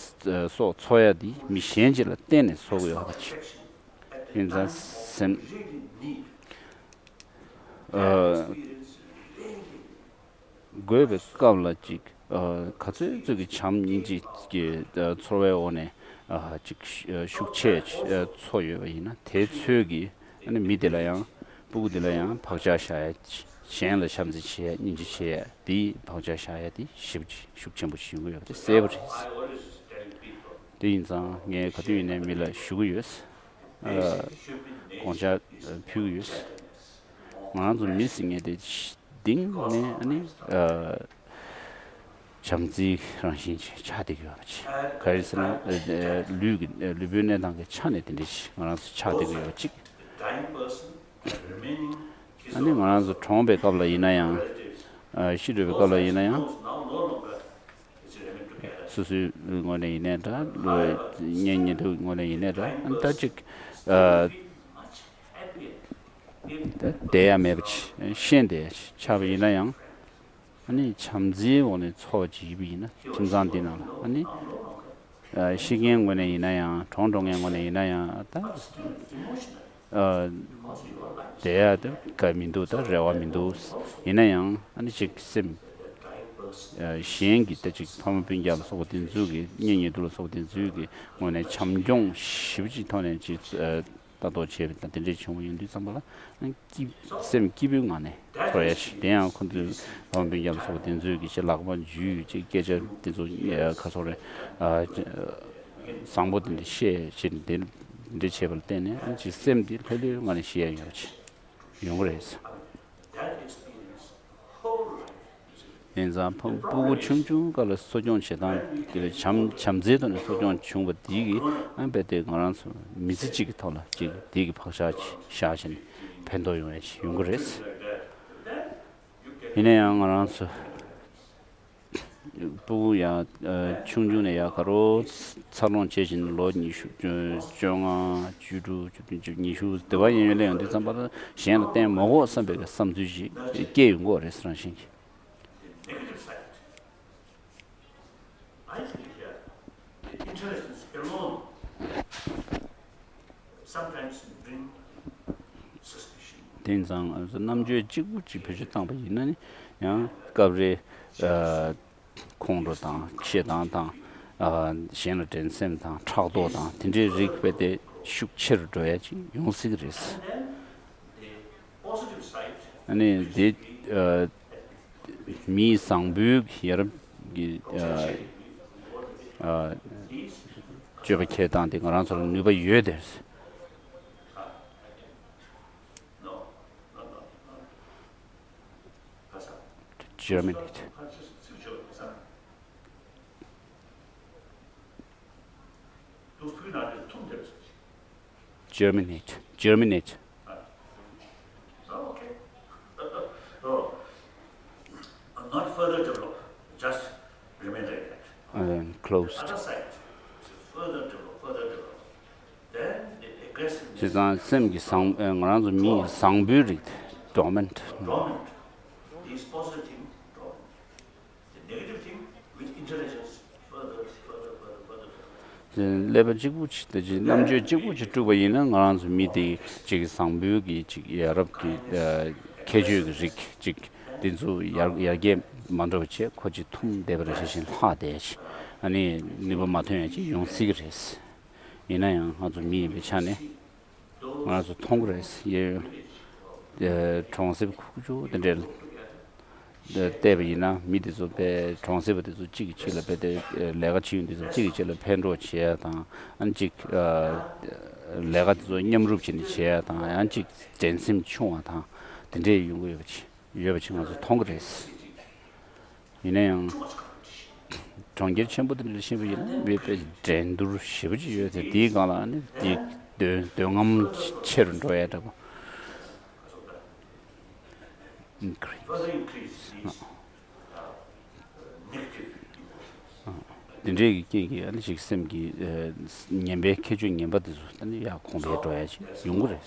སྲོག་འཚོ་ཡ་འདི་མི་གཞན་ཅིག་ལ་བརྟེན་ནས་འཚོ་དགོས་ཡོད་པ་ཅིག་ཡིན་ཙང་སེམས་ཨ་དགོས་པའི་སྐབས་ལ་ཅིག་ཨ་ག་ཚོད་ཚོད་ཀྱི་བྱམས་སྙིང་རྗེ་གི་ཨ་ཚོར་བའི་འོག་ནས་ཨ་ཅིག་ཤུགས་ཆེ་ཨ་འཚོ་ཡོད་པ་ཡིན་ན་དེ་ཚོད་ཀྱི་ཨ་ནི་མི་དེ་ལ་ཡང་སྤུ་གུ་དེ་ལ་ཡང་བག་ཆགས་བཞག་ཡ། གཞན་ལ་བྱམས་བརྩེ་བྱེད་ཡ་སྙིང་རྗེ་བྱེད་ཡ་དེའི་བག་ཆགས་བཞག་ཡ་དེ་ཞེ་པོ་ཅིག་ཤུགས་ཆེན་པོ་ཞིག་ཡོང་གི་ཡོད་པ་དེ་གསལ་པོ་རེད། དེ་ཡིན་ཙང་ངས་ག་དུས་ཡིན་ནའི་མི་ལ་ཞུ་གི་ཡོད། ཨ་དགོངས་འཆར་ཨ་ཕུལ་གྱི་ཡོད། ང་རང་ཚོ་མི་ཟེར་མཁན་དེ་གཏིང་ནས་ཨ་ནི་ཨ་བྱམས་བརྩེའི་རང་བཞིན་ཅིག་ཆགས་བསྡད་ཀྱི་ཡོད་པ་ཅིག་ག་རེ་ཟེར་ན་ཨ་ཨ་ལུས་ཀྱི་ཨ་ལུས་པོའི་གནས་སྟངས་ཀྱི་ཆ་ནས་དེ་འདྲ་ཞིག་ང་རང་ཚོ་ཆགས་བསྡད་ཀྱི་ཡོད་པ་ཅིག་ཨ་ནི་ང་རང་ཚོ་གྲོངས་པའི་སྐབས་ལ་ཡིན་ན་ཡང་། ཨ་ཤི་འགྲོ་བའི་སྐབས་ལ་ཡིན་ན་ཡང་། སོ་སོའི་ངོས་ནས་ཡིན་ནའི་འདྲ། གཉེན་ཉེ་དུ་ངོས་ནས་ཡིན་ནའི་འདྲ། ཨ་ནི་ད་ཅིག་ཨ་བསྡད་ཡ་མེད་པ་ཅིག་ཤེས་བསྡད་ཆགས་པ་ཡིན་ན་ཡང་། ཨ་ནི་བྱམས་བརྩེའི་འོག་ནས་འཚོ་བ་ཅིག་ཡིན་པ་ཡིན་ན་ཁྱིམ་ཚང་འདི་ནང་ལ་ཨ་ནི་ཤི་མཁན་ངོས་ནས་ཡིན་ན་ཡང་གྲོངས་འགྲོ་མཁན་ངོས་ནས་ཡིན་ན་ཡང་ད་བསྡད་ཡ་ད་ག་མི་འདུག་ད་རེ་བ་མི་འདུག་ཡིན་ན་ཡང་ཨ་ནི་ཅིག་སེམས་གཞན་གྱི་ད་ཅིག་ཕ་མ་སྤུན་ཀྱག་ལ་སོགས་པ་དེ་ཚོ་གི་གཉེན་ཉེ་དུ་ལ་སོགས་པ་དེ་ཚོ་གི་ངོས་ནས་བྱམས་སྐྱོང་ཞེ་པོ་ཅིག་ཐོག་ནས་ཅིག་ལྟ་རྟོག་བྱས་པ་དང་དེ་འདྲས་བྱུང་བ་ཡིན་དུས་ཙམ་པ་ལ་སྐྱིད་སེམས་སྐྱིད་པོའི་ངང་ནས་འཚོ་ཡ་ཞིག་དེ་ཡང་ཁོ་ཚོའི་ཕ་མ་སྤུན་ཀྱག་ལ་སོགས་པ་དེ་ཚོས་ཀྱི་ཅིག་ལག་པ་འཇུས་ཅིག་སྐད་ཆ་དེ་ཚོ་ཁ་སོགས་རེ་བཟང་པོ་དེ་འདྲ་བཤད་ཅིག་དེ་འདྲ་བྱས་པ་ལ་བརྟེན་ནས་ཅིག་སེམས་དེ་ལྷོད་ལྷོད་ངང་ནས་བཤད་ཡ་ཡོང་ཅིག་ཡོང་གི་རེད། ཡིན་ཙང་ཕ་སྤུ་གུ་ཆུང་ཆུང་སྐབས་ལ་གསོ་སྐྱོང་བྱེད་སྟངས་དེ་ལ་བྱམས་བྱམས་བརྩེའི་ཐོག་ནས་གསོ་སྐྱོང་བྱུང་བ་དེ་གིས་ཨ་རྦད་དེ་ང་རང་ཚོ་མི་ཚེ་གཅིག་གི་ཐོག་ལ་གཅིག་དེ་གི་བག་ཆགས་ཅིག་བཞག་བྱས་ནས་ཕན་ཐོགས་ཡོང་ཡ་ཅིག་ཡོང་གི་རེད། ཡིན་ན་ཡང་ང་རང་ཚོ་སྤུ་གུ་ཡང་ཆུང་ཆུང་ནས་ཡང་ག་རོ་འཚར་ལོངས་བྱེད་བཞིན་ལོ་ཉི་ཤུ་བཅོ་ལྔ་བཅུ་དྲུག་བཅུ་བདུན་བཅུ་ཉི་ཤུ་དེ་བ་ཡན་ཡོལ་ལ་ཡོང་དུས་ཙམ་པ་ལ་གཞན་ལ་བརྟེན་མ་དགོས་བསམ་པའི་བསམ་ཚུལ་ཞིག་སྐྱེ་ཡོང་གི་རེད་རང་བཞིན་གྱིས། དེང་སང་ང་ཚོ་རྣམ་དཔྱོད་གཅིག་པུ་གཅིག་བེད་སྤྱོད་བཏང་པ་ཡིན་ན་ནི་ཡང་སྐབས་རེ་ཁོང་ཁྲོ་དང་ཆེ་སྟངས་དང་གཞན་ལ་འགྲན་སེམས་དང་ཕྲག་དོག་དང་དེ་འདྲའི་རིགས་རྦད་དེ་ཤུགས་ཆེ་རུ་འགྲོ་ཡ་ཅིག་ཡོང་སྲིད་ཀྱི་རེད། ཨ་ནི་འདི་མིའི་བཟང་པོའི་ཡ་རབས་ཀྱི་ཨ་ཨ་སྤྱོད་པ་འཁྱེར་སྟངས་དེ་ང་རང་ཚོ་ལ་ནུས་པ་ཡོད་དེ། Germinate. Germinate. Germinate. Okay. So, not further develop, just remain like that. And then closed. Other side, further develop, further develop. Then the aggressiveness བྱས་ཙང་སེམས་ཀྱི་བཟང་ཨ་ང་རང་ཚོ་མིའི་བཟང་པོའི་རིགས་དེ་dormant. Dormant. These positive things dormant. The negative thing with intelligence further, further, further, further, further. ཀླད་པ་གཅིག་པུ་ཅིག་དང་ཅིག་རྣམ་དཔྱོད་གཅིག་པུ་ཅིག་དཀྲུགས་པ་ཡིན་ན། ང་རང་ཚོ་མི་དེ་ཅིག་བཟང་པོའི་གི་ཅིག་ཡ་རབས་ཀྱི་ཨ་ཁྱད་ཆོས་ཀྱི་རིགས་ཅིག་དེ་ཚོ་ཡར་ཡར་རྒྱས་མ་འགྲོ་བ་བྱས། ཁོ་ཅིག་འཐུམ་བསྡད་པ་རེད། ཤ་ཞེན་ལྷག་བསྡད་ཅིག་ཨ་ནི་ནུས་པ་མ་ཐོན་ཡ་ཅིག་ཡོང་སྲིད་ཀྱི་རེད། ཡིན་ན་ཡང་ང་ཚོ་མི་ཡིན་པའི་ཆ་ནས། ང་ཚོ་མཐོང་གི་རེད། གཡས་གཡོན་ལ་གྲོང་གསེབ་ཁུག་ཀྱོག་དེ་འདྲའི་ལ་བལྟས་པ་ཡིན་ན། མི་དེ་ཚོ་དཔེ་གྲོང་གསེབ་པ་དེ་ཚོ་གཅིག་གིས་གཅིག་ལ་དཔེ་དེ་ལས་ཀ་བྱེད་ཡུལ་དེ་ཚོ་གཅིག་གིས་གཅིག་ལ་ཕན་གྲོགས་བྱེད་ཡ་དང་། ཨ་ནི་གཅིག་ལས་ཀ་དེ་ཚོ་མཉམ་རུབ་བྱས་ནས་བྱེད་ཡ་དང་། ཡང་གཅིག་འགྲན་སེམས་ཆུང་བ་དང་། དེ་འདྲའི་ཡོང་གི་ཡོད་པ་ཅིག་ཡོད་པ་ཅིག་ང་ཚོ་མཐོང་གི་རེད། ཡིན་ན་ཡང་། གྲོང་ཁྱེར་ཆེན་པོ་དེ་འདྲ་ཕྱིན་པ་ཡིན་ན་མི་དཔེ་འགྲན་བསྡུར་ཞེ་པོ་ཅིག་ཡོད་དེ། དེའི་སྒང་ལ་ནི་དེའི་འདོད་འདོད་རྔམ་ཆེ་རུ་འགྲོ་ཡ་འདྲ་པོ། དེ་འདྲའི་གི་རྐྱེན་གྱིས་ཨ་ནི་ཅིག་སེམས་ཀྱི་ཨ་ངན་པའི་ཁྱད་ཆོས་ངན་པ་དེ་ཚོ་ཨ་ནི་ཡར་གོང་འཕེལ་འགྲོ་ཡ་ཅིག་ཡོང་གི་རེད།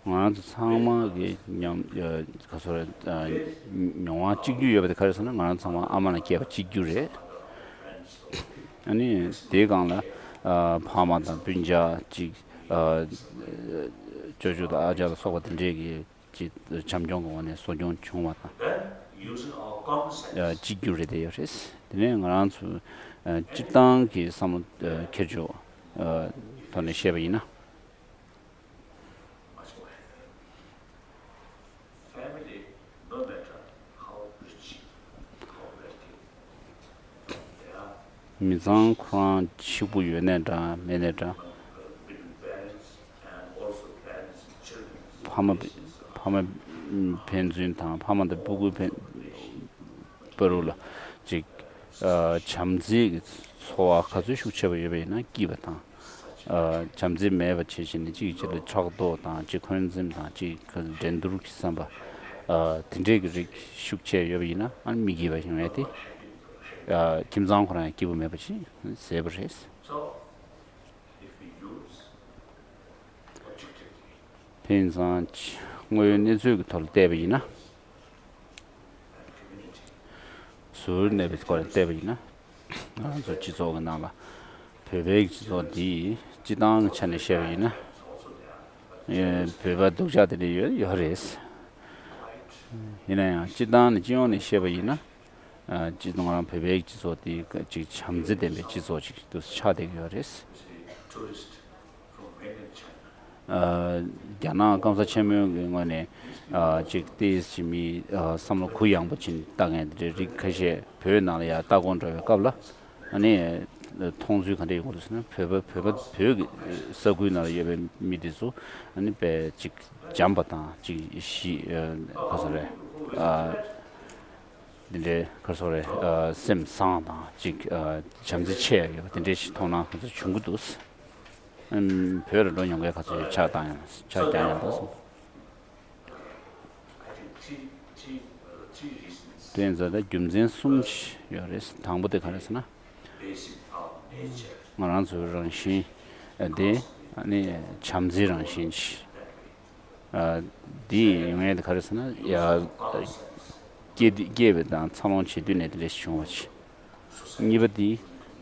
ང་ཚོ་ཚང་མ་གི་ཉམས་ཨ་ག་ཚོད་རེད། ཨ་མྱོང་བ་གཅིག་གྱུར་ཡོད་པ་དེ་ག་རེ་ཟེར་ན། ང་རང་ཚང་མ་ཨ་མ་ལ་སྐྱེས་པ་གཅིག་གྱུར་རེད། ཨ་ནི་དེའི་སྒང་ལ་ཨ་ཕ་མ་དང་སྤུན་ཀྱག་ཅིག་ཨ་ཅོ་ཅོ་དང་ཨ་ཅག་ལ་སོགས་པ་དེ་འདྲས་ཀྱི་ཅིག་བྱམས་སྐྱོང་གི་འོག་ནས་གསོ་སྐྱོང་བྱུང་བ་དང་། ཨ་གཅིག་གྱུར་རེད་དེ་ཡོད་རེད། དེ་ནས་ང་རང་ཚོ་ཨ་སྤྱིར་བཏང་གི་བསམ་བློ་ཨ་འཁྱེར་ཕྱོགས་ཨ་ཐོག་ནས་བཤད་པ་ཡིན་ན། མི་ཚང་ཁོ་རང་གཅིག་པུ་ཡོད་ནའི་འདྲ་མེད་ནའི་འདྲ། ཕ་མ་ཕ་མ་ཕན་ཚུན་དང་། ཕ་མ་དང་སྤུ་གུ་ཕན་བར་དུ་ལ་ཅིག་ཨ་བྱམས་བརྩེ་གི་ཚོར་བ་ག་ཚོད་ཤུགས་ཆེ་བ་ཡོད་པ་ཡིན་ན་སྐྱིད་པ་དང་། ཨ་བྱམས་བརྩེ་མེད་པ་བྱས་བྱས་ནས་གཅིག་གིས་གཅིག་ལ་ཕྲག་དོག་དང་། གཅིག་འཁོན་འཛེམ་དང་། གཅིག་འགྲན་བསྡུར་གྱི་བསམ་པ། ཨ་དེ་འདྲས་ཀྱི་རིགས་ཤུགས་ཆེ་ཡོད་པ་ཡིན་ན། ཨ་མི་སྐྱིད་པ་ཡོང་ཡ་དེ། ཨ་ཁྱིམ་ཚང་ཁོ་རང་ཡང་སྐྱིད་པོ་མེད་པ་ཅིག་ཟེར་བ་རེད། དེ་ཡིན་ཙང་དངོས་ཡོད་གནས་ཚུལ་གྱི་ཐོག་ལ་བལྟས་པ་ཡིན་ན། ཟུར་གནས་པའི་སྐོར་ལ་བལྟས་པ་ཡིན་ན། ང་ཚོ་སྤྱི་ཚོགས་ཀྱི་ནང་ལ་བོད་པའི་སྤྱི་ཚོགས་འདི་སྤྱི་བཏང་གི་ཆ་ནས་བཤད་པ་ཡིན་ན། ཨེ་བོད་པ་སྡུག་ཅག་དེ་འདྲ་ཡོད་ཡོད་རེད། ཡིན་ན་ཡང་སྤྱི་བཏང་ནས་སྤྱི་ཡོངས་ནས་བཤད་པ་ཡིན་ན། ཨ་སྤྱི་ང་རང་བོད་པའི་སྤྱི་ཚོགས་འདི་ཅིག་བྱམས་བརྩེ་ལྡན་པའི་སྤྱི་ཚོགས་ཅིག་ཏུ་ཆགས་བསྡད་ཀྱི་ཡོད་རེད། ཨ་རྒྱ་ནག་སྐམ་ས་ཆེན་མོའི་གི་ངོས་ནས་ཨ་ཅིག་ཏོག་ཙམ་མི་ཨ་བསམ་བློ་གུ་ཡངས་པོ་ཅིག་བཏང་མཁན་དེ་འདྲའི་རིགས་ཁ་ཤས་བོད་ནང་ལ་ཡར་ལྟ་སྐོར་འགྲོ་བའི་སྐབས་ལ། ཨ་ནི་མཐོང་ཚུལ་ག་འདྲ་ཡོང་གི་འདུག་ཟེར་ན། བོད་པ་བོད་པ་བོད་ཀྱི་ས་ཁུལ་ནང་ལ་ཡོད་པའི་མི་དེ་ཚོ་ཨ་ནི་དཔེ་ཅིག་བྱམས་པ་དང་། ཅིག་ཞི་ཨ་ག་ཟེར་རེད། ཨ་འདི་འདྲའི་ག་རེ་ཟེར་རེད། ཨ་སེམས་བཟང་དང་། ཅིག་ཨ་བྱམས་བརྩེ་ཆེ་ཡ་ཡོད་པ་དེ་འདྲའི་ཞིག་མཐོང་སྣང་ཁོ་ཚོ་བྱུང་གི་འདུག། ཨམ་བོད་ལ་འགྲོ་མྱོང་མཁན་ཁ་ཚོས་ཕྱག་བཏང་ཡང་། ཕྱག་བརྐྱངས་ཡང་འདུག་གསུངས། དེ་ཡིན་ཙང་ད་རྒྱུ་མཚན་གསུམ་ཡོད་རེད། དང་པོ་དེ་ག་རེ་ཟེར་ན། ང་རང་ཚོའི་རང་བཞིན་དེ་ཨ་ནི་བྱམས་བརྩེའི་རང་བཞིན་ཞིག་ཨ་འདི་ཡོང་ཡས་དེ་ག་རེ་ཟེར་ན། ཡ་སྐྱེ་དུས་སྐྱེ་བའི་དང་འཚར་ལོངས་བྱེད་དུས་ནས་དེ་འདྲ་ཞིག་བྱུང་བ་ཞིག། གཉིས་པ་དེ་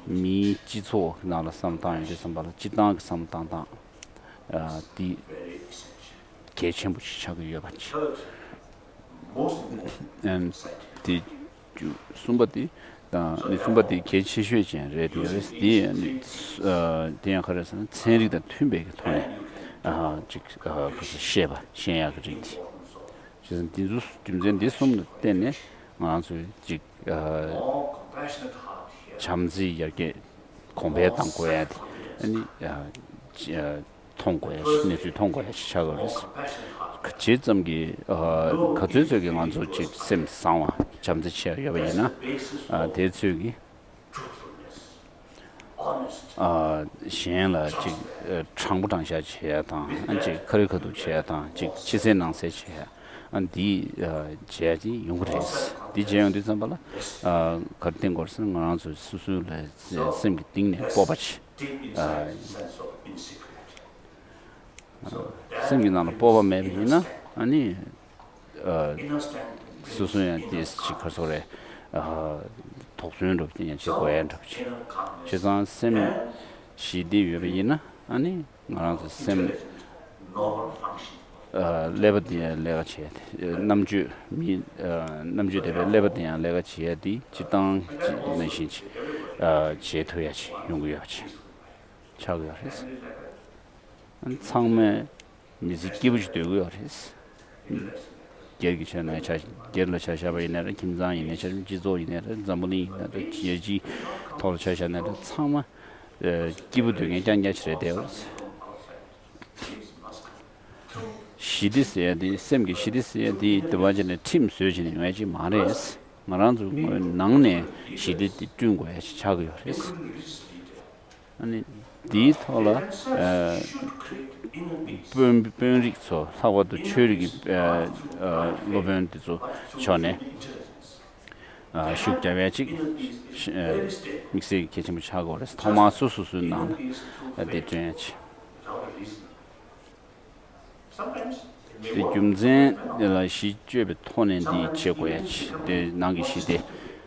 མིའི་སྤྱི་ཚོགས་ནང་ལ་བསམ་བཏང་ཡོང་དུས་ཙམ་པ་ལ། སྤྱི་བཏང་གི་བསམ་བཏང་སྟངས་ཨ་འདི་གལ་ཆེན་པོ་ཞིག་ཆགས་ཀྱི་ཡོད་པ་ཅིག། ཨམ་དེ་བཅུ་གསུམ་པ་དེ་དང་། ནི་གསུམ་པ་དེ་གལ་ཆེ་ཤོས་ཅན་རེད་དེ། ཡོད་རེད། དེ་ཡང་ནི་ཨ་དེ་ཡང་ག་རེ་ཟེར་ན། ཚན་རིག་དང་མཐུན་པའི་གི་ཐོག་ནས་ཨ་ཅིག་ཨ་ག་ཟེར། བཤད་པ་ཤེས་ཡག་གི་རིགས་དེ། བྱས་ཙང་འདི་ཚོ་རྒྱུ་མཚན་འདི་གསུམ་ལ་བརྟེན་ནས་ང་རང་ཚོས་ཅིག་ཨ་བྱམས་བརྩེ་ཡར་རྒྱས་གོང་འཕེལ་གཏང་དགོས་ཡ་དེ་ཨ་ནི་ཨ་ཅི་ཨ་མཐོང་དགོས་ཡ་ཞིག། གནས་ཚུལ་མཐོང་དགོས་ཡ་ཞིག་ཆགས་ཡོད་རེད། ཇི་ཙམ་གྱིས་ཨ་ག་ཚོད་ཚོད་ཀྱིས་ང་ཚོ་ཅིག་སེམས་བཟང་བ་བྱམས་བརྩེ་ཆེ་བ་ཡོད་པ་ཡིན་ན། ཨ་དེ་ཚོད་ཀྱིས་ཨ་གཞན་ལ་ཅིག་ཨ་དྲང་པོ་དྲང་བཞག་བྱེད་ཡ་དང་། ཨ་ཅིག་ཁ་རི་ཁ་ཐུག་བྱེད་ཡ་དང་། ཅིག་ཕྱི་གསལ་ནང་གསལ་བྱེད་ཡ། ཨ་འདི་ཨ་བྱེད་ཡ་ཅིག་ཡོང་གི་རེད། འདི་བྱེད་ཡོང་དུས་ཙམ་པ་ལ་ཨ་ག་རེ་བསྟན་དགོས་ཟེར་ན། ང་རང་ཚོ་སོ་སོ་ལ་སེམས་ཀྱི་གཏིང་ནས་སྤོབས་པ་ཆེ། ཨ་སེམས་ཀྱི་ནང་ལ་སྤོབས་པ་མེད་པ་ཡིན་ན། ཨ་ནི་ཨ་སོ་སོ་ཡང་དེ་ཅིག་ག་རེ་ཟེར་རེད། ཨ་ དོགས་ཟོན་འདྲ་པོ་ཅིག་ཡང་བྱེད་དགོས་ཡ་འདྲ་པོ་ཅིག་བྱས་ཙང་སེམས་ཞི་བདེ་ཡོད་པ་ཡིན་ན་ཨ་ནི་ང་རང་ཚོ་སེམས་ཀླད་པ་དེ་ཡང་ལས་ཀ་བྱེད་ཡ་དེ་རྣམ་དཔྱོད་མི་རྣམ་དཔྱོད་དེ་བས་ཀླད་པ་དེ་ཡང་ལས་ཀ་བྱེད་ཡ་དེ་སྤྱིར་བཏང་ཅིག་ནང་བཞིན་ཅིག་བྱེད་ཐུབ་ཡ་ཅིག་ཡོང་གི་ཡོད་པ་ཅིག་ཆགས་ཀྱི་ཡོད་རེད། ཚང་མས་མི་ཚེ་སྐྱིད་པོ་ཞིག་སྡོད་ཀྱི་ཡོད་རེད། སྒེར་གྱི་ཆ་ནས་ཆ་སྒེར་ལ་ཆ་བཞག་པ་ཡིན་ན་རེད། ཁྱིམ་ཚང་ཡིན་ནའི་ཆ་སྤྱི་ཚོགས་ཡིན་ནའི་རེད། འཛམ་བུ་གླིང་ཡིན་ན་རེད། རྒྱལ་སྤྱིའི་ཐོག་ལ་ཆ་བཞག་ན་རེད། ཚང་མ་སྐྱིད་པོ་སྡོད་མཁན་རྐྱང་རྐྱང་ཞིག་རེད་བསྡད་ཡོད་རེད། ཞི་བདེ་ཟེར་ཡ་དེ་སེམས་ཀྱི་ཞི་བདེ་ཟེར་ཡ་དེ་དེ་བ་ཅན་ནས་ཁྲིམས་བཟོས་བྱས་ནས་ཡོང་ཡ་ཅིག་མ་རེད། ང་རང་ཚོ་ངོས་ནང་ནས་ཞི་བདེ་དེ་བསྐྲུན་དགོས་ཡ་ཞིག་ཆགས་ཀྱི་ཡོད་རེད། ཨ་ནི་འདིའི་ཐོག་ལ་ཨ་དཔོན་དཔོན་རིགས་ཚོ་ལྷག་པར་དུ་ཆོས་རིག་གི་ཨ་ཨ་སློབ་དཔོན་དེ་ཚོ་ཕྱོགས་ནས་ཨ་ཤུགས་རྒྱབ་ཡ་ཅིག་ཨ་དམིགས་བསལ་གྱི་གལ་ཆེན་པོ་ཆགས་ཀྱི་ཡོད་རེད། ཐོག་མར་སོ་སོ་སོའི་ནང་ལ་ཨ་དེ་བསྐྲུན་ཡ་ཅིག་དེ་རྒྱུ་མཚན་ལ་གཞི་བཅོལ་བའི་ཐོག་ནས་འདི་བྱེད་དགོས་ཡ་ཅིག་དེ་ནང་གི་ཞི་བདེ་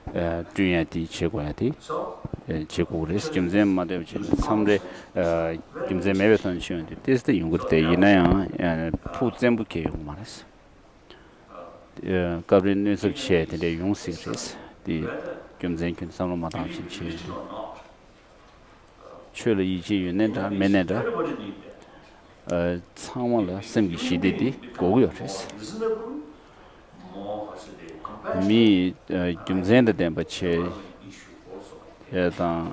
ཨ་བསྐྲུན་ཡ་དེ་བྱེད་དགོས་ཡ་དེ་ཨ་བྱེད་དགོས་རེད། རྒྱུ་མཚན་མ་བལྟས་པ་བྱས་ན་མཚམས་རེ་ཨ་རྒྱུ་མཚན་མེད་པའི་ཐོག་ནས་བྱུང་ཡོང་དུས་ཏོག་ཙམ་ཡོང་གི་རེད། དེ་ཡིན་ན་ཡང་ཨ་ཕུགས་བཙན་པོ་འཁེལ་ཡོང་གི་མ་རེད། ཨ་སྐབས་རེ་གནོད་ཚབས་ཆེ་དེ་འདྲ་ཡོང་སྲིད་རེད། དེ་རྒྱུ་མཚན་ཁྱོན་བསམ་བློ་མ་བཏང་བ་ཅིག་བྱེད་ཡོང་དུས། ཆོས་ལ་ཡིད་ཆེས་ཡོད་ནའི་འདྲ་མེད་ནའི་འདྲ། ཨ་ཚང་མ་ལ་སེམས་ཀྱི་ཞི་བདེ་འདི་དགོས་ཀྱི་ཡོད་རེད། མི་ཨ་རྒྱུ་མཚན་དང་ལྡན་པ་བྱས་ཡ་དང་།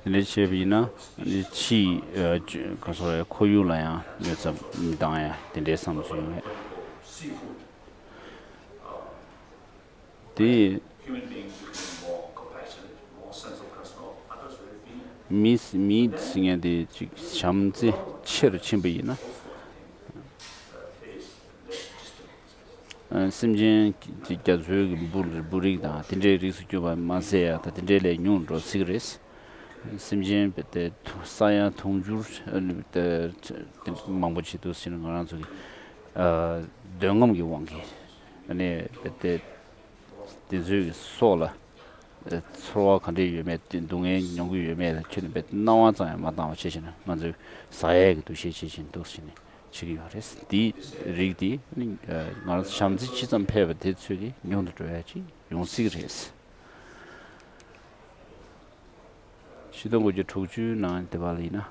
དེ་འདྲ་བྱས་པ་ཡིན་ན་ཕྱིའི་ཨ་ཅོ་ག་སོ་རེ་ཁོར་ཡུག་ལ་ཡང་གནོད་འཚེ་མི་བཏང་ཡ་དེ་འདྲའི་བསམ་ཚུལ་ཡོད་རེད། དེ་མི་མི་ཟེར་མཁན་དེ་ཅིག་བྱམས་བརྩེ་ཆེ་རུ་ཕྱིན་པ་ཡིན་ན། ཨ་སེམས་ཅན་གྱི་རྒྱ་མཚོའི་གི་འབུ་འབུ་རིགས་དང་དེ་འདྲའི་རིགས་སུ་གྱུར་པ་མ་ཟད་ཡ་ད་དེ་འདྲའི་ལས་ཉུང་འགྲོ་སྲིད་ཀྱི་རེད། སེམས་ཅན་དཔེ་དེ་ས་ཡ་དུང་ཕྱུར་ཨ་ནི་དེ་དེ་མང་པོ་ཅིག་འདུག་ཟེར་ན་ང་རང་ཚོ་གི་ཨ་འདོད་རྔམ་གྱི་དབང་གིས་ཨ་ནི་དཔེ་དེ་དེ་ཚོའི་གི་སྲོག་ལ་ཨ་ཚོར་བ་ག་འདྲས་ཡོད་མེད་དེ་སྡུག་བསྔལ་མྱོང་གི་ཡོད་མེད་ལ་ཁྱོན་ནས་དཔེ་སྣང་བ་ཙམ་ཡང་མ་བཏང་བ་བྱས་བྱས་ན་ང་ཚོས་ཟ་ཡས་ཀྱི་འདུ་ཤེས་བྱས་བྱས་འདུག་ཟེར་ནས། བྱེད་ཀྱི་ཡོད་རེད། འདིའི་རིགས་འདི་ནི་ང་རང་ཚོ་བྱམས་བརྩེ་ཇི་ཙམ་འཕེལ་བ་དེ་ཚོད་ཀྱིས་ཉུང་དུ་འགྲོ་ཡ་ཅིག་ཡོང་སྲིད་ཀྱི་རེད། ཆིག་སྟོང་དགུ་བརྒྱ་དྲུག་ཅུའི་ནང་དེ་བ་ལ་ཡིན་ན།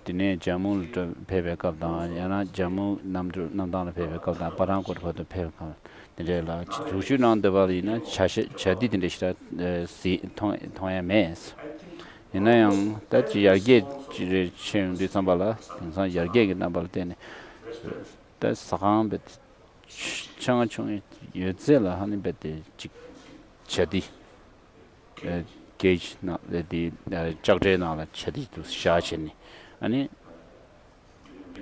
དེ་ནས་ཇམ་མུ་ལ་ཕེབས་པའི་སྐབས་དང་ཡང་ན་ཇམ་མུ་གནམ་གྲུ་གནམ་ཐང་ལ་ཕེབས་པའི་སྐབས་དང་པ་ཐང་ཀོཊ་བར་དུ་ཕེབས་པའི་སྐབས་དེ་འདྲས་ལ་དུས་ཚོད་ནང་འདོད་པ་ལ་ཡིན་ན་བྱ་བྱ་བྱ་འདི་དེ་འདྲས་ཞིག་ལ་གཟིགས་མཐོང་མཐོང་ཡ་མེད། ཡིན་ན་ཡང་ད་ཅི་ཡར་རྒྱས་ཅི་རེ་ཆེ་ཡོང་དུས་ཙམ་པ་ལ་དེང་སང་ཡར་རྒྱས་ཀྱི་རྣམ་པ་ལ་བརྟེན་ནས་ད་ཟ་ཁང་བས་ཆ་ང་ཆུང་ཡོད་ཚད་ལ་ཧ་ནི་བས་དེ་ཅིག་བྱ་འདི། ཨ་ཀེ་ཇི་ནང་ལ་དེ་ཨ་ལྕགས་ཁྲའི་ནང་ལ་བྱ་དེ་དུ་བཞག་བྱས་ནས་ཨ་ནི་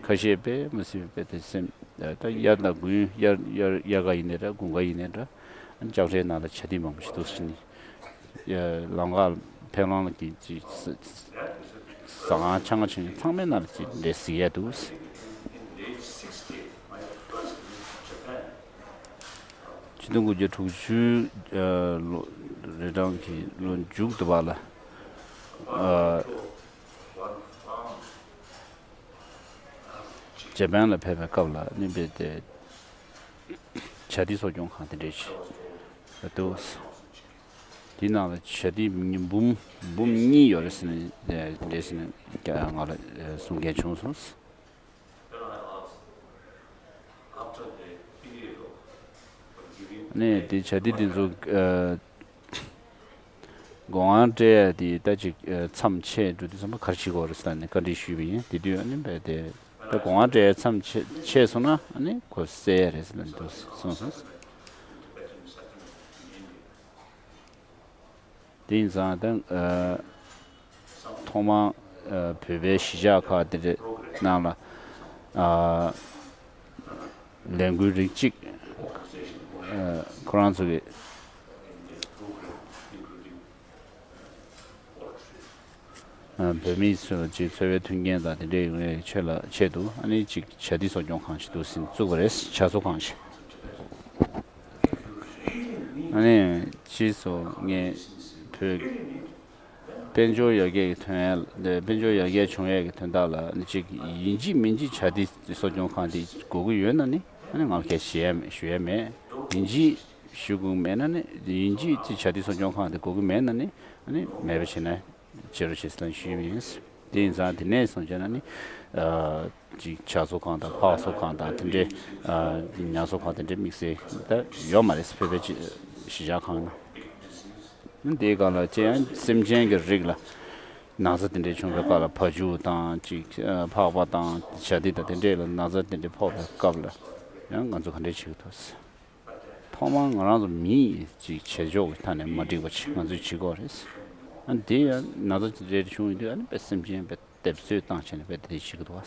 ཁ་ཤས་དཔེ་མི་སྲིད་པའི་དེ་སེམས་ཨ་ད་དབྱར་དང་དགུན་དབྱར་དབྱར་དབྱར་ཁ་ཡིན་ནའི་འདྲ་དགུན་ཁ་ཡིན་ནའི་འདྲ་ཨ་ནི་ལྕགས་ཁྲའི་ནང་ལ་བྱ་དེ་མང་པོ་ཞིག་འདུག་ཟེར་ནས་ཨ་ལམ་ཁ་ཕེབས་ལམ་ལ་གི་ཅིག་ཟ་ཟ་ཁང་ཆང་ཁང་ཆུང་ཆུང་ཚང་མའི་ནང་ལ་ཅིག་འདྲ་གཟིགས་ཡས་འདུག་ཆིག་སྟོང་དགུ་བརྒྱ་དྲུག་ཅུ་ལོ་རེ་གྲངས་ཀྱི་ལོ་མཇུག་ཏུ་བར་ལ་ཨ་ཇ་པན་ལ་ཕེབས་པའི་སྐབས་ལ་ནི་བས་དེ་བྱ་དེ་གསོ་སྐྱོང་ཁང་དེ་འདྲས་ཞིག་འདུག་དེའི་ནང་ལ་བྱ་དེ་འབུམ་འབུམ་གཉིས་ཡོད་རེད་ཟེར་ནས་དེ་འདྲས་ཟེར་ནས་ང་ལ་གསུང་མཁན་བྱུང་སོང་། ནས་དེ་བྱ་དེ་དེ་ཚོ་ཨ་སྒོ་ང་སྤྲད་ཡ་དེ་ད་ཅིག་ཨ་མཚམས་ཆད་འགྲོ་དུས་ཙམ་པ་ག་རེ་བྱེད་དགོས་རེད་ཟེར་ནས་བཀའ་འདྲི་ཞུས་པ་ཡིན། དེ་དུས་ཨ་ནི་བས་དེ་ད་སྒོ་ང་སྤྲད་ཡ་མཚམས་ཆད་ཆད་སོང་ན་ཨ་ནི་ཁོ་བསད་ཡ་རེད་ཟེར་ནས་འདུག་གསུངས་སོང་། དེ་ཡིན་ཙང་ད་ཨ་ཐོག་མར་ཨ་བོད་པའི་གཞིས་ཆགས་ཁག་དེ་འདྲའི་ནང་ལ་ ཨ་ལས་འགུལ་རིགས་གཅིག་ཨ་ཁོ་རང་ཚོ་གི་ཨ་བོད་མི་ཚོ་གཅིག་འཚོ་བའི་མཐུན་རྐྱེན་དང་དེ་འདྲའི་ཡོང་བའི་ཆེད་ལ་ཆེད་དུ་ཨ་ནི་གཅིག་བྱ་དེ་གསོ་སྐྱོང་ཁང་ཞིག་འདུག་ཟིན་བཙུགས་པ་རེད། བྱ་གསོ་ཁང་ཞིག་ཨ་ནི་ཅི་སོ་ངས་བོད་དཔལ་འབྱོར་ཡར་རྒྱས་ཀྱི་ཐོན་ཡ་དཔལ་འབྱོར་ཡར་རྒྱས་བྱུང་ཡས་ཀྱི་དོན་དག་ལ་ནི་གཅིག་ཡིན་གཅིག་མིན་གཅིག་བྱ་དེ་གསོ་སྐྱོང་ཁང་དེ་དགོས་ཀྱི་ཡོད་ན་ནི་ཨ་ནི་ང་ལ་གས་ཞུ་ཡ་མེད། ཞུ་ཡ་མེད། ཡིན་གཅིག་ཞུ་དགོས་མེད་ན་ནི་ཡིན་གཅིག་ཅིག་བྱ་དེ་གསོ་སྐྱོང་ཁང་དེ་དགོས་ཀྱི་མེད་ན་ནི་ཨ་ནི་མེད་པ་བྱས་ན་བྱེད་རོགས་བྱེད་ཟེར་ཞུ་ཡི་ཡིན། དེ་ཡིན་ཙང་དེ་ནས་སོང་བྱས་ན་ནི་ཨ་ཅིག་བྱ་གསོ་ཁང་དང་ཕག་གསོ་ཁང་དང་དེ་འདྲའི་ཨ་ཉ་གསོ་ཁང་དེ་འདྲའི་དམིགས་བསལ་ད་ཡོད་མ་རེད། བོད་པའི་ཅིག་གཞིས་ཆགས་ཁང་ན། དེའི་སྒང་ལ་ཅི་ཡང་སེམས་ཅན་གྱི་རིགས་ལ་ན་ཚ་དེ་འདྲའི་བྱུང་བའི་སྐབས་ལ་བ་ཕྱུགས་དང་ཅིག་ཨ་ཕག་པ་དང་བྱ་དེ་དང་དེ་འདྲས་ལ་ན་ཚ་དེ་འདྲའི་ཕོག་པའི་སྐབས་ལ་ཡང་ང་ཚོ་ག་འདྲས་བྱེད་ཀྱི་འདུག་ཐོག་མར་ང་རང་ཚོ་མི་ཡིས་ཅིག་བྱེད་ཕྱོགས་ཀྱི་ཐད་ནས་མ་འགྲིག་པ་ཅིག་ང་ཚོས་བྱེད་དགོས་རེད། ཨ་དེ་ཡང་ན་ཚ་ཅིག་རེ་རེ་བྱུང་ཡོང་དུས་ཨ་ནི་དཔེ་སེམས་ཅན་དཔེ་སྡེབ་གསོད་བཏང་བྱས་ནས་དཔེ་དེ་འདྲས་བྱེད་ཀྱི་འདུག་བ།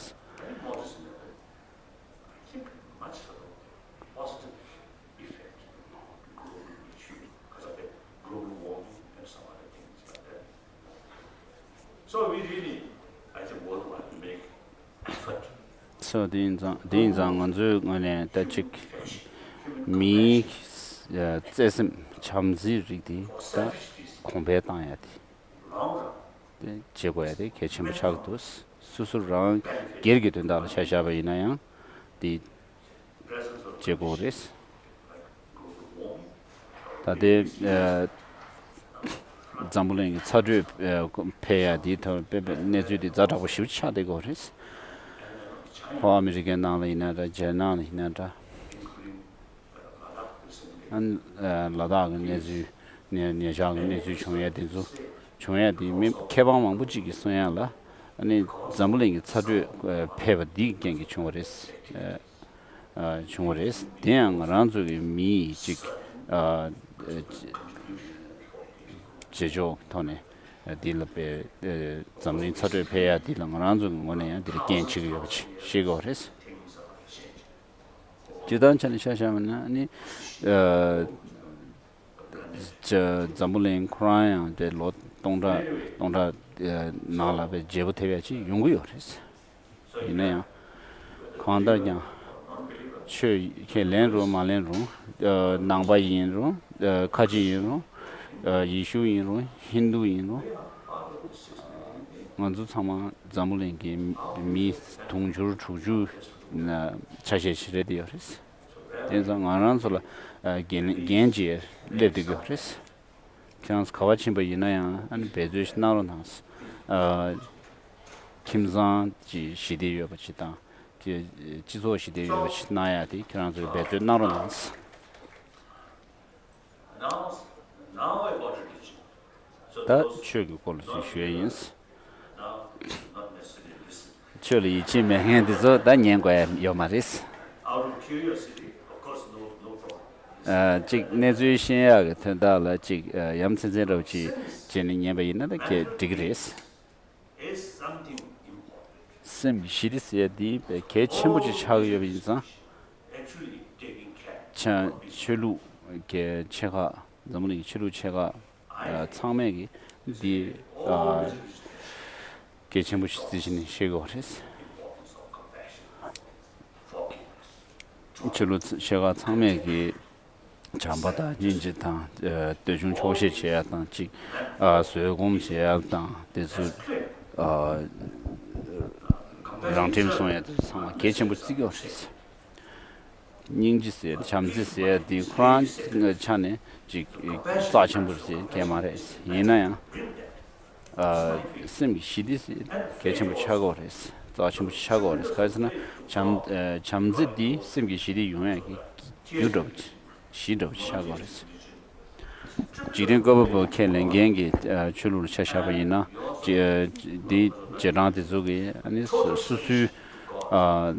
So we really, I think, worldwide make effort. So དེ་ཡིན་ཙང་དེ་ཡིན་ཙང་ང་ཚོའི་ངོས་ནས་ད་ཅིག་མིའི་བརྩེ་སེམས་བྱམས་བརྩེའི་རིགས་དེ་ད་གོང་འཕེལ་བཏང་ཡ་དེ་དེ་བྱེད་དགོས་ཡ་དེ་གལ་ཆེན་པོ་ཆགས་ཀྱི་འདུག་སོ་སོ་རང་སྒེར་གྱི་དོན་དག་ལ་ཆ་བཞག་པ་ཡིན་ན་ཡང་དེ་བྱེད་དགོས་རེད། ད་ལྟའི་ཨ་འཛམ་བུ་གླིང་གི་ཚ་དྲོད་ཨ་འཕེལ་ཡ་དེའི་ཐོག་དཔེ་དཔེ་གནས་ཚུལ་དེ་ཛ་དྲག་པོ་ཞེ་པོ་ཆགས་བསྡད་ཀྱི་ཡོད་རེད། ལྷོ་ཨ་མི་རི་ཀའི་ནང་ལ་ཡིན་ན་འདྲ། རྒྱལ་ནང་ལ་ཡིན་ན་འདྲ། ཨ་ནི་ཨ་ལ་དྭགས་ཀྱི་གནས་ཚུལ་ནས་ཉེ་ཆར་གྱི་གནས་ཚུལ་བྱུང་ཡ་དེ་ཚོ་བྱུང་ཡ་དེ་མི་མཁས་པ་མང་པོ་གཅིག་གིས་གསུང་ཡ་ལ་ཨ་ནི་འཛམ་བུ་གླིང་གི་ཚ་དྲོད་ཨ་འཕེལ་བ་འདིའི་རྐྱེན་གྱིས་བྱུང་བ་རེད། ཨ། བྱུང་བ་རེད། དེ་ཡང་ང་རང་ཚོ་གི་མི་ཡིས་ཅིག་ཨ། བྱེད་ཕྱོགས་ཐོག་ནས་འདི་ལ་དཔེ་འཛམ་གླིང་ཚ་དྲོད་འཕེལ་ཡ་འདི་ལ་ང་རང་ཚོ་གི་ངོས་ནས་ཡང་འདི་ལ་རྐྱེན་བྱེད་ཀྱི་ཡོད་པ་ཅིག་ཤེས་དགོས་རེད། སྤྱིར་བཏང་ཆ་ནས་ཆ་བཞག་པ་ན་ནི་ཨ། འཛམ་བུ་གླིང་ཁོ་རང་ཡང་དེ་ལོ་སྟོང་ཕྲག་སྟོང་ཕྲག་ནང་ལ་དཔེ་བརྗེ་པོ་ཐེབས་ཡ་ཅིག་ཡོང་གི་ཡོད་རེད། ཡིན་ན་ཡང་། གང་ལྟར་ཀྱང་། ཆོས་ཁས་ལེན་རུང་མ་ལེན་རུང་། ཨ། ནང་པ་ཡིན་རུང་། ཨ། ཁ་ཆེ་ཡིན་རུང་། ཨ། ཡེ་ཤུ་ཡིན་རུང་། ཧིན་དུ་ཡིན་རུང་། ང་ཚོ་ཚང་མ་འཛམ་བུ་གླིང་གི་མི་དུང་ཕྱུར་དྲུག་ཅུ་ན་ཆ་ཤས་ཤིག་རེད་དེ་ཡོད་རེད། དེ་ཙང་ང་རང་ཚོ་ལ། ཨ། འགན་འགན་ཅིག་སླེབས་བསྡད་ཀྱི་ཡོད་རེད། ཁྱེད་རང་ཚོ་ག་པར་ཕྱིན་པ་ཡིན་ན་ཡང་ཨ་ནི་འབད་རྩོལ་ཞིག་གནང་རོགས་གནང་། ཨ། ཁྱིམ་ཚང་གི་ཞི་བདེ་ཡོད་པ་ཅིག་དང་། དེ་སྤྱི་ཚོགས་ཞི་བདེ་ཡོད་པ་ཞིག་གནང་ཡ་དེ་ཁྱེད་རང་ཚོས་འབད་རྩོལ་གནང་རོགས་གནང་། ད་ཆོས་ཀྱི་སྐོར་ལ་ཅིག་ཞུ་ཡ་ཡིན། ཆོས་ལ་ཡིད་ཆེས་མེད་མཁན་དེ་ཚོ་ད་ཉན་དགོས་ཡ་ཡོད་མ་རེད། ཨ། ཅིག་གནས་ཚུལ་ཤེས་ཡག་གི་དོན་དག་ལ་ཅིག་ཨ། ཡ་མཚན་ཚན་རབས་ཅིག་བྱས་ནས་ཉན་པ་ཡིན་ན་ད་གལ་འགྲིག་གི་རེད། སེམས་ཀྱི་ཞི་བདེ་ཟེར་ཡ་འདི་དཔེ་གལ་ཆེན་པོ་ཅིག་ཆགས་ཀྱི་ཡོད་པ་ཡིན་ཙང་། ཆ་ཆོས་ལུགས་ཀྱི་ཆེ་ཁག་འཛམ་བུ་གླིང་གི་ཆོས་ལུགས་ཆེ་ཁག་ཨ། ཚང་མས་ཀྱི་འདི་ཨ། གལ་ཆེན་པོ་ཞིག་བརྩིས་བྱས་ནས་བཤད་དགོས་པ་རེད། ཆོས་ལུགས་ཆེ་ཁག་ཚང་མས་ཀྱི་བྱམས་པ་དང་སྙིང་རྗེ་དང་། ཨ། འདོད་ཆུང་ཆོག་ཤེས་བྱེད་ཡ་དང་གཅིག་ཨ། བཟོད་སྒོམ་བྱེད་ཡ་དང་དེ་ཚོ་ཨ། རང་ཁྲིམས་སྲུང་ཡ་དེ་ཚོ་ཚང་མ་གལ་ཆེན་པོ་བརྩི་གི་ཡོད་རེད། སྙིང་རྗེ་ཟེར་བྱམས་བརྩེ་ཟེར་ཡ་དེ་ཁོ་རང་ཆ་ནས་ཅིག་རྩ་ཆེན་པོ་ཟེར་གལ་མ་རེད། ཡིན་ན་ཡང་། ཨ། སེམས་ཀྱི་ཞི་བདེ་ཟེར་གལ་ཆེན་པོ་ཆགས་ཀྱི་ཡོད་རེད། རྩ་ཆེན་པོ་ཆགས་ཀྱི་ཡོད་རེད། ག་རེ་ཟེར་ན་བྱམས་ཨ། བྱམས་བརྩེ་འདི་སེམས་ཀྱི་ཞི་བདེ་ཡོང་ཡ་གི་རྒྱུ་འདྲ་པོ་ཅིག་གཞི་འདྲ་པོ་ཆགས་པ་རེད། འཇིག་རྟེན་བཀའ་བབས་པོ་ཁས་ལེན་མཁན་གྱི་ཨ། ཆོས་ལུགས་ལ་ཆ་བཞག་པ་ཡིན་ན། ཅི་ཨ། འདི་རྗེས་འབྲང་དེ་ཚོ་གིས་ཨ་ནི་སོ་སོ་སོའི་ཨ།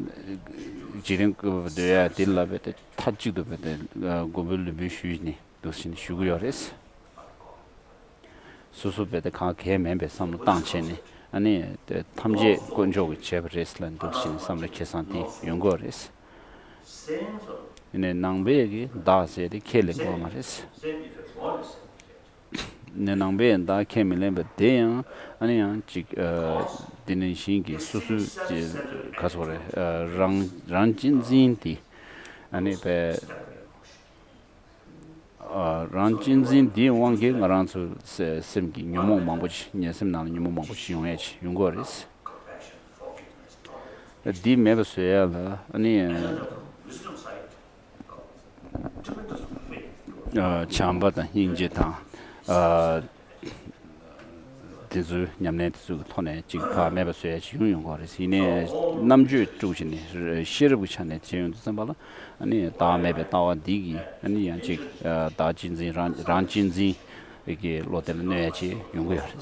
འཇིག་རྟེན་བཀའ་བབས་འདོད་ཡ་དེ་ལ་བས་ཏེ་མཐའ་གཅིག་ཏུ་བས་ཏེ་ཨ། མགོན་པོའི་ལུས་འབུལ་ཞུས་ནས་འདུག་ཟེར་ནས་ཞུ་གི་ཡོད་རེད། སོ་སོ་བས་ཏེ་གང་གལ་མིན་པའི་བསམ་བློ་བཏང་བྱས་ནས་ ཨ་ནི་དེ་ཐམས་ཅད་དཀོན་མཆོག་གིས་བྱས་པ་རེད་ལབ་འདུག་ཕྱིན་བསམ་བློ་འཁྱེར་སང་དེ་ཡོང་གི་ཡོད་རེད། ཡིན་ནའི་ནང་པའི་གི་བདག་ཟེར་དེ་ཁས་ལེན་གྱི་ཡོད་མ་རེད། ནས་ནང་པའི་བདག་ཁས་མི་ལེན་པ་དེ་ཡང་ཨ་ནི་ཡང་ཅིག་ཨ་དེ་ནང་བཞིན་གྱི་སོ་སོའི་ཅིག་ག་ཟེར་རེད། ཨ་རང་རང་གཅེས་འཛིན་དེ་ཨ་ནི་བས་ཨ་རང་གཅེས་འཛིན་དེའི་དབང་གིས་ང་རང་ཚོ་སེ་སེམས་ཀྱི་ཉོན་མོངས་མང་པོ་ཞིག་ངའི་སེམས་ནང་ལ་ཉོན་མོངས་མང་པོ་ཞིག་ཡོང་ཡས་ཞིག་ཡོང་གི་ཡོད་རེད། འདི་མེད་པ་བཟོ་ཡ་ལ་ཨ་ནི་ཨ་བྱམས་པ་དང་སྙིང་རྗེ་དང་ཨ་དེ་ཚོའི་ཉམས་ལེན་དེ་ཚོའི་ཐོག་ནས་ཅིག་ཕར་མེད་པ་བཟོ་ཡ་ཅིག་ཡོང་ཡོང་གི་རེད། ཡིན་ནའི་རྣམ་དཔྱོད་དཀྲུགས་བྱས་ནས་ཤེས་རབ་ཀྱི་ཆ་ནས་བྱས་ཡོང་དུས་ཙམ་པ་ལ་ཨ་ནི་བདག་མེད་པའི་ལྟ་བ་འདི་གིས་ཨ་ནི་ཡང་ཅིག་བདག་གཅེས་འཛིན་རང་རང་གཅེས་འཛིན་གྱི་བློ་དེ་ལ་གནོད་ཡ་ཅིག་ཡོང་གི་ཡོད་རེད།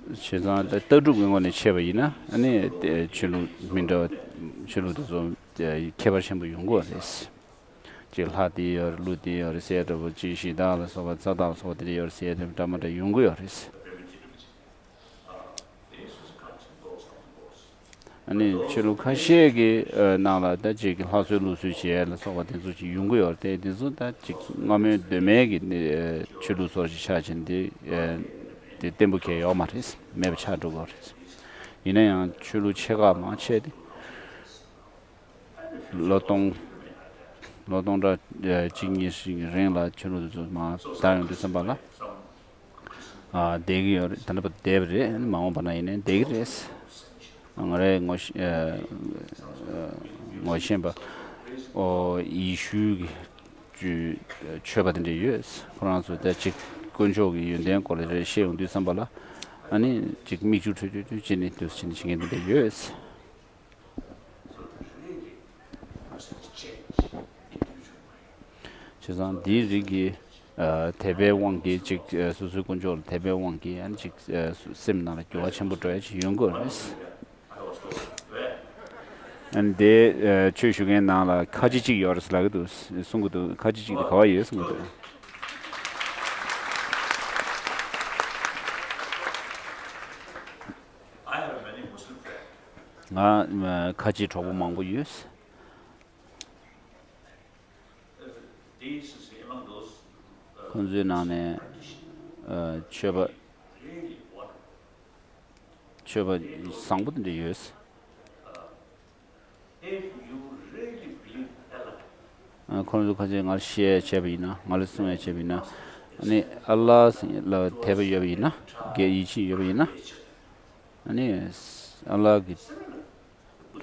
བྱས་ཙང་ད་ལྟ་གྲུབ་ཀྱི་ངོས་ནས་བཤད་པ་ཡིན་ན་ཨ་ནི་ཆོས་ལུགས་མི་འདྲ་བ་ཆོས་ལུགས་དེ་ཚོ་ཁྱད་པར་ཆེན་པོ་ཡོང་གི་ཡོད་རེད། ཅིག་ལྷ་དེ་ཡོད་རེད། ཀླུ་དེ་ཡོད་རེད་ཟེར་འདྲ་པོ། ཅིག་གཞི་བདག་ལ་སོགས་པ་རྩ་བདག་ལ་སོགས་པ་དེ་འདྲ་ཡོད་རེད་ཟེར་དེ་འདྲ་མ་འདྲ་ཡོང་གི་ཡོད་རེད། ཨ་ནི་ཆོས་ལུགས་ཁ་ཤས་ཀྱི་ཨ་ནང་ལ་ད་ཅིག་ལྷ་གསོལ་ཀླུ་གསོལ་བྱེད་ཡས་ལ་སོགས་པ་དེ་ཚོ་ཅིག་ཡོང་གི་ཡོད་རེད། དེ་ཚོ་ད་ཅིག་སྔ་མོའི་གདོད་མའི་གི་ནི་ཨ་ཆོས་ལུགས་ཚོ་ཞིག་ཆགས་ཕྱིན་དེ་ཨ་དེ་བརྟན་པོ་གང་ཡོད་མ་རེད། མེད་པ་ཆགས་འགྲོ་གི་ཡོད་རེད། ཡིན་ན་ཡང་ཆོས་ལུགས་ཆེ་ཁག་མང་ཆེ་དེ་ལོ་སྟོང་ལོ་སྟོང་ཕྲག་ཨ་གཅིག་གཉིས་ཤིག་རིང་ལ་ཆོས་ལུགས་དེ་ཚོ་མར་དར་ཡོང་དུས་ཙམ་པ་ལ། ཨ་བསྡད་ཀྱི་ཡོད་རེད། ད་ལྟ་བར་བསྡད་པ་རེད། མ་འོངས་པ་ན་ཡིན་ནའི་བསྡད་ཀྱི་རེད། ང་རའི་ངོ་ཤེས་ཨ་ཨ་ངོ་ཤེས་པ་ཨོ་ཡེ་ཤུ་གི་ཆོས་པ་དེ་འདྲ་ཡོད། ཁོ་རང་ཚོ་ད་ཅིག་དཀོན་མཆོག་གི་ཡོན་ཏན་སྐོར་ལ་རེ་བཤད་ཡོང་དུས་ཙམ་པ་ལ་ཨ་ནི་ཅིག་མིག་ཆུ་ཁྲོལ་ཁྲོལ་ཁྲོལ་བྱས་ནས་འདུག་སེ་བྱས་ནས་བྱེད་མཁན་དེ་འདྲ་ཡོད། བྱས་ཙང་འདིའི་རིགས་ཀྱི་ཨ་དད་པའི་དབང་གིས་ཅིག་ཨ་སོ་སོའི་དཀོན་མཆོག་ལ་དད་པའི་དབང་གིས་ཨ་ནི་ཅིག་ཨ་སེམས་ནང་ལ་འགྱུར་བ་ཆེན་པོ་འགྲོ་ཡ་ཅིག་ཡོང་གི་ཡོད་རེད། ཨ་ནི་དེ་ཨ་ཆོས་ཞུ་མཁན་ནང་ལ་ཁ་ཆེ་གཅིག་ཡོད་རེད་ལབ་ཀྱི་འདུག་གསུང་གི་འདུག་ཁ་ཆེ་གཅིག་དེ་ག་པར་ཡོད་གསུང་གི་འདུག་ང་ཁ་ཆེ་གྲོགས་པོ་མང་པོ་ཡོད། ཁོང་ཚོའི་ནང་ནས་ཨ་ཆོས་པ་ཆོས་པ་བཟང་པོ་དེ་འདྲ་ཡོད། ཨ་ཁོང་ཚོ་ཁ་ཤས་ང་ལ་བཤད་ཡ་བྱས་པ་ཡིན་ན། ང་ལ་གསུང་ཡ་བྱས་པ་ཡིན་ན། ཨ་ནི་ཨ་ལ་ལ་དད་པ་ཡོད་པ་ཡིན་ན། དགེ་ཡིད་ཆེས་ཡོད་པ་ཡིན་ན། ཨ་ནི་ཨ་ལ་གི་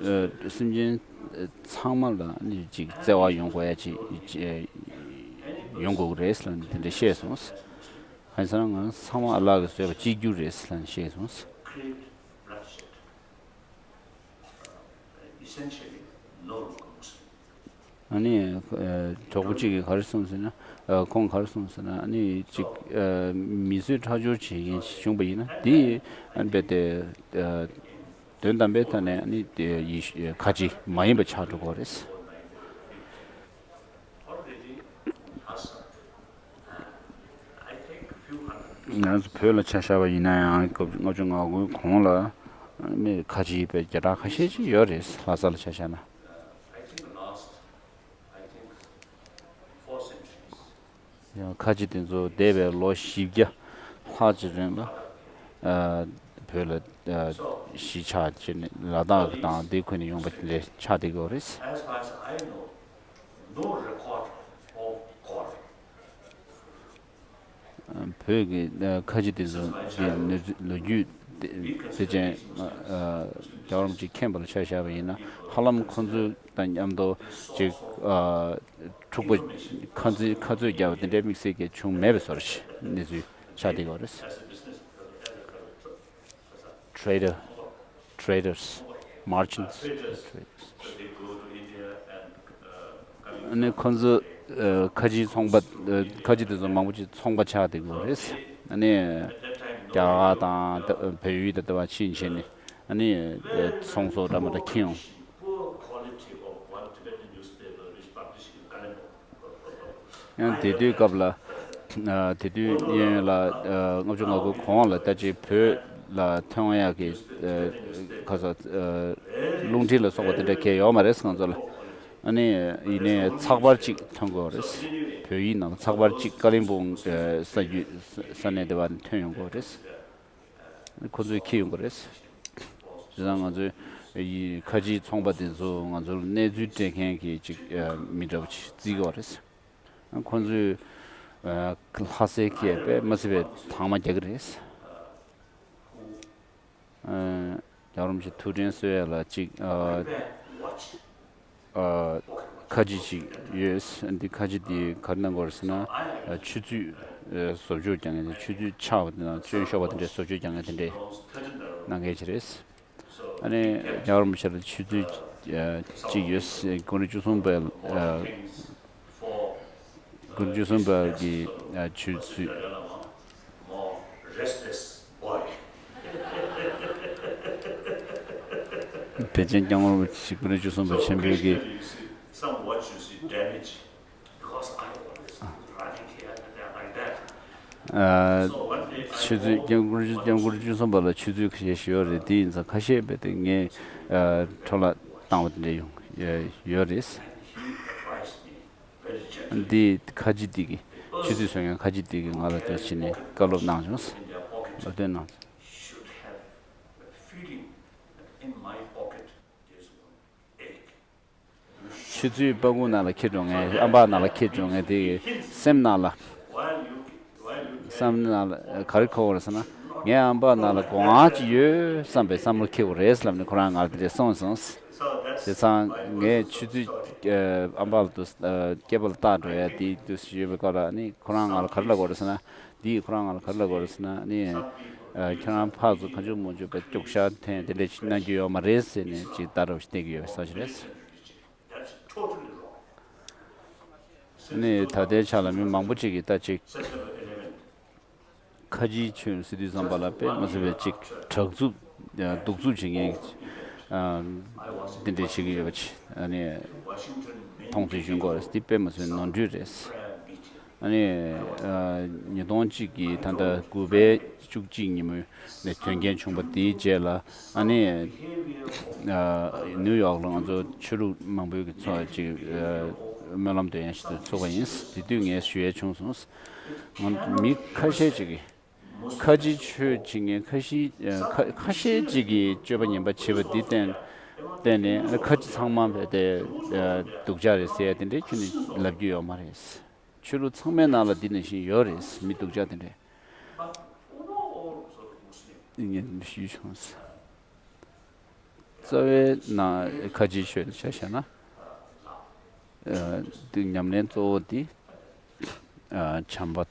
ཨ་སེམས་ཅན་ཚང་མ་ལ་ཨ་ནི་ཅིག་བརྩེ་བ་ཡོང་དགོས་ཡ་ཅིག་ཡོང་དགོས་ཀྱི་རེད་ལབ་ནས་དེ་འདྲ་བཤད་སོང་། གང་ཡིན་ཟེར་ན་ང་ཚང་མ་ཨ་ལ་གིས་བཟོས་པ་གཅིག་གྱུར་རེད་ལབ་ནས་བཤད་སོང་། ཨ་ནི་ཨ་གྲོགས་པོ་གཅིག་གིས་ག་རེ་གསུངས་ཟེར་ན། ཨ་ཁོང་ག་རེ་གསུངས་ཟེར་ན། ཨ་ནི་ཅིག་ཨ་མི་གསོད་ཁྲག་སྦྱོར་བྱེད་མཁན་ཞིག་བྱུང་པ་ཡིན་ན། དེ་ཨ་ནི་རྦད་དེ་ཨ་དོན་དམ་པའི་ཐོག་ནས་ཨ་ནི་དེ་ཡེ་ཤུ་ཁ་ཆེ་མ་ཡིན་པ་ཆགས་འགྲོ་གི་རེད། ང་ཚོ་བོད་ལ་ཆ་བཞག་པ་ཡིན་ན་ཡང་སྐབས་ལྔ་བཅུ་ང་དགུའི་གོང་ལ་མི་ཁ་ཆེ་བའི་བརྒྱ་ཕྲག་ཁ་ཤས་ཅིག་ཡོད་རེད། ལྷ་ས་ལ་ཆ་བཞག་ན། ཡང་ཁ་ཆེ་དེ་ཚོ་འདས་པའི་ལོ་བཞི་བརྒྱ་ལྷག་ཅིག་རིང་ལ་ཨ་བོད་ལ་ཨ་གཞིས་ཆགས་བྱས་ནས་ལ་དྭགས་དང་དེ་ཁུལ་ནས་ཡོང་པ་དེ་འདྲ་ཆགས་བསྡད་ཀྱི་ཡོད་རེད། བོད་ཀྱི་ཁ་ཆེ་དེ་ཚོ་གི་ནུས་ལོ་རྒྱུས་དེ་ཅན་རྒྱལ་བ་རིན་པོ་ཆེས་མཁྱེན་པ་ལ་ཆ་བཞག་པ་ཡིན་ན། ཧ་ལམ་ཁོང་ཚོ་དང་མཉམ་དུ་ཅིག་འཁྲུག་པ་ཁ་རྩོད་ཁ་རྩོད་བརྒྱབ་པ་དེ་འདྲའི་དམིགས་བསལ་གྱི་བྱུང་མེད་པའི་བཟོ་འདྲ་ཞིག་གནས་ཚུལ་ཆགས་བསྡད་ཡོད་རེད། Trader, traders, merchants, traders. ཨ་ནི་ཁོང་ཚོ་ཨ་ཁ་ཆེའི་ཚོང་པ། ཨ་ཁ་ཆེ་དེ་ཚོ་མང་པོ་ཅིག་ཚོང་པ་ཆགས་བསྡད་ཀྱི་ཡོད་རེད། ཨ་ནི་རྒྱ་གར་དང་ད་བལ་ཡུལ་དང་དེ་བ་ཕྱིན་བྱས་ནས་ཨ་ནི་ཨ་ཚོང་ཟོག་འདྲ་མི་འདྲ་འཁྱེར་ཡོང་། ཡང་དེ་དུས་སྐབས་ལ། ཨ། དེ་དུས་གཡས་གཡོན་ལ། ཨ། ལྔ་བཅུ་ང་དགུ་གོང་ལ་ད་ཅིག་བོད་ལ་ཐོན་ཡག་གི། ཨ། ཁ་ས། ཨ། རླུང་འཕྲིན་ལ་སོགས་པ་དེ་འདྲ་གང་ཡང་ཡོད་མ་རེད་ང་ཚོ་ལ། ཨ་ནི་ཡིན་ནའི་ཚགས་པར་གཅིག་ཐོན་དགོས་རེད། བོད་ཡིག་ནང་ལ་ཚགས་པར་གཅིག་ཀ་ལིམ་པོང་། ཨ། ས་རྒྱུད་ས་གནས་དེ་བ་ནས་ཐོན་ཡོང་དགོས་རེད། ཁོ་ཚོས་འཁྱེར་ཡོང་གི་རེད། བྱས་ཙང་ང་ཚོའི་ཡི་ཁ་ཆེའི་ཚོང་པ་དེ་ཚོ་ང་ཚོར་གནས་ཚུལ་སྤྲད་མཁན་གྱི་ཅིག་ཨ། མི་འདྲ་བོ་ཅིག་བརྩི་གི་རེད། ཁོ་ཚོས་ཨ། ལྷ་སའི་སྐད་དཔེ་མི་སྲིད་པའི་དྭངས་མ་རྒྱག་གི་རེད། ཨ། རྒྱལ་བ་རིན་པོ་ཆེ་ཐུགས་དྲན་གསོ་ཡ་ལ་ཅིག་ཨ། ཨ། ཁ་ཆེ་ཅིག་ཡོད། འདི་ཁ་ཆེ་འདི་ག་རེ་གནང་དགོས་རེད་ཟེར་ན། ཨ། ཆུ་ཚོད་ཨ། བཟོ་བཅོས་རྒྱག་མཁན་དེ། ཆུ་ཚོད་ཆག་པ་དེ་དང་སྐྱོན་ཤོར་བ་དེ་འདྲའི་བཟོ་བཅོས་རྒྱག་མཁན་དེ་འདྲའི་གནང་མཁན་ཅིག་རེད། ཨ་ནི་རྒྱལ་བ་རིན་པོ་ཆེ་ལ་ཆུ་ཚོད་ཨ། གཅིག་ཡོད། དགུང་ལོ་བཅུ་གསུམ་པའི། ཨ། དགུང་ལོ་བཅུ་གསུམ་པ་གི། ཨ། ཆུ་ཚོད། བདེ་ཆེན་སྐྱབས་མགོན་རིན་པོ་ཆེ་དགུང་ལོ་བཅུ་གསུམ་པ་ཆེན་པོའི་གི། ཨ། ཆུ་ཚོད་སྐྱབས་མགོན་རིན་པོ་ཆེ་དགུང་ལོ་བཅུ་གསུམ་པ་ལ་ཆུ་ཚོད་ཁ་ཤས་ཞིག་ཡོད་རེད། དེ་ཡིན་ཙང་ཁ་ཤས་རྦད་དེ་ངས། ཨ། འཕྲོ་བརླག་བཏང་བ་དེ་འདྲ་ཡོང་ཡོད་རེད། འདི་ཁ་ཆེ་འདི་གི་ཆུ་ཚོད་བཟོ་མཁན་ཁ་ཆེ་འདི་གི་ང་ལ་འདི་བྱས་ནས་བཀའ་སློབ་གནང་བྱུང་། བཀའ་སློབ་གནང་བྱུང་། ཆུ་ཚོད་པ་ཀུ་ནང་ལ་འཁྱེར་འགྲོ་མཁན། ཨམ་བག་ནང་ལ་འཁྱེར་འགྲོ་མཁན་དེ་གི་སེམས་ནང་ལ། སེམས་ནང་ལ་ག་རེ་འཁོར་བ་རེད་ཟེར་ན། ངའི་ཨམ་བག་ནང་ལ་སྒོ་ང་ཅིག་ཡོད་བསམ་པའི་བསམ་བློ་འཁྱེར་དགོས་རེད་ལབ་ནས་ཁོ་རང་ང་ལ་དེ་འདྲས་གསུངས་སོང་། བྱས་ཙང་ངས་ཆུ་ཚོད་ཨ། ཨམ་བག་ལ་དུ་ཨ། སྐེད་པ་ལ་བཏགས་འགྲོ་ཡ་དེ་དུས་སུ་ཡོད་པའི་སྐབས་ལ་ནི་ཁོ་རང་ང་ལ་ག་རེ་ལབ་དགོས་རེད་ཟེར་ན། འདིས་ཁོ་རང་ང་ལ་ག་རེ་ལབ་དགོས་རེད་ཟེར་ན་ནི། ཨ། ཁྱེད་རང་ཕར་ཚུར་གང་བྱུང་མང་བྱུང་བའི་རྒྱུག་ཤར་འཐེན་དེ་འདྲས་ཅིག་གནང་རྒྱུ་ཡོད་མ་རེད་ཟེར་ནས་ཅིག་ལྟ་རོགས་ཞིག་བསྟན་གྱི་ཡོད་པའི་ས་ཞིག་རེད། ནི་ད་ལྟའི་ཆ་ལ་མི་མང་པོ་ཅིག་གིས་ད་ཅིག་ཁ་ཆེའི་ཆོས་ཟེར་དུས་ཙམ་པ་ལ་དཔེ་མི་སྲིད་པའི་ཅིག་དྲག་རྩུབ་གདུག་རྩུབ་བྱེད་མཁན། ཨ། དེ་འདྲས་བྱེད་ཀྱི་ཡོད་པ་ཅིག་ཨ་ནི་མཐོང་ཚུལ་ཞུ་དགོས་རེད། འདི་དཔེ་མི་སྲིད་པའི་ནོར་འཁྲུལ་རེད། ཨ་ནི། ཨ། ཉིས་སྟོང་གཅིག་གི་ད་ལྟ་དགུ་པའི་བཅུ་གཅིག་ཉིན་མོ་ནས་དོན་རྐྱེན་བྱུང་བ་དེའི་རྗེས་ལ། ཨ་ནི། ཨ། ནིའུ་ཡོག་ལ་ང་ཚོ་ཆོས་ལུགས་མང་པོའི་གི་ཚོགས་ཅིག་ཨ། སྨོན་ལམ་འདོན་ཡ་ཞིག་ཚོགས་པ་ཡིན། དེ་དུས་ངས་ཞུ་ཡ་བྱུང་སོང་། ང་མི་ཁ་ཤས་ཅིག་གིས་ཁ་ཆེའི་ཆོས་བྱེད་མཁན་ཁ་ཤས། ཨ། ཁ་ཁ་ཤས་ཅིག་གིས་སྤྱོད་པ་ངན་པ་བྱེད་པ་འདི་བརྟེན་བརྟེན་ནས་ཁ་ཆེ་ཚང་མ་རྦད་དེ་ཨ། སྡུག་ཅག་རེད་ཟེར་ཡ་དེ་འདྲའི་ཁྱོན་ནས་ལབ་རྒྱུ་ཡོད་མ་རེད། ཆོས་ལུགས་ཚང་མའི་ནང་ལ་འདི་ནང་བཞིན་ཡོད་རེད། མི་སྡུག་ཅག་དེ་འདྲས། ངས་འདི་ཞུས་བྱུང་། རྩ་བའི་ནང་ཁ་ཆེའི་ཆོས་ཆ་བཞག་ན། ཨ། འདི་ཉམས་ལེན་གཙོ་བོ་འདི། ཨ། བྱམས་པ།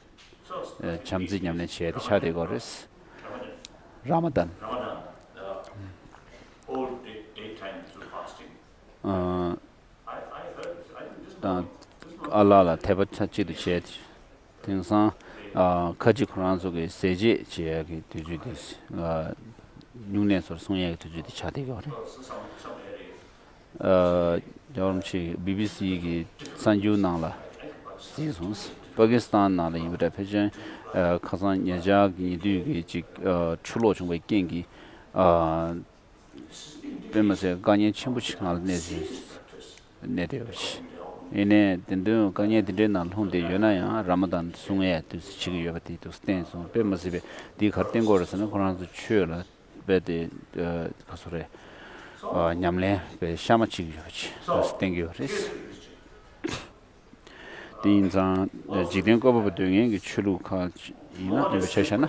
ཨ། བྱམས་བརྩེ་ཉམས་ལེན་བྱས་ཏེ་ཆགས་བསྡད་ཡོད་རེད། ར་མ་དན། ཨ། དང་ཨ་ལ་ལ་དད་པ་ཆ་གཅིག་ཏུ་བྱས། དེང་སང་ཨ། ཁ་ཆེ་ཁོ་རང་ཚོ་གི་ཟས་བཅད་བྱེད་ཡག་གི་དུས་ཚོད་དེ། ཨ། སྨྱུང་གནས་ཚོར་སོང་ཡག་གི་དུས་ཚོད་དེ་ཆགས་བསྡད་ཡོད་རེད། ཨ། རྒྱལ་བ་རིན་པོ་ཆེ་བི་བི་སི་གི་གསར་འགྱུར་ནང་ལ་གཟིགས་སོང་། པ་ཀི་སི་ཐན་ནང་ལ་ཡིན་པ་འདྲ། ཕལ་ཆེར་ཨ། ཁ་སང་ཉེ་ཆར་གྱི་ཉེ་དུས་ཀྱི་ཅིག་ཨ། ཆུ་ལོག་བྱུང་བའི་རྐྱེན་གྱིས། ཨ། དཔེ་མི་སྲིད་དཀའ་ངལ་ཆེན་པོ་ཞིག་ནང་ལ་གནས་ཟིན། གནས་བསྡད་ཡོད་པ་ཞིག་ཡིན་ནའི་དེ་དུས་དཀའ་ངལ་དེ་འདྲའི་ནང་ལྷུང་བསྡད་ཡོད་ན་ཡང་ར་མ་དན་སྲུང་ཡས་དུས་སུ་བྱེད་ཀྱི་ཡོད་པ་དེ་དུས་སུ་བསྟན་སོང་། དཔེ་མི་སྲིད་པའི་འདིས་ག་རེ་བསྟན་གྱི་ཡོད་རེད་ཟེར་ན། ཁོ་རང་ཚོ་ཆོས་ལ་རྦད་དེ་ཨ། ག་ཚོད་རེད། ཨ། ཉམས་ལེན་དཔེ་གཤའ་མ་བྱེད་ཀྱི་ཡོད་པ་ཅིག་དུས་སུ་བསྟན་གྱི་ཡོད་རེད། དེ་ཡིན་ཙང་འཇིག་རྟེན་བཀོད་པ་པོ་འདོད་མཁན་གྱི་ཆོས་ལུགས་ཁག་ཡིན་ན། ཡིན་པ་ཆ་བཞག་ན།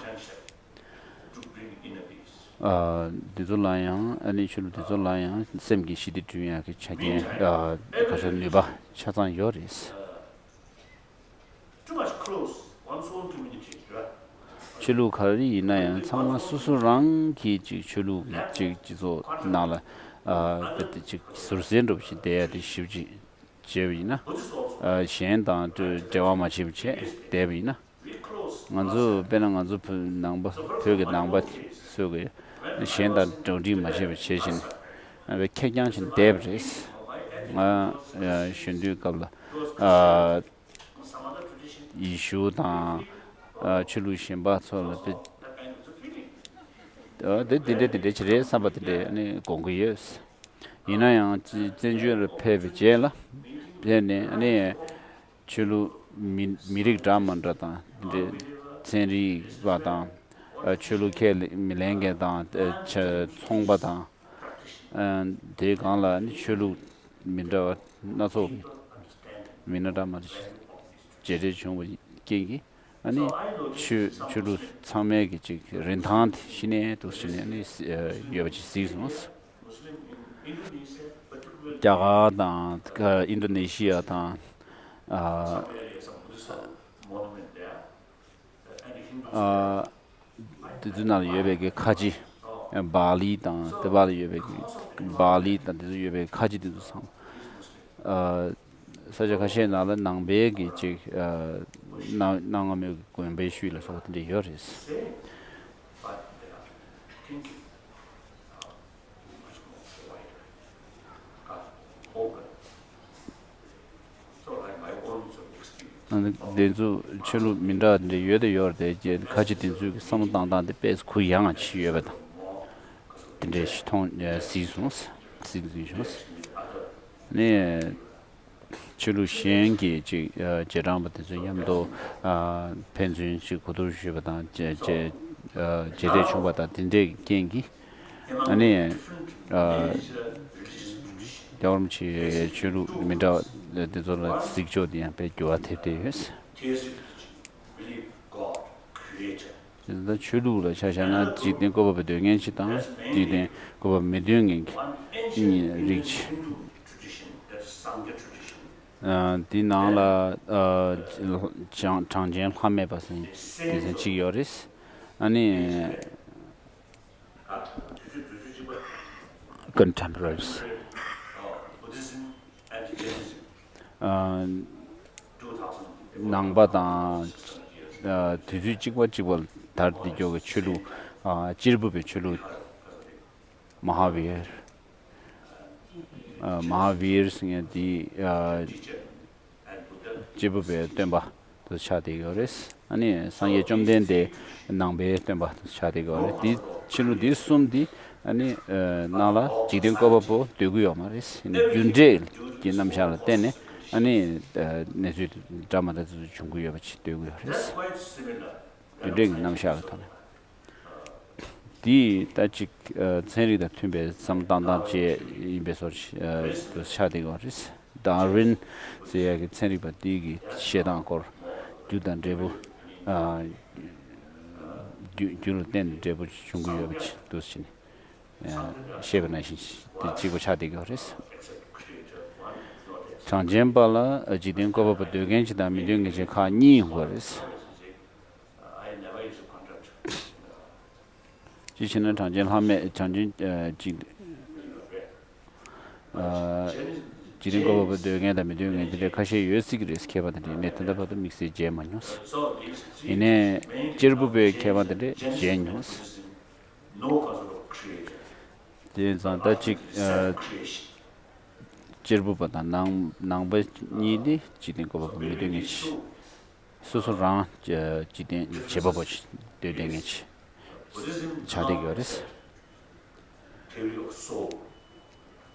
ཨ། འདི་ཚོ་ལ་ཡང་། ཨ་ནི་ཆོས་ལུགས་འདི་ཚོ་ལ་ཡང་སེམས་ཀྱི་ཞི་བདེ་བསྐྲུན་ཡག་གི་ཆ་རྐྱེན། ཨ། ག་ཚོད་ནུས་པ་ཆ་ཚང་ཡོད་རེད། Too much close one's own community, right? ཆོས་ལུགས་ག་རེ་ཡིན་ན་ཡང་ཚང་མ་སོ་སོ་རང་གི་ཅིག་ཆོས་ལུགས་ཀྱི་ཅིག་སྤྱི་ཚོགས་ནང་ལ། ཨ། རྦད་དེ་ཅིག་ཟུར་ཟའི་འདྲ་པོ་ཞིག་བསྡད་ཡ་དེ་ཞིབ་ཅིག་བྱས་པ་ཡིན་ན། ཨ། གཞན་དང་འབྲེལ་བ་མ་བྱས་པ་བྱས་བསྡད་པ་ཡིན་ན། ང་ཚོ་དཔེར་ན་ང་ཚོ་བོད་ནང་པ། བོད་ཀྱི་ནང་པ་ཚོས་ཀྱི་གཞན་དང་འགྲོགས་འདྲིས་མ་བྱས་པ་བྱས་བཞིན། ཨ། ཁེར་རྐྱང་བྱས་བསྡད་པ་རེད། ང་གཞོན་དུས་སྐབས་ལ། ཨ། ཡེ་ཤུ་དང་ཨ་ཆོས་ལུགས་གཞན་པ་ཚོ་ལ་དེ་ཨ་དེ་དེ་འདྲ་དེ་འདྲ་ཅིག་རེད་བསམ་པ་དེ་འདྲ་ནི་དགོངས་ཀྱི་ཡོད། ཡིན་ན་ཡང་བཙན་བྱོལ་ལ་ཕེབས་པའི་རྗེས་ལ་ཕེབས་ནས་ཨ་ནི་ཆོས་ལུགས་མི་མི་རིགས་འདྲ་མི་འདྲ་དང་དེ་འདྲའི་ཚན་རིག་པ་དང་ཨ་ཆོས་ལུགས་ཁས་ལེ་མི་ལེན་མཁན་དང་ཨ་ཆ་ཚོང་པ་དང་ཨ་དེའི་སྒང་ལ་ནི་ཆོས་ལུགས་མི་འདྲ་བ་སྣ་ཚོགས་མི་སྣ་འདྲ་མི་འདྲ་མཇལ་འཕྲད་བྱུང་བའི་རྐྱེན་གྱིས་ཨ་ནི་ཆོས་ཆོས་ལུགས་ཚང་མའི་གི་ཅིག་རིན་ཐང་དེ་གཞི་ནས་འདུག་ཟེར་ནས་ཨ་ནི་ཡོད་པ་ཅིག་གཟིགས་སོང་། རྒྱ་གར་དང་ཨིན་ཌོ་ནེ་ཤི་ཡ་དང་ཨ་ཨ་དེ་ཚོའི་ནང་ལ་ཡོད་པའི་གི་ཁ་ཆེ་བྷ་ལི་དང་དེ་བར་ལ་ཡོད་པའི་གི་བྷ་ལི་དང་དེ་ཚོ་ཡོད་པའི་ཁ་ཆེ་དེ་ཚོ་ཚང་ཨ་ས་ཆ་ཁ་ཤས་ནང་ལ་ནང་པའི་གི་ཅིག་ཨ་གནའ་གནའ་སྔ་མོའི་དགོན་པའི་ཤུལ་ལ་སོགས་དེ་འདྲ་ཡོད་རེད། དེ་ཚོ་ཆོས་ལུགས་མི་འདྲ་འདྲ་ཡོད་དེ་ཡོད་རེད་དེ་ཁ་ཆེ་དེ་ཚོའི་བསམ་བློ་བཏང་སྟངས་དེ་དཔེ་གུ་ཡངས་ཅིག་ཡོད་པ་དང་དེ་འདྲའི་ཞིག་མཐོང་གཟིགས་སོང་གཟིགས་གཟིགས་བྱུང་། ནས་ཆོས་ལུགས་གཞན་གྱི་ཅིག་རྗེས་འབྲང་པ་དེ་ཚོ་མཉམ་དུ་ཕན་ཚུན་ཅིག་གོ་བསྡུར་ཞུས་པ་དང་མཇལ་མཇལ་འཕྲད་བྱུང་བ་དང་དེ་འདྲའི་རྐྱེན་གྱིས། ཨ་ནི། ཨ། རྒྱལ་བ་རིན་པོ་ཆེའི་ཆོས་ལུགས་མི་འདྲ་བ་དེ་ཚོ་ལ་གཟིགས་ཕྱོགས་དེ་ཡང་དཔེ་འགྱུར་བ་ཐེབས་བསྡད་ཡོད། དེ་ལྟར་ཆོས་ལུགས་ལ་ཆ་བཞག་ན་འཇིག་རྟེན་བཀོད་པ་པོ་འདོད་མཁན་གཅིག་དང་འཇིག་རྟེན་བཀོད་པ་མི་འདོད་མཁན་གཉིས་རིགས་གཅིག་ཨ། དེའི་ནང་ལ་ཨ། གྲངས་གྲངས་ཅན་ལྷ་མེད་པ་ཟེར་མཁན་གཅིག་ཡོད་རེད། ཨ་ནི། Contemporaries། ཨ། ནང་པ་དང་ཨ། དུས་ཚོད་གཅིག་པ་གཅིག་པ་ལ་དར་ཏེ་འགྱོ་གི་ཆོས་ལུགས་ཨ། གཅེར་བུ་པའི་ཆོས་ལུགས། མ་ཧཱ་བིར། ཨ། མ་ཧཱ་བིར་ཟེར་མཁན་དེ་ཨ། གཅེར་བུ་པའི་སྟོན་པ་དུ་ཆགས་བསྡད་ཡོད་རེད། ཨ་ནི་སངས་རྒྱས་བཅོམ་ལྡན་འདས་ནང་པའི་སྟོན་པ་དུ་ཆགས་བསྡད་ཡོད་རེད། དེ་ཕྱི་ལོ་འདི་གསུམ་འདི་ཨ་ནི་ནང་ལ་འཇིག་རྟེན་བཀོད་པ་པོ་སྡོད་ཀྱི་ཡོད་མ་རེད། ཨ་ནི་རྒྱུ་འབྲས་ཀྱི་རྣམ་གཞག་ལ་བརྟེན་ནས་ཨ་ནི་གནས་ཚུལ་འདྲ་མི་འདྲ་ཚོ་བྱུང་གི་ཡོད་པ་ཅིག་སྡོད་ཀྱི་ཡོད་རེད། རྒྱུ་འབྲས་ཀྱི་རྣམ་གཞག་ལ་ཐོག་ནས། འདི་ད་ཅིག་ཚན་རིག་དང་མཐུན་པའི་བསམ་བློ་བཏང་སྟངས་བཅས་ཡིན་པའི་བཟོ་ཞིག་ཆགས་བསྡད་ཡོད་རེད། ཌར་ཝིན་ཟེར་ཡག་གི་ཚན་རིག་པ་འདི་གི་བཤད་སྟངས་སྐོར་རྒྱུ་དང་འབྲས་བུ་རྒྱུ་རྒྱུ་ལ་བརྟེན་ནས་འབྲས་བུ་བྱུང་གི་ཡོད་པ་ཅིག་འདུག་ཟེར་ནས་བཤད་པ་ནང་བཞིན་དེ་གཅིག་པ་ཆགས་བསྡད་ཡོད་རེད། གྲངས་ཅན་པ་ལ་འཇིག་རྟེན་བཀོད་པ་པོ་འདོད་མཁན་གཅིག་དང་མི་འདོད་མཁན་གཅིག་ཁག་གཉིས་ཡོང་གི་རེད། ཅི་ཕྱིར་ན་གྲངས་ཅན་ལྷ་མེད་གྲངས་ཅན་ཅིག་འཇིག་རྟེན་བཀོད་པ་པོ་འདོད་མཁན་དང་མི་འདོད་མཁན་དེ་འདྲ་ཁ་ཤས་ཡོད་སྲིད་ཀྱི་རེད། མཁས་པ་དེ་འདྲས་ནས་ད་ལྟ་བར་དུ་དམིགས་བསལ་མཇལ་མ་མྱོང་། ཡིན་ནའི་གཅེར་བུ་པའི་མཁས་པ་དེ་འདྲས་མཇལ་མྱོང་། དེ་ཙང་ད་ཅིག་གཅེར་བུ་པ་དང་ནང་ནང་པ་གཉིས་དེ་འཇིག་རྟེན་བཀོད་པ་པོ་མི་འདོད་མཁན་ཞིག་སོ་སོ་རང་འཇིག་རྟེན་བྱེད་པ་པོ་ཞིག་འདོད་བསྡད་མཁན་ཞིག་ཆགས་བསྡད་ཡོད་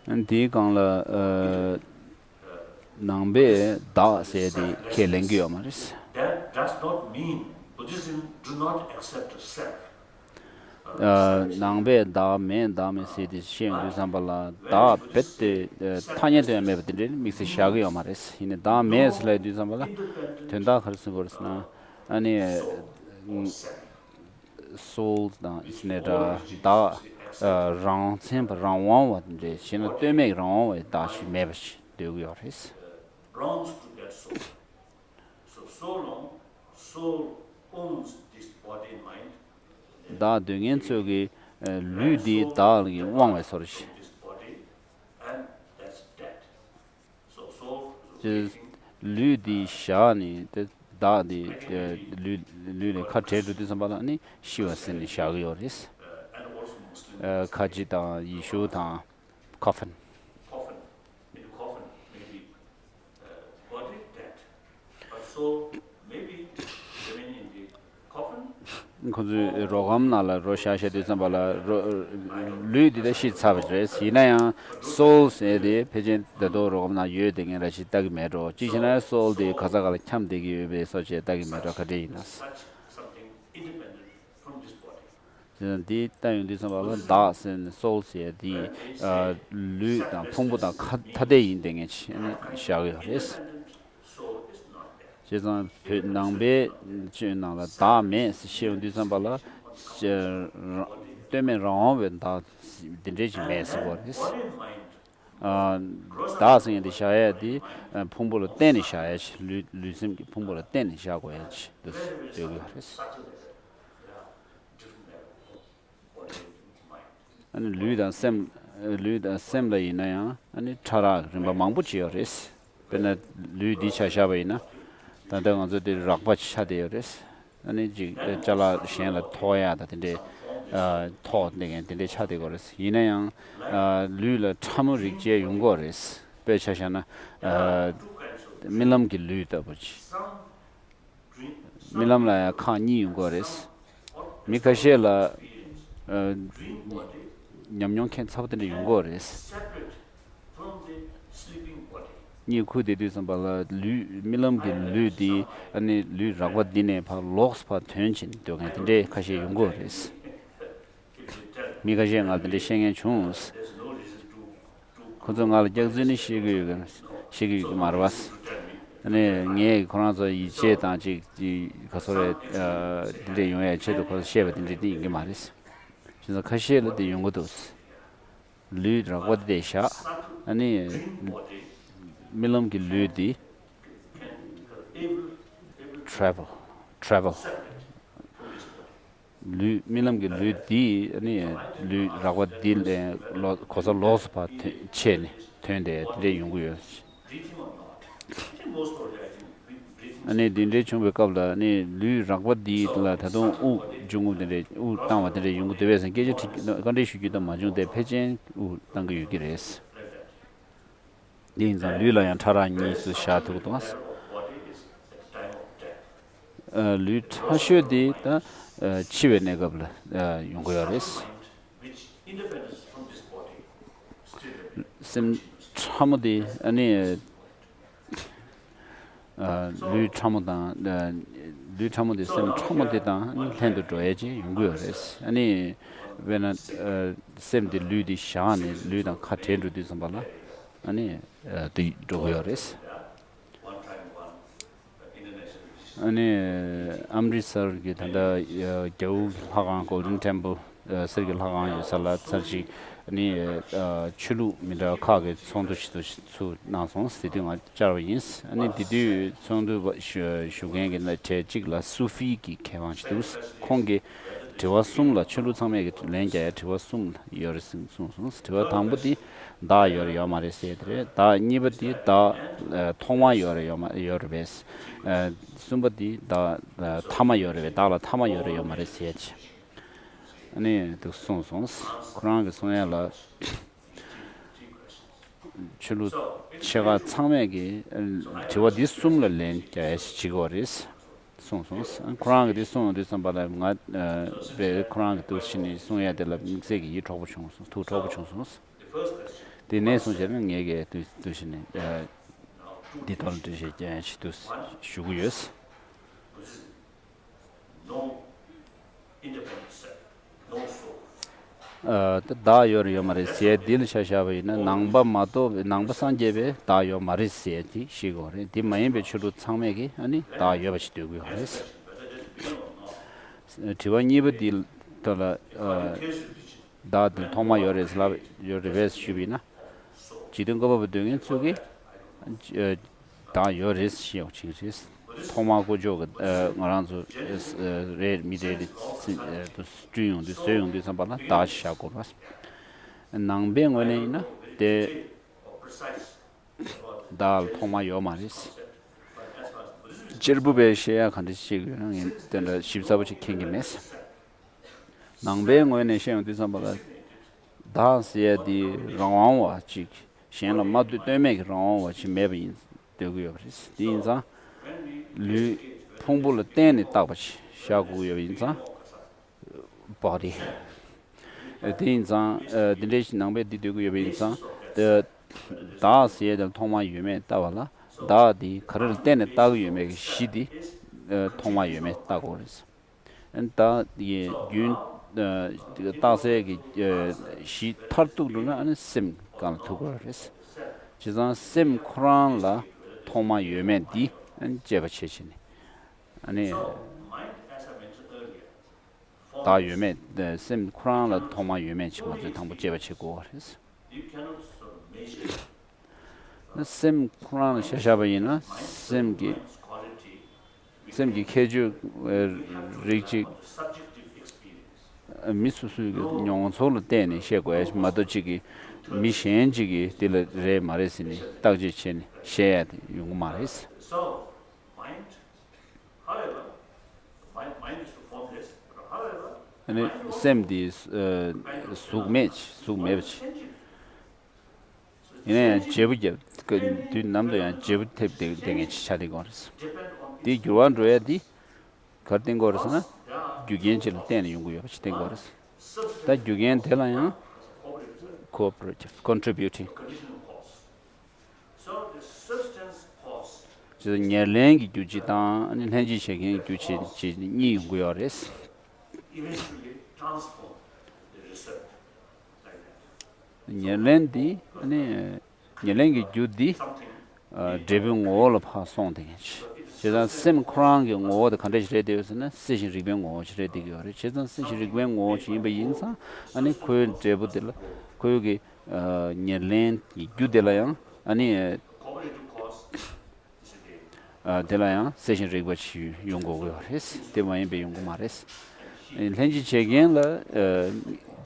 རེད། འདིའི་སྒང་ལ་ནང་པས་བདག་ཟེར་དེ་ཁས་ལེན་གྱི་ཡོད་མ་རེད། ནང་པས་བདག་མེད་བདག་མེད་ཟེར་དེ་བཤད་ཡོང་དུས་ཙམ་པ་ལ་བདག་རྦད་དེ་ཐ་སྙད་དུ་ཡང་མེད་པ་དེ་འདྲའི་དམིགས་བསལ་བཞག་གི་ཡོད་མ་རེད། ཡིན་ནའི་བདག་མེད་ཟེར་ལབ་དུས་ཙམ་པ་ལ་དོན་དག་ག་རེ་ཟེར་དགོས་རེད་ཟེར་ན་ཨ་ནི། སོལ་དང་ཨིས་ནེ་ཏྲ་བདག་རང་མཚན་པ་རང་དབང་བ་འདྲ་བྱས་ན་ལྟོས་མེད་རང་དབང་བའི་བདག་ཞིག་མེད་པ་ཞིག་འདོད་ཀྱི་ཡོད་རེད། བདག་འདོད་མཁན་ཚོས་ཀྱི་ལུས་འདི་བདག་གིས་དབང་བའི་ཚོར་ཞིག་ལུས་འདི་བཞག་ནས་དེ་བདག་འདི་ལུས་ལུས་ལས་ཁ་བྲལ་འགྲོ་དུས་ཙམ་པ་ལ་ནི་ཤི་བ་ཟེར་ནས་བཞག་གི་ཡོད་རེད། ཁ་ཆེ་དང་ཡེ་ཤུ་དང་ཀོ་ཕིན། ཁོ་ཚོས་རོ་སྒམ་ནང་ལ་རོ་བཞག་བཞག་དུས་ཙམ་པ་ལ་རོ་ལུས་འདི་ད་ཤི་ཚར་བ་རེད། ཡིན་ན་ཡང་སོལ་ཟེར་དེ་ཕལ་ཆེར་ད་དུང་རོ་སྒམ་ནང་ཡོད་དེ་ངས་ར་ཞིག་ལྟ་གི་མེད་འགྲོ། གཅིག་བྱས་ན་སོལ་དེ་ག་ས་ག་ལ་འཁྱམས་བསྡད་ཀྱི་ཡོད་པའི་བཟོ་བྱས་ལྟ་གི་མེད་འགྲོ། ག་འདྲ་ཡིན་ན། འདི་ལྟ་ཡོང་དུས་ཙམ་པ་ལ་བདག་ཟེར་ནས་སོལ་ཟེར་དེ་ལུས་དང་ཕུང་པོ་དང་ཁ་ཐ་དད་ཡིན་དེ་ངས་བཞག་གི་ཡོད་རེད། བྱས་ཙང་བོད་ནང་པའི་ཆོས་ནང་ལ་བདག་མེད་ཟེར་བཤད་ཡོང་དུས་ཙམ་པ་ལ་ལྟོས་མེད་རང་དབང་བའི་བདག་འདི་འདྲས་ཅིག་མེད་ཟེར་བ་རེད། བདག་ཟེར་མཁན་དེ་བཞག་ཡ་དེ་ཕུང་པོ་ལ་བརྟེན་ནས་བཞག་ཡ་ཅིག་ལུས་ལུས་སེམས་ཀྱི་ཕུང་པོ་ལ་བརྟེན་ནས་བཞག་དགོས་ཡ་ཅིག་འདུག་ཡོད་དགོས་པ་རེད། ཨ་ནི་ལུས་དང་སེམས། ལུས་དང་སེམས་ལ་ཡིན་ན་ཡང་ཨ་ནི་ཕྲ་རགས་རིམ་པ་མང་པོ་ཅིག་ཡོད་རེད། དཔེར་ན་ལུས་འདི་ཆ་བཞག་པ་ཡིན་ན། ད་ལྟ་ང་ཚོ་འདི་རགས་པ་ཆགས་བསྡད་ཡོད་རེད། ཨ་ནི་ཅིག་ཅ་ལག་གཞན་ལ་ཐོགས་ཡ་དང་དེ་འདྲས་ཐོགས་བསྡད་མཁན་དེ་འདྲས་ཆགས་བསྡད་ཡོད་རེད། ཡིན་ན་ཡང་ལུས་ལ་ཕྲ་མོ་རིགས་བཅས་ཡོང་གི་ཡོད་རེད། དཔེ་ཆ་བཞག་ན་རྨི་ལམ་གྱི་ལུས་ལྟ་བུ་ཅིག་རྨི་ལམ་ལ་ཡང་ཁག་གཉིས་ཡོང་གི་ཡོད་རེད། མི་ཁ་ཤས་ལ་ཨ་ཉམས་མྱོང་ཁྱད་མཚར་པོ་དེ་འདྲ་ཡོང་གི་ཡོད་རེད། གཉིད་ཁུག་བསྡད་དུས་ཙམ་པ་ལ་ལུས་རྨི་ལམ་གྱི་ལུས་འདི་ཨ་ནི་ལུས་རགས་པ་འདི་ནས་ཕར་ལོགས་སུ་ཕར་ཐོན་ཕྱིན་སྡོད་མཁན་དེ་འདྲས་ཁ་ཤས་ཡོང་གི་ཡོད་རེད། མི་ཁ་ཤས་ང་ལ་དེ་འདྲ་བཤད་མཁན་བྱུང་། ཁོ་ཚོ་ང་ལ་སྐྱག་རྫུན་ནི་བཤད་ཀྱི་ཡོད་ཀྱི་བཤད་ཀྱི་ཡོད་ཀྱི་མ་རེད་པ། ཨ་ནི་ངས་ཁོ་རང་ཚོ་ཡིད་ཆེས་དང་ཅིག་ཅིག་ག་ཚོད་རེད། དེ་འདྲས་ཡོང་ཡའི་ཆེད་དུ་ཁོ་ཚོ་བཤད་པ་དེ་འདྲས་དེ་ཡིན་གྱི་མ་རེད། བྱས་ཙང་ཁ་ཤས་ལ་དེ་ཡོང་གི་འདུག་ལུས་རགས་པ་དེ་བཞག་ཨ་ནི་རྨི་ལམ་གྱི་ལུས་དེ་travel travel ལུས་རྨི་ལམ་གྱི་ལུས་འདི་ནི་ལུས་རགས་པ་འདི་ལས་ལོ་གོ་ས་ལོགས་སུ་ཕར་ཐོན་ཆད་ནས་ཐོན་ཏེ་དེ་འདྲས་ཡོང་གི་ཡོད། ཨ་ནི་འདི་འདྲས་བྱུང་བའི་སྐབས་ལ་ནི་ལུས་རགས་པ་འདི་ལ་ད་དུང་དབུགས་འབྱུང་རྔུབ་དེ་འདྲས་དབུགས་བཏང་བ་དེ་འདྲས་ཡོང་གི་འདུག་པས་སྐད་ཆ་དྲི་བཀའ་འདྲི་ཞུ་རྒྱུ་དང་མ་བྱུང་སྟེ་ཕལ་ཆེར་དབུགས་བཏང་གི་ཡོད་ཀྱི་རེད། འདི་ཡིན་ཙང་ལུས་ལ་ཡང་ཕྲ་རགས་གཉིས་སུ་བཞག་ཐུབ་ཀྱི་འདུག་ཨ། ལུས་ཕྲ་ཤོས་འདི་ད་འཆི་བའི་གནས་སྐབས་ལ་ཡོང་གི་ཡོད་རེད། སེམས་ཕྲ་མོ་འདི་ཨ་ནི་ལུས་ཕྲ་མོ་དང་ལུས་ཕྲ་མོ་འདི་སེམས་ཕྲ་མོ་འདི་དང་ལྷན་དུ་འགྲོ་ཡས་ཅིག་ཡོང་གི་ཡོད་རེད། ཨ་ནི་དཔེར་ན་སེམས་འདི་ལུས་འདི་བཞག་ནས་ལུས་དང་ཁ་བྲལ་འགྲོ་དུས་ཙམ་པ་ལ་ཨ་ནི་འདི་འགྲོ་གི་ཡོད་རེད། ཨ་ནི་ཨམ་རི་སར་གྱི་ད་ལྟ་རྒྱལ་པོ་ལྷ་ཁང་Golden Temple གསེར་གྱི་ལྷ་ཁང་ཡོད་ས་ལ་ཚར་གཅིག་ཨ་ནི་ཆོས་ལུགས་མི་འདྲ་ཁག་གི་ཚོགས་འདུ་ཞིག་ཏུ་ཚུགས་གནང་སོང་། དེ་དུས་ང་བཅར་བ་ཡིན། ཨ་ནི་དེ་དུས་ཚོགས་འདུ་ཞུ་མཁན་གྱི་གྲས་གཅིག་ལ་སུ་ཧྥི་གི་མཁས་དབང་ཞིག་འདུག་ཁོང་གིས་དྲི་བ་གསུམ་ལ་ཆོས་ལུགས་ཚང་མས་ཀྱི་ལན་རྒྱག་ཡ་དྲི་བ་གསུམ་ཡོད་རེད་གསུངས་སོང་། དྲི་བ་དང་པོ་དེ་བདག་ཡོད་རེད་ཡོད་མ་རེད་ཟེར་དེ་རེད། བདག་གཉིས་པ་དེ་བདག་ཐོག་མ་ཡོད་རེད་ཡོད་མ་ཡོད་རེད་པས། གསུམ་པ་དེ་བདག་ཐ་མ་ཡོད་རེད་པས། བདག་ལ་ཐ་མ་ཡོད་རེད་ཡོད་མ་རེད་ཟེར་ཅིག་ཨ་ནི་འདུག་གསུངས་སོང་། ཁོ་རང་གི་གསུང་ཡ་ལ་ཆོས་ལུགས་ཆེ་ཁག་ཚང་མས་ཀྱི་དྲི་བ་འདི་གསུམ་ལ་ལན་རྒྱག་ཡ་ཞིག་བྱེད་དགོས་རེད་གསུངས་སོང་། ཁོ་རང་གི་འདི་གསུངས་དུས་ཙམ་པ་ལ་ང་པས་ཁོ་རང་གི་འདུག་ཕྱིན་ནས་གསུང་ཡ་དེ་ལ་དམིགས་བསལ་གྱི་ཡིད་འཕྲོག་པོ་བྱུང་སོང་། ཐུགས་འཕྲོག་པོ་བྱུང་སོང་། དེ་ནས་བཟུང་བྱས་ན་ངས་ཀྱི་དུས་དུས་ཕྱིན་ནས་འདི་ཐོག་ལ་འགྲེལ་བཤད་རྒྱག་ཡ་ཞིག་ཏུ་ཞུ་གི་ཡོད། ཨ་ད་བདག་ཡོད་རེད་ཡོད་མ་རེད་ཟེར་འདི་ལ་ཆ་བཞག་པ་ཡིན་ན་ནང་པ་མ་གཏོགས་པའི་ནང་པ་སངས་རྒྱས་པས་བདག་ཡོད་མ་རེད་ཟེར་དེ་ཤེས་དགོས་རེད། དེ་མ་ཡིན་པའི་ཆོས་ལུགས་ཚང་མས་ཀྱི་ཨ་ནི་བདག་ཡོད་པ་ཞིག་འདོད་ཀྱི་ཡོད་རེད། དྲི་བ་གཉིས་པ་འདི་ལ་ཨ་བདག་འདི་ཐོག་མ་ཡོད་རེད་ལབ་ཡོད་རེད་པས་ཞུས་པ་ཡིན་ན། འཇིག་རྟེན་བཀོད་པ་པོ་འདོད་མཁན་ཚོ་གིས་ཨ་བདག་ཡོད་རེད་ཞེས་ཡོང་ཆིག་རེད། ཐོག་མར་དཀོན་མཆོག་གི་ཨ་ང་རང་ཚོ་ཨ་རེད་མི་རེད་རེད་ཨ་བསྐྲུན་ཡོང་དུས་བཟོས་ཡོང་དུས་ཙམ་པ་ལ་བདག་ཞེས་བྱ་དགོས་པ། ནང་པའི་ངོས་ནས་ཡིན་ན་དེ་བདག་ལ་ཐོག་མ་ཡོད་མ་རེད། གཅེར་བུ་པས་བཤད་ཡ་ག་འདྲ་ཞིག་ཡོད་ན་ངས་དེ་འདྲ་ཞིབ་ཚགས་པོ་ཞིག་མཁྱེན་གྱི་མེད། ནང་པའི་ངོས་ནས་བཤད་ཡོང་དུས་ཙམ་པ་ལ་བདག་ཟེར་ཡ་འདི་རང་དབང་བ་ཅིག་གཞན་ལ་མ་ལྟོས་ལྟོས་མེད་ཀྱི་རང་དབང་བ་ཅིག་མེད་པ་ཡིན་འདོད་ཀྱི་ཡོད་པ་རེད། དེ་ཡིན་ཙང་ལུས་ཕུང་པོ་ལ་བརྟེན་ནས་བཏགས་པ་ཞིག་བཞག་དགོས་ཀྱི་ཡོད་པ་ཡིན་ཙང་ body། དེ་ཡིན་ཙང་དེ་འདྲའི་ཞིག་ནང་པས་འདི་འདོད་ཀྱི་ཡོད་པ་ཡིན་ཙང་། བདག་ཟེར་ཡས་དེ་ལ་ཐོག་མ་ཡོད་མེད་བལྟ་བ་ལ། བདག་དེ་ག་རེ་ལ་བརྟེན་ནས་བཏགས་ཀྱི་ཡོད་མེད་ཀྱི་གཞི་དེ་ཐོག་མ་ཡོད་མེད་བལྟ་དགོས་རེད། ཨ་ནི་བདག་གི་རྒྱུན་བཏགས་སའི་གི་གཞི་མཐར་ཐུག་འགྲོ་ན། ཨ་ནི་སེམས་སྒང་ལ་ཐུག་དགོས་རེད། བྱས་ཙང་སེམས་ཁོ་རང་ལ་ཐོག་མ་ཡོད་མེད་འདི་ཨ་ནི་དཔྱད་པ་བྱེད་བྱས་ནས། ཨ་ནི་བདག་ཡོད་མེད། སེམས་ཁོ་རང་ལ་ཐོག་མ་ཡོད་མེད་ཅིག་ང་ཚོས་དང་པོ་དཔྱད་པ་བྱེད་དགོས་པ་རེད། སེམས་ཁོ་རང་ལ་ཤ་ཤ་བ་ཡིན་ན། སེམས་ཀྱི་སེམས་ཀྱི་ཁྱད་ཆོས་རིགས་གཅིག་མི་སོ་སོའི་གི་མྱོང་ཚོར་ལ་བརྟེན་ནས་བཤད་དགོས་ཡ་མ་གཏོགས། གཅིག་གིས་མི་གཞན་གཅིག་གིས་འདི་ལ་རེད་མ་རེད་ཟེར་ནས་བརྟག་དཔྱད་བྱས་ནས་བཤད་ཡ་དེ་ཡོང་གི་མ་རེད། ཨ་ནི་སེམས་འདི་གཟུགས་མེད་ཅིག་གཟུགས་མེད་པ་ཅིག་ཡིན་ན་ཡང་བརྗེ་པོ་རྒྱབ། དུས་ནམ་དུ་ཡང་བརྗེ་པོ་ཐེབས་བསྡད་མཁན་ཅིག་ཆགས་བསྡད་ཀྱི་ཡོད་རེད། དེའི་འགྱུར་བ་འགྲོ་ཡ་འདི་ག་རེ་བསྟན་གྱི་ཡོད་རེད་ཟེར་ན། རྒྱུ་རྐྱེན་ཅིག་ལ་བརྟེན་ནས་ཡོང་གི་ཡོད་པ་ཅིག་བསྟན་གྱི་ཡོད་རེད། ད་རྒྱུ་རྐྱེན་དེ་ལ་ཡང་cooperative contributing ཅེས་ཉེར་ལེན་གྱི་རྒྱུ་གཅིག་དང་། ཨ་ནི་ལྷན་ཅིག་བྱེད་མཁན་གྱི་རྒྱུ་གཅིག་ཅེས་གཉིས་ཡོང་གི་ཡོད་རེད། ཉེར་ལེན་འདི། ཨ་ནི་ཉེར་ལེན་གྱི་རྒྱུ་འདི་འབྲས་བུའི་ངོ་བོ་ལ་ཕར་སོང་བསྡད་མཁན་ཅིག་བྱས་ཙང་སེམས་ཁོ་རང་གི་ངོ་བོ་དེ་ག་འདྲ་ཞིག་རེད་བསྡད་ཡོད་ཟེར་ན། སྲིད་ཞིང་རིག་པའི་ངོ་བོ་ཞིག་རེད་བསྡད་ཀྱི་ཡོད་རེད། བྱས་ཙང་སྲིད་ཞིང་རིག་པའི་ངོ་བོ་ཞིག་ཡིན་པ་ཡིན་ཙང་། ཨ་ནི་ཁོའི་འབྲས་བུ་དེ་ལ་ཁོའི་གི་ཉེར་ལེན་གྱི་རྒྱུ་དེ་ལ་ཡང་། ཨ་ནི་དེ་ལ་ཡང་སྲིད་ཞིང་རིག་པ་ཞིག་ཡོང་དགོས་ཀྱི་ཡོད་རེད། དེ་མ་ཡིན་པའི་ཡོང་གི་མ་རེད། ལྷན་ཅིག་བྱེད་མཁན་ལ་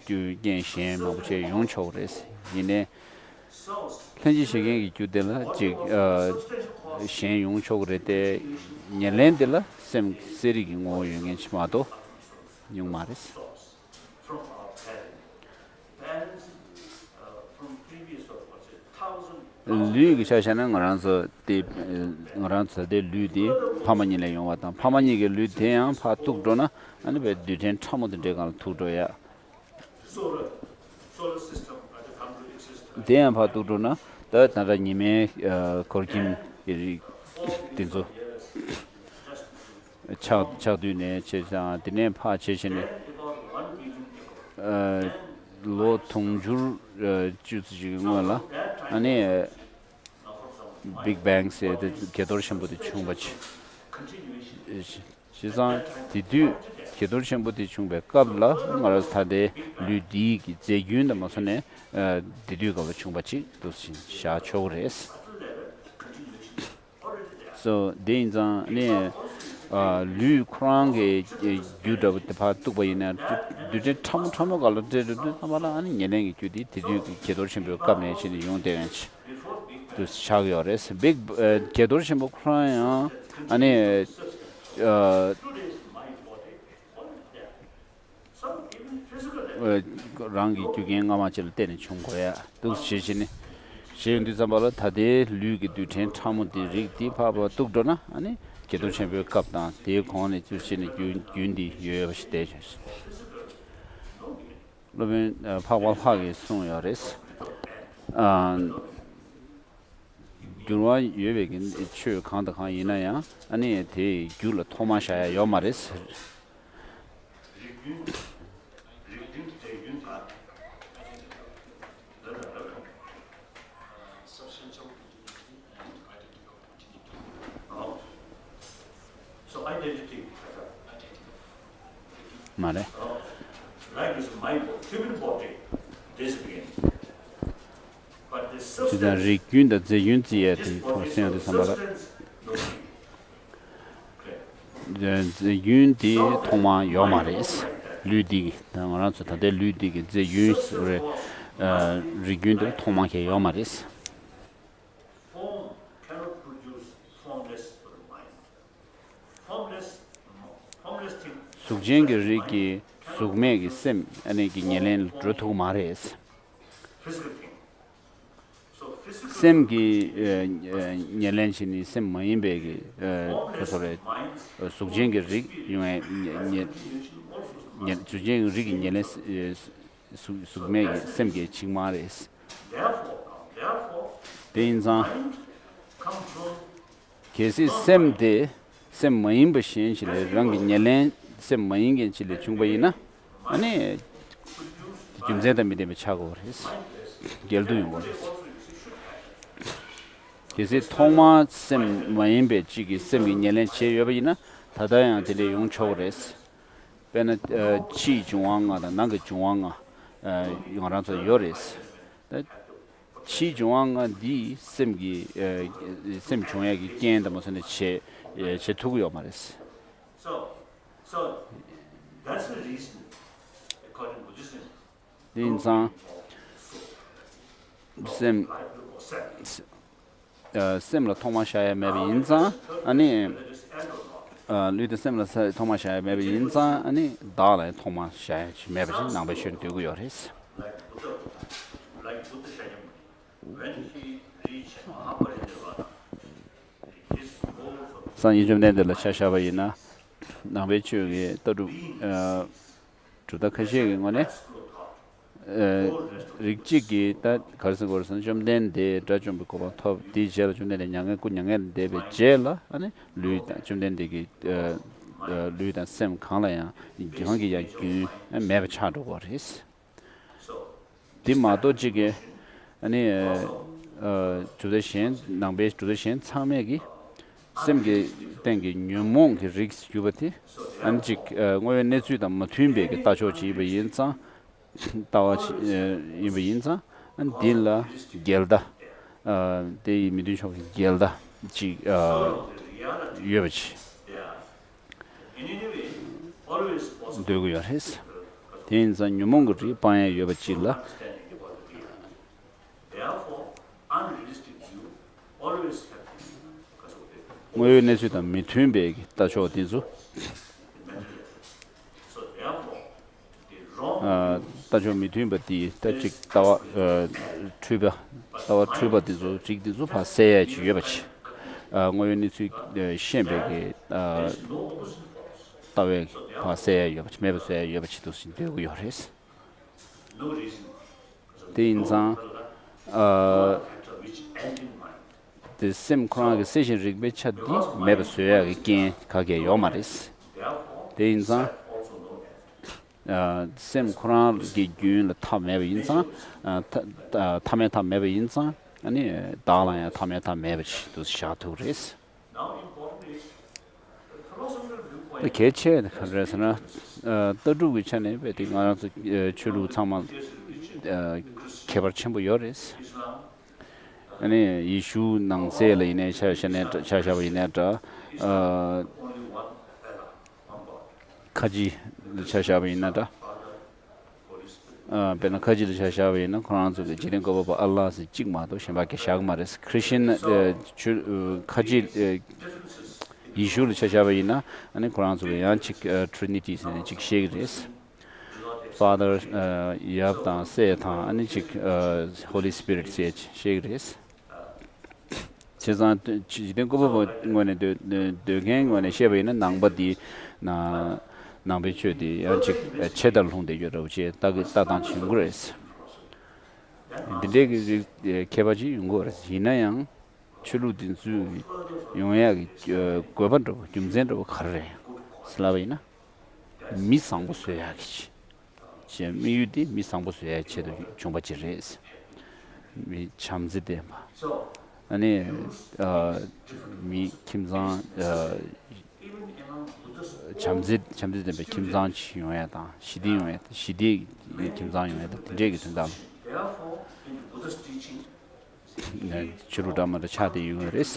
རྒྱུ་རྐྱེན་གཞན་མང་པོ་ཅིག་ཡོང་ཆོག་གི་རེད། ཡིན་ནའི་ལྷན་ཅིག་བྱེད་མཁན་གྱི་རྒྱུ་དེ་ལ་ཅིག་གཞན་ཡོང་ཆོག་གི་རེད་དེ། ཉེར་ལེན་དེ་ལ་སེམས་གསལ་རིག་གི་ངོ་བོ་ཡོད་མཁན་ཅིག་མ་གཏོགས་ཡོང་མ་རེད། ལུས་ཀྱི་ཆ་བཞག་ན། ང་རང་ཚོ་དེ་ང་རང་ཚོ་དེ་ལུས་དེ་ཕ་མ་གཉིས་ལས་ཡོང་བ་དང་། ཕ་མ་གཉིས་ཀྱི་ལུས་དེ་ཡང་ཕར་གཏུགས་འགྲོ་ན། ཨ་ནི་བའི་རྡུལ་ཕྲན་ཕྲ་མོ་དེ་འདྲའི་སྒང་ལ་ཐུག་འགྲོ་ཡ། དེ་ཡང་ཕར་གཏུགས་འགྲོ་ན། ད་ད་ལྟ་ཉི་མའི་ཁོར་ཁྱིམ་གྱི་རིགས་དེ་ཚོ། ཆགས་ཆགས་དུས་ནས་བྱས་ཙང་། དེ་ནས་ཕར་བྱས་བྱས་ནས་ལོ་དུང་ཕྱུར་བཅུ་ཙམ་ཞིག་གི་སྔོན་ལ། ཨ་ནི་Big Bang ཟེར་དེ་དགྱེས་རྡོར་ཆེན་པོ་དེ་བྱུང་བ་ཅིག་བྱས་ཙང་དེ་དུས་དགྱེས་རྡོར་ཆེན་པོ་དེ་བྱུང་བའི་སྐབས་ལ། ང་རང་ཚོ་ད་ལྟའི་ལུས་འདིའི་གི་རྫས་རྒྱུན་དང་མ་སོང་ནས་དེ་དུས་སྐབས་ལ་བྱུང་བ་ཅིག་འདུག་ཟེར་བཞག་ཆོག་གི་རེད། སོ། དེ་ཡིན་ཙང་ནི་ལུས་ཁོ་རང་གི་རྒྱུ་འདྲ་པོ་དེ་ཕར་གཏུགས་པ་ཡིན་ན། རྡུལ་ཕྲན་ཕྲ་མོ་ཕྲ་མོ་སྒང་ལ་འདྲེས་འགྲོ་དུས་ཙམ་པ་ལ། ཨ་ནི་ཉེར་ལེན་གྱི་རྒྱུ་དེ་དེ་དུས་ཀྱི་དགྱེས་རྡོར་ཆེན་པོའི་སྐབས་ནས་བྱས་ནས་ཡོང་བསྡད་མཁན་ཅིག་དུ་ཆགས་ཡོད་རེད། Big དགྱེས་རྡོར་ཆེན་པོ་ཁོ་རང་ཡང་ཨ་ནི། རང་གི་རྒྱུ་རྐྱེན་སྔ་མ་ཅིག་ལ་བརྟེན་ནས་བྱུང་དགོས་ཡ་འདུག་ཟེར་བྱས་ནས། བྱས་ཡོང་དུས་ཙམ་པ་ལ་ད་ལྟའི་ལུས་ཀྱི་རྡུལ་ཕྲན་ཕྲ་མོ་དེ་རིགས་དེ་ཕར་ཕར་གཏུགས་འགྲོ་ན། ཨ་ནི་དགྱེས་རྡོར་ཆེན་པོའི་སྐབས་དང་དེའི་གོང་ནས་ཚུར་བྱས་ནས་རྒྱུན་རྒྱུན་འདི་ཡོད་ཡོད་པ་ཞིག་བསྡད་བྱུང་། སློབ་དཔོན་འཕགས་པ་ལྷ་གིས་གསུངས་ཡོད་རེད། འགྱུར་བ་ཡོད་པའི་གི་ཆོས་གང་དང་གང་ཡིན་ན་ཡང་། ཨ་ནི་དེའི་རྒྱུ་ལ་ཐོག་མ་བཞག་ཡ་ཡོད་མ་རེད། So identity མ་རེད། Like this, my human body disappears. But this substance, རིགས་རྒྱུན་དང་རྫས་རྒྱུན་བརྩི་ཡས་དེ་ཐོག་སེམས་དེ་བསམ་པ་ལ། རྫས་རྒྱུན་དེ་ཐོག་མ་ཡོད་མ་རེད། ལུས་འདི་གི། ད་ང་རང་ཚོ་ད་ལྟའི་ལུས་འདི་གི་རྫས་རྒྱུན་ཟེར་བའི་རིགས་རྒྱུན་དེ་ཐོག་མ་གང་ཡོད་མ་རེད། Form cannot produce formless for the mind. Formless, formless thing. གཟུགས་ཅན་གྱི་རིགས་ཀྱི་གཟུགས་མེད་ཀྱི་སེམས་ཨ་ནི་གི་ཉེར་ལེན་ལ་འགྲོ་ཐུབ་མ་རེད། Physical thing. So physical སེམས་ཀྱི་ཉེར་ལེན་བྱས་ནས་སེམས་མ་ཡིན་པའི་གི་ཁོ་ཚོ་རེད། གཟུགས་ཅན་གྱི་རིགས་ཡོང་བའི་ཉེར། ཉེར་གྲུབ་ཆེན་རིགས་ཀྱི་ཉེར་ལེན་གཟུགས་གཟུགས་མེད་ཀྱི་སེམས་ཀྱི་ཆིངས་མ་རེད། དེ་ཡིན་ཙང་། གལ་སྲིད་སེམས་དེ་སེམས་མ་ཡིན་པ་གཞན་ཞིག་ལས་རང་གི་ཉེར་ལེན་སེམས་མ་ཡིན་མཁན་ཞིག་ལས་བྱུང་པ་ཡིན་ན། ཨ་ནི། རྒྱུ་མཚན་དང་མི་ལྡན་པ་ཆགས་དགོས་རེད། འགལ་འདུ་ཡོང་གི་རེད། གལ་སྲིད་ཐོག་མར་སེམས་མ་ཡིན་པའི་གཅིག་གི་སེམས་ཀྱི་ཉེར་ལེན་བྱས་ཡོད་པ་ཡིན་ན། ད་ལྟ་ཡང་དེ་འདྲས་ཡོང་ཆོག་གི་རེད། དཔེར་ན། ཕྱིའི་འབྱུང་བ་ལྔ་དང་ནང་གི་འབྱུང་བ་ལྔ་ང་རང་ཚོ་ཡོད་རེད། ད་ཕྱིའི་འབྱུང་བ་ལྔ་འདིས་སེམས་ཀྱི་སེམས་བྱུང་ཡས་ཀྱི་རྐྱེན་དང་མ་སོང་ནས་བྱེད་བྱེད་ཐུབ་ཀྱི་ཡོད་མ་རེད། So, so that's the reason, according to Buddhism, དེ་ཡིན་ཙང་། སེམས། ཨ། སེམས་ལ་ཐོག་མ་བཞག་ཡ་མེད་པ་ཡིན་ཙང་། ཨ་ནི། ཨ། ལུས་དང་སེམས་ལ་ཐོག་མ་བཞག་ཡ་མེད་པ་ཡིན་ཙང་། ཨ་ནི་བདག་ལ་ཡང་ཐོག་མ་བཞག་ཡ་ཅིག་མེད་པ་ཅིག་ནང་པའི་ཆོས་འདོད་ཀྱི་ཡོད་རེད། སངས་རྒྱས་བཅོམ་ལྡན་འདས་ལ་ཆ་བཞག་པ་ཡིན་ན། ནང་པའི་ཆོས་ཀྱི་ལྟ་གྲུབ། ཨ། གྲུབ་མཐའ་ཁ་ཤས་ཀྱི་ངོས་ནས། ཨ། རིགས་གཅིག་གིས་ད་ག་རེ་ཟེར་དགོས་རེད་ཟེར་ན། བཅོམ་ལྡན་འདས་དགྲ་བཅོམ་པའི་གོ་འཕང་ཐོབ། དེའི་རྗེས་ལ་བཅོམ་ལྡན་འདས་མྱ་ངན་སྐུ་མྱ་ངན་ལས་འདས་པའི་རྗེས་ལ། ཨ་ནི་ལུས་དང་བཅོམ་ལྡན་འདས་ཀྱི། ཨ། ལུས་དང་སེམས་གང་ལ་ཡང་གང་གི་ཡང་རྒྱུན་མེད་པ་ཆགས་འགྲོ་གི་རེད། དེ་མ་གཏོགས་གཅིག་གིས། ཨ་ནི། ཨ། གྲུབ་མཐའ་གཞན། ནང་པའི་གྲུབ་མཐའ་གཞན་ཚང་མས་ཀྱིས་སེམས་ཀྱི་སྟེང་གི་ཉོན་མོངས་ཀྱི་རིགས་ཞུ་བ་དེ། ཨ་ནི་གཅིག་ཨ། དངོས་ཡོད་གནས་ཚུལ་དང་མ་མཐུན་པའི་གི་ལྟ་ཕྱོགས་ཅིག་ཡིན་པ་ཡིན་ཙང་། ལྟ་བ་ཅིག་ཨ། ཡིན་པ་ཡིན་ཙང་། ཨ། འདི་ལ་འགལ་ཟླ། ཨ། དེ་ཡི་མི་མཐུན་ཕྱོགས་ཀྱི་འགལ་ཟླ་ཅིག་ཨ། ཡོད་པ་ཅིག་འདོད་ཀྱི་ཡོད་རེད། དེ་ཡིན་ཙང་ཉོན་མོངས་ཀྱི་རིགས་སྤང་ཡས་ཡོད་པ་ཅིག་ལ། དངོས་ཡོད་གནས་ཚུལ་དང་མི་མཐུན་པའི་ལྟ་ཕྱོགས་དེ་ཚོ། ཨ། ལྟ་ཕྱོགས་མི་མཐུན་པ་དེ་ད་ཅིག་ལྟ་བ། ཨ། འཁྲུལ་པ། ལྟ་བ་འཁྲུལ་པ་དེ་ཚོ། རིགས་དེ་ཚོ་ཕར་བསལ་ཡས་ཅིག་ཡོད་པ་ཅིག་ཨ། དངོས་ཡོད་གནས་ཚུལ་ཤེས་པའི་གི། ཨ། ལྟ་བའི་ཕར་བསལ་ཡས་ཡོད་པ་ཅིག་མེད་པ་བཟོ་ཡས་ཡོད་པ་ཅིག་འདུག་ཟེར་འདོད་ཀྱི་ཡོད་རེད། དེ་ཡིན་ཙང་། ཨ། དེ་སེམས་ཁོ་རང་གི་སེམས་ཤིང་རིག་པའི་ཆ་འདི་མེད་པ་བཟོ་ཡས་ཀྱི་རྐྱེན་ག་གེ་ཡོད་མ་རེད། དེ་ཡིན་ཙང་། ཨ། སེམས་ཁོ་རང་གི་རྒྱུན་ལ་མཐའ་མེད་པ་ཡིན་ཙང་། ཨ། མཐའ་མཐའ་མེད་མཐའ་མེད་པ་ཡིན་ཙང་། ཨ་ནི་བདག་ལ་ཡང་མཐའ་མེད་མཐའ་མེད་པ་ཞིག་ཏུ་བཞག་ཐུབ་རེད། གལ་ཆེ་ག་རེ་ཟེར་ན། ཨ། ལྟ་གྲུབ་ཀྱི་ཆ་ནས་དཔེ་དེ་ང་རང་ཚོ་ཆོས་ལུགས་ཚང་མ། ཨ། ཁྱད་པར་ཆེན་པོ་ཡོད་རེད། ཨ་ནི་ཡེ་ཤུ་ནང་གསེས་ལ་ཡིན་ནའི་ཆ་བཞག་ནའི་འདྲ། ཆ་བཞག་པ་ཡིན་ནའི་འདྲ། ཨ། ཁ་ཆེ་ལ་ཆ་བཞག་པ་ཡིན་ན་འདྲ། ཨ། དཔེར་ན་ཁ་ཆེ་ལ་ཆ་བཞག་པ་ཡིན་ན། ཁོ་རང་ཚོ་གི་འཇིག་རྟེན་བཀོད་པ་པོ་ཨ་ལ་ཟེར་གཅིག་མ་གཏོགས་གཞན་པ་ག་གེ་བཞག་གི་མ་རེད། ཁྲི་ཤན། ཨ། ཆོས། ཨ། ཁ་ཆེ། ཨ། ཡེ་ཤུ་ལ་ཆ་བཞག་པ་ཡིན་ན། ཨ་ནི་ཁོ་རང་ཚོ་གི་ཡང་གཅིག་ཨ། ཊི་རི་ནི་ཊི་ཟེར་ནས་གཅིག་བཤད་ཀྱི་རེད། ཕ་དར། ཨ། ཡབ་དང་སྲས་དང་། ཨ་ནི་གཅིག་ཨ། ཧོ་ལི་སི་པི་རི་ཊི་ཟེར་བཤད་ཀྱི་རེད། བྱས་ཙང་འཇིག་རྟེན་བཀོད་པ་པོ་ངོས་ནས་འདོད། འདོད་མཁན་ངོས་ནས་བཤད་པ་ཡིན་ན། ནང་པ་འདི་ན། ནང་པའི་ཆོས་འདི་ཡང་ཅིག་ཆད་ལྟར་ལྷུང་བསྡད་ཡོད་འདྲ་བོ་ཅིག་ལྟ་གི། ལྟ་སྟངས་ཅིག་ཡོང་གི་རེད། འདི་འདྲའི་གི་རིགས་ཁྱད་པར་ཅིག་ཡོང་གི་རེད། ཡིན་ན་ཡང་ཆོས་ལུགས་འདི་ཚོའི་ཡོང་ཡག་གི་དགོས་པ་འདྲ་བོ། རྒྱུ་མཚན་འདྲ་བོ་ག་རེ་རེད་ཟེར་ལབ་པ་ཡིན་ན། མི་བཟང་པོ་བཟོ་ཡག་གི་ཅིག་ཅེས་དམིགས་ཡུལ་དེ་མི་བཟང་པོ་བཟོ་ཡའི་ཆེད་དུ་བྱུང་བ་ཅིག་རེད། མི་བྱམས་བརྩེ་ལྡན་པ། ཨ་ནི། ཨ། མི་ཁྱིམ་ཚང་། ཨ། བྱམས་བརྩེ། བྱམས་བརྩེ་ལྡན་པའི་ཁྱིམ་ཚང་ཅིག་ཡོང་ཡ་དང་། ཞི་བདེ་ཡོང་ཡ། ཞི་བདེའི་ཁྱིམ་ཚང་ཡོང་ཡ་དང་། དེ་འདྲས་ཀྱི་དོན་དག་ལ། ཆོས་ལུགས་འདྲ་མི་འདྲ་ཆགས་བསྡད་ཡོང་གི་རེད།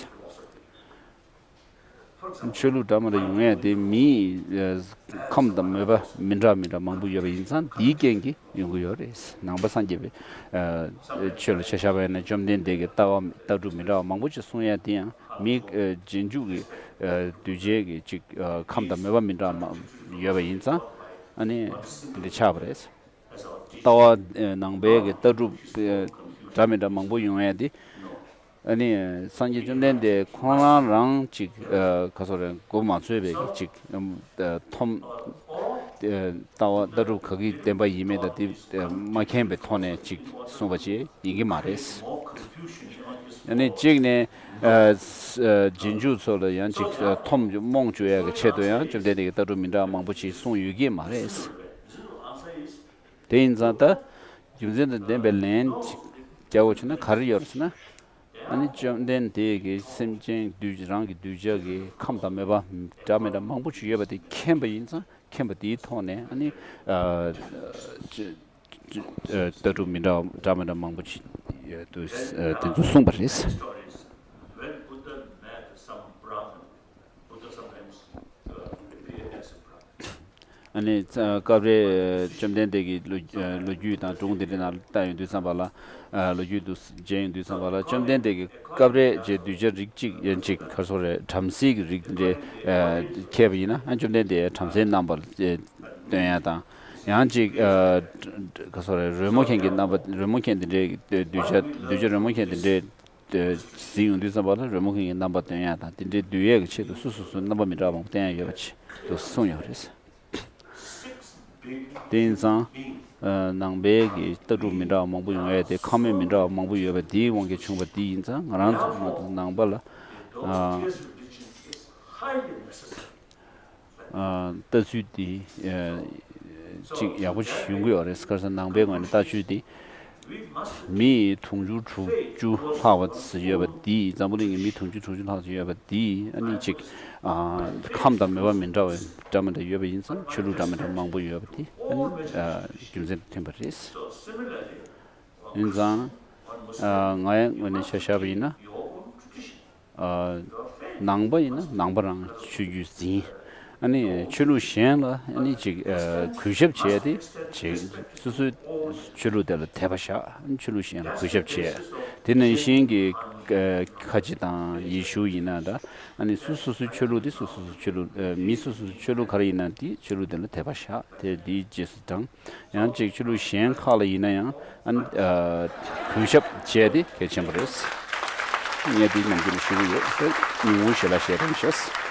ཆོས་ལུགས་འདྲ་མི་འདྲ་ཡོང་ཡ་དེ་མིའི། ཨ། ཁམས་དང་མོས་པ་མི་འདྲ་མི་འདྲ་མང་པོ་ཡོད་པ་ཡིན་ཙང་། དེའི་རྐྱེན་གྱིས་ཡོང་གི་ཡོད་རེད། ནང་པ་སངས་རྒྱས་པའི། ཨ། ཆོས་ལ་ཆ་བཞག་པ་ཡིན་ན། བཅོམ་ལྡན་འདས་ཀྱི་ལྟ་བ། ལྟ་གྲུབ་མི་འདྲ་བ་མང་པོ་ཅིག་གསུང་ཡ་དེ་ཡང་མིའི། ཨ། རྗེས་འཇུག་གི། ཨ། གདུལ་བྱའི་གི་ཅིག་ཨ། ཁམས་དང་མོས་པ་མི་འདྲ་བ་ཡོད་པ་ཡིན་ཙང་། ཨ་ནི་དེ་འདྲ་ཆགས་པ་རེད། ལྟ་བ། ཨ། ནང་པའི་གི་ལྟ་གྲུབ། ཨ། འདྲ་མི་འདྲ་མང་པོ་ཡོང་ཡ་དེ། ཨ་ནི་སངས་རྒྱས་བཅོམ་ལྡན་འདས་ཁོང་རང་རང་ཅིག་ཨ། ག་ཚོད་རེད། མགོ་མ་ཚོས་པའི་གི་ཅིག་ཨ། ཐོམ། ལྟ་བ་ལྟ་གྲུབ་ག་གི་བདེན་པ་ཡིན་མིན་དང་དེ་མ་མཁྱེན་པའི་ཐོག་ནས་ཅིག་གསུངས་པ་ཅིག་ཡིན་གྱི་མ་རེད། ཨ་ནི་གཅིག་ནས་རྗེས་འཇུག་ཚོ་ལ་ཡང་ཅིག་འཐོམ་རྨོངས་བཅུག་ཡག་གི་ཆེད་དུ་ཡང་བཅོམ་ལྡན་འདས་ཀྱིས་ལྟ་གྲུབ་མི་འདྲ་བ་མང་པོ་ཅིག་གསུངས་ཡོད་ཀྱི་མ་རེད། དེ་ཡིན་ཙང་ད་རྒྱུ་མཚན་དང་ལྡན་པའི་ལན་ཅིག་རྒྱག་དགོས་བྱུང་ན་ག་རེ་ཡོད་རེད་ཟེར་ན། ཨ་ནི་བཅོམ་ལྡན་འདས་ཀྱིས་སེམས་ཅན་གདུལ་རང་གི་གདུལ་བྱ་གི་ཁམས་དང་མོས་པ་འདྲ་མི་འདྲ་མང་པོ་ཞིག་ཡོད་པ་དེ་མཁྱེན་པ་ཡིན་ཙང་མཁྱེན་པ་དེའི་ཐོག་ནས་ཨ་ནི་ཨ་ཅི་ཅི་ཨ་ལྟ་གྲུབ་མི་འདྲ་བ་འདྲ་མི་འདྲ་མང་པོ་ཞིག་ཡོད་དུས་ཨ་དེ་ཚོ་གསུངས་པ་རེད། ཨ་ནི་སྐབས་རེ་བཅོམ་ལྡན་འདས་ཀྱི་ལོ་ལོ་རྒྱུས་དང་སྒྲུང་འདི་འདྲའི་ནང་ལ་བལྟ་ཡོང་དུས་ཙམ་པ་ལ། ལོ་རྒྱུས་དུ་མཇལ་ཡོང་དུས་ཙམ་པ་ལ་བཅོམ་ལྡན་འདས་ཀྱི་སྐབས་རེ་རྗེ་གདུལ་བྱ་རིགས་གཅིག་ཡན་གཅིག་ག་རེ་ཟེར་དགོས་རེད། བྲམ་ཟེ་གི་རིགས་འདི་འདྲའི་མཁས་པ་ཡིན་ན་ཨ་བཅོམ་ལྡན་འདས་བྲམ་ཟེའི་རྣམ་པར་སྟོན་ཡ་དང་། ཡང་གཅིག་ག་རེ་ཟེར་དགོས་རེད། རོལ་མོ་མཁན་གྱི་རྣམ་པ་རོལ་མོ་མཁན་འདི་འདྲའི་གདུལ་བྱ་གདུལ་བྱ་རོལ་མོ་མཁན་འདི་འདྲའི་གཟིགས་ཡོང་དུས་ཙམ་པ་ལ་རོལ་མོ་མཁན་གྱི་རྣམ་པ་སྟོན་ཡ་དང་དེ་འདྲའི་འདུལ་ཡས་ཀྱི་ཆེད་དུ་སོ་སོ་སོའི་རྣམ་པ་མི་འདྲ་བ་མང་པོ་བསྟན་ཡ་ཡོད་པ་ཅིག་ཏུ་གསུངས་ཡོད་རེད། དེ་ཡིན་ཙང་། ནང་པའི་གི་ལྟ་གྲུབ་མི་འདྲ་བ་མང་པོ་ཡོང་ཡ་དེ་ཁམས་མི་འདྲ་བ་མང་པོ་ཡོད་པ་དེའི་དབང་གིས་བྱུང་བ་དེ་ཡིན་ཙང་ང་རང་ཚོ་ནང་པ་ལ། ལྟ་ཚུལ་དེ་ཅིག་ཡག་པོ་ཞིག་ཡོང་གི་ཡོད་རེད། ག་རེ་ཟེར་ན་ནང་པའི་ངོས་ནས་ལྟ་ཚུལ་དེ་མི་དུང་ཕྱུར་དྲུག་ཅུ་ལྷག་པ་ཡོད་པ་དེ་འཛམ་བུ་གླིང་གི་མི་དུང་ཕྱུར་དྲུག་ཅུ་ལྷག་ཙམ་ཡོད་པ་དེ་ཨ་ནི་ཅིག་ཁམས་དང་མོས་པ་མི་འདྲ་བ་འདྲ་མི་འདྲ་ཡོད་པ་ཡིན་ཙང་ཆོས་ལུགས་འདྲ་མི་འདྲ་མང་པོ་ཡོད་པ་དེ་ཨ་ནི་རྒྱུ་མཚན་དང་མཐུན་པ་རེད། ཡིན་ཙང་ང་ཡང་ངོས་ནས་ཆ་བཞག་པ་ཡིན་ན། ནང་པ་ཡིན་ན་ནང་པ་རང་ཆོས་བརྒྱུད་འཛིན། ཨ་ནི་ཆོས་ལུགས་གཞན་ལ་ཨ་ནི་ཅིག་གུས་ཞབས་བྱས་ཏེ་བྱེད། སོ་སོའི་ཆོས་ལུགས་དེ་ལ་དད་པ་བཞག་ཨ་ནི་ཆོས་ལུགས་གཞན་ལ་གུས་ཞབས་བྱས། དེ་ནང་བཞིན་གྱི་ཁ་ཆེ་དང་ཡེ་ཤུ་ཡིན་ན་འདྲ། ཨ་ནི་སོ་སོ་སོའི་ཆོས་ལུགས་དེ་སོ་སོ་སོའི་ཆོས་ལུགས་མི་སོ་སོ་སོའི་ཆོས་ལུགས་ག་རེ་ཡིན་ན་དེ་ཆོས་ལུགས་དེ་ལ་དད་པ་བཞག་དེ་དེའི་རྗེས་སུ་འབྲང་། ཡང་གཅིག་ཆོས་ལུགས་གཞན་ཁག་ལ་ཡིན་ན་ཡང་ཨ་ནི་གུས་ཞབས་བྱས་ཏེ་གལ་ཆེན་པོ་རེད། ངས་འདི་ནམ་རྒྱུན་ཞུ་གི་ཡོད། ཉིན་གུང་ཞལ་ལག་བཞེས་རན་ཤག